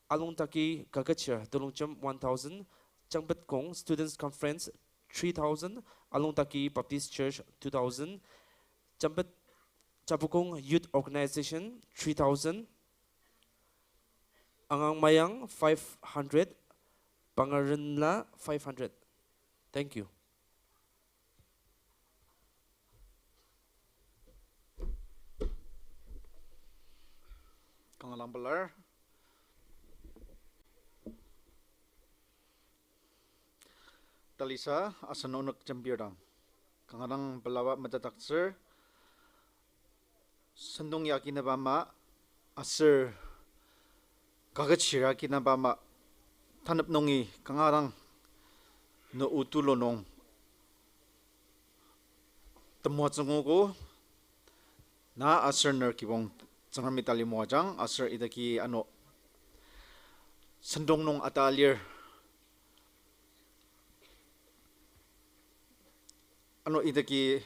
Alongtaki Kakechir Telongjem, one thousand, Champetkong Students Conference, three thousand, Alongtaki Baptist Church, two thousand, Champet Japukong Youth Organization, three thousand. Angang Mayang, five hundred. Pangarenla, five hundred. Thank you. Kanga dang pelar. Talisa, asen onük jembir dang. Kanga dang pelaba metetdaktsür. Sentong ya kinaba ama, aser kaketshir ya kinaba ama, tanep nungi kanga dang ne o tulu nung temoatsü nguogo, na aser ner kibong Tsüngremi tali moajang, aser idaki ano sentong nung ata lir. Ano idaki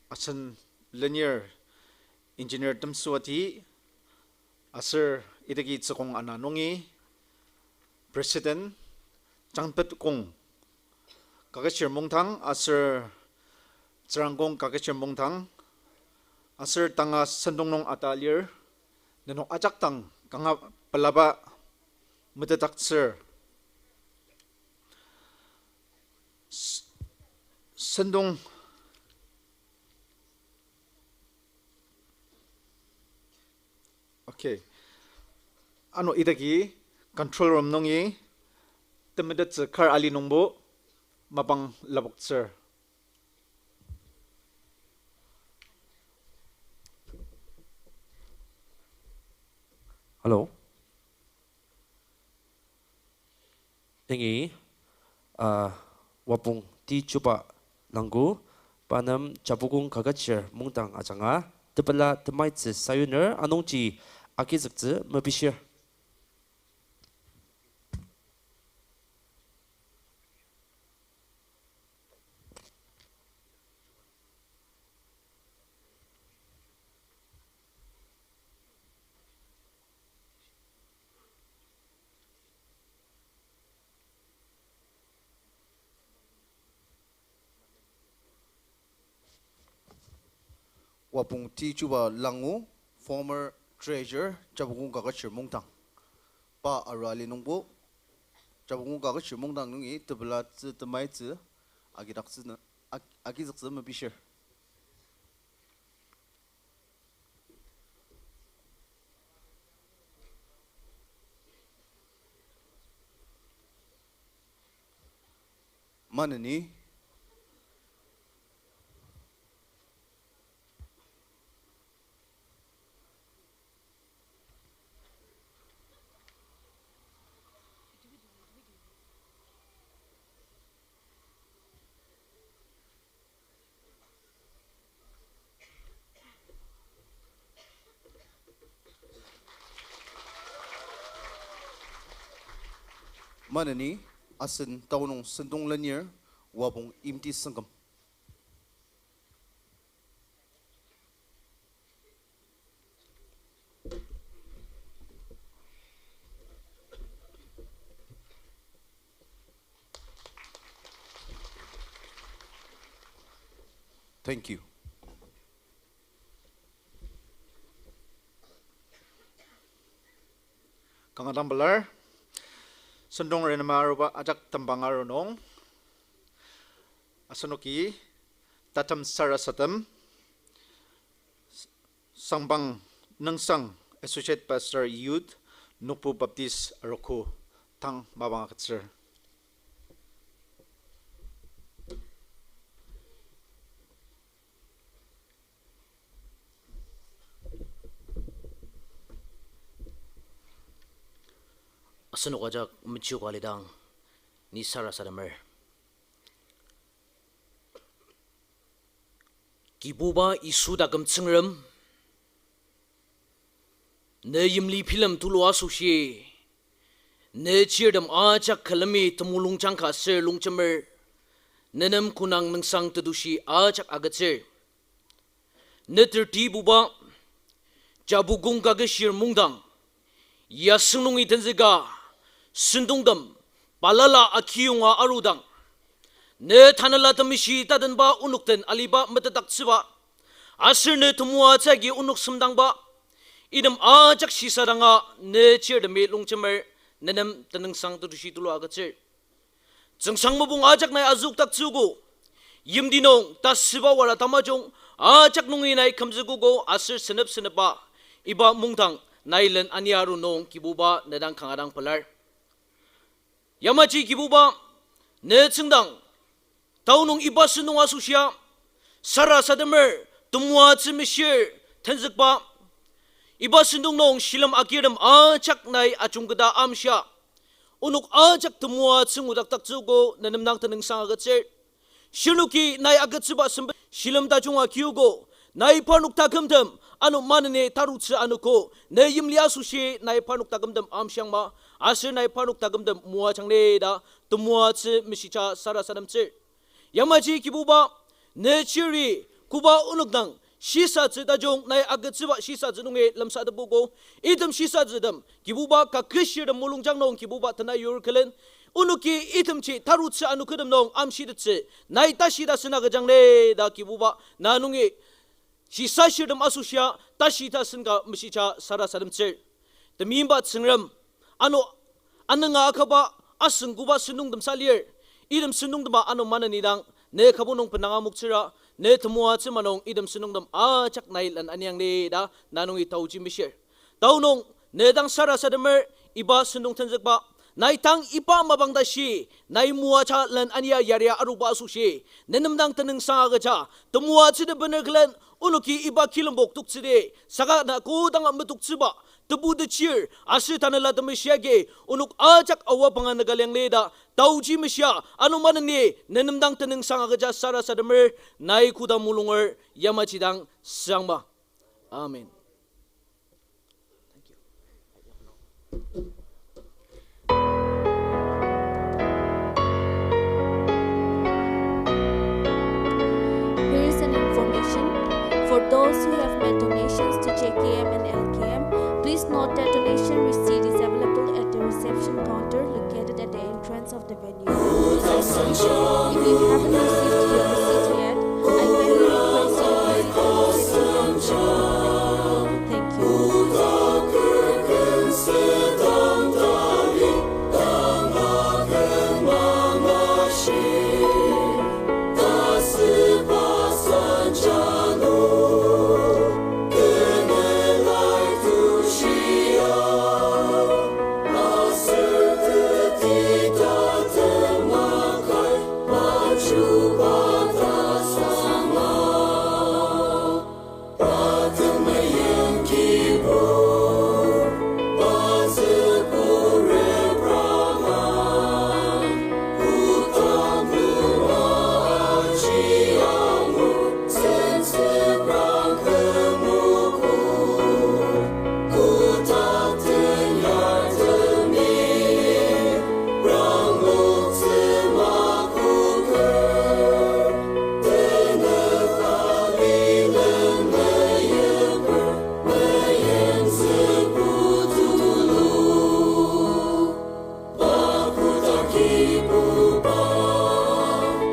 asen lenir Engineer Temsüwati, aser idaki tsükong ana nungi President Jangpetkong Kaketshir Mungdang aser Tsürangkong Kaketshir Mungdang, aser tanga sentong nung ata lir, nenok ajak dang kanga pelaba metetdaktsür. S-, sentong, okay. Ano idaki control room nungi temetettsü kar ali nungbo mapang lapoktsür. Hello. Yangi, ah, Wapong T. Chuba Langgu, pa nem Japukong Kaketshir Mungdang ajanga tepela temaitsü sayuner, anungji agizüktsü mepishir. Wapong T. Chuba Langu, former treasurer, Japukong Kaketshir Mungdang. Pa arua ali nungbo, Japukong Kaketshir Mungdang nungi tepelatsü temaitsü agidaktsü na, ag-, agizüktsü mepishir. Maneni. Maneni, asen tao nung sentong lenir, Wapong Imti Sengkem. Thank you. Kanga dang pelar, sentong renema aruba ajak tembang aru nung, asenoki tatem sarasadem, Sangpang Nüngsang, Associate Pastor Youth, Nokpu Baptist Arogo, tang mapang agütsür. Asenok ajak mechioka lidang, ni sarasademer. Kibuba Yisu taküm Tsüngrem, ne yimli bilem tulu asoshi, ne chirtem ajak külemi temulungjang ka ser longjemer, nenem konang nüngsang tetushi ajak agütsür. Ne tertibuba, Japukong Kaketshir Mungdang, yasüng nungi tenzüka, sentongtem, balala akiyonga arudang, ne Tanela Temeshi tatenba onok den aliba metetdaktsüba, Aser ne temoatsü agi onok semdangba, item ajak shisadanga ne chirtemi longjemer, nenem tenüngsang tetushi tulu agütsür. Tsüngsang mopung ajak nai azüokdaktsüogo. Yimti nung tasüba wara tamajung ajak nungi nai kümzükogo aser senep senepba iba mungdang nai len ania aru nung Kibuba ne dang kanga dang pelar. Yamaji Kibuba, ne tsüngdang, tao nung iba sentong asoshia, sarasademer, temoatsü meshir, tenzükba, iba sentong nung shilem agirtem ajak nai ajungketa amshia, onok ajak temoatsü ngudakdaktsüogo nenem dang tenüngsang agütsür. Shirnoki nai agütsüba sempet shilem tajung akiogo, nai parnok takümtem ano maneni tarutsü anogo, ne yimli asoshi nai parnok takümtem amshiangma, aser nai parnok takümtem moajang ni ta temoatsü meshija sarasademtsür. Yamaji Kibuba, ne chiri koba onok dang shisatsü tajung nai agütsüba shisatsü nungi lemsatepogo, item shisatsütem Kibuba kakeshirtem mulungjang nung Kibuba tena yur külen, onoki itemji tarutsü anogotem nung amshitettsü, nai tashi tasen agüjang ni ta Kibuba na nungi shisashirtem asoshia tashi tasen ka meshija sarasademtsür. Temeimba Tsüngrem, ano anünga akaba asüngkoba sentongtem sa lir, item sentongtema ano maneni dang ne kübok nung benanga moktsüra, ne temoatsü ma nung item sentongtem ajak nai len aniang ni ta na nungi taoji meshir. Tao nung ne dang sarasademer iba sentong tenzükba, nai tang iba mapang tashi nai moaja len ania yaria aruba asoshi, nenem dang tenüngsang agüja, temoatsü tebener külen, onoki iba kilembok toktsüdi, saka na kodanga metoktsüba, tebu techir aser Tanela Temeshi agi onok ajak awa panga nüka liang ni ta taoji meshia, ano maneni nenem dang tenüngsang agüja sarasademer, nai koda mulunger yamaji dang süangma. Amen. Here is an information. For those who have made donations to J K M and L K M, please note that donation receipt is available at the reception counter located at the entrance of the venue. If you haven't received your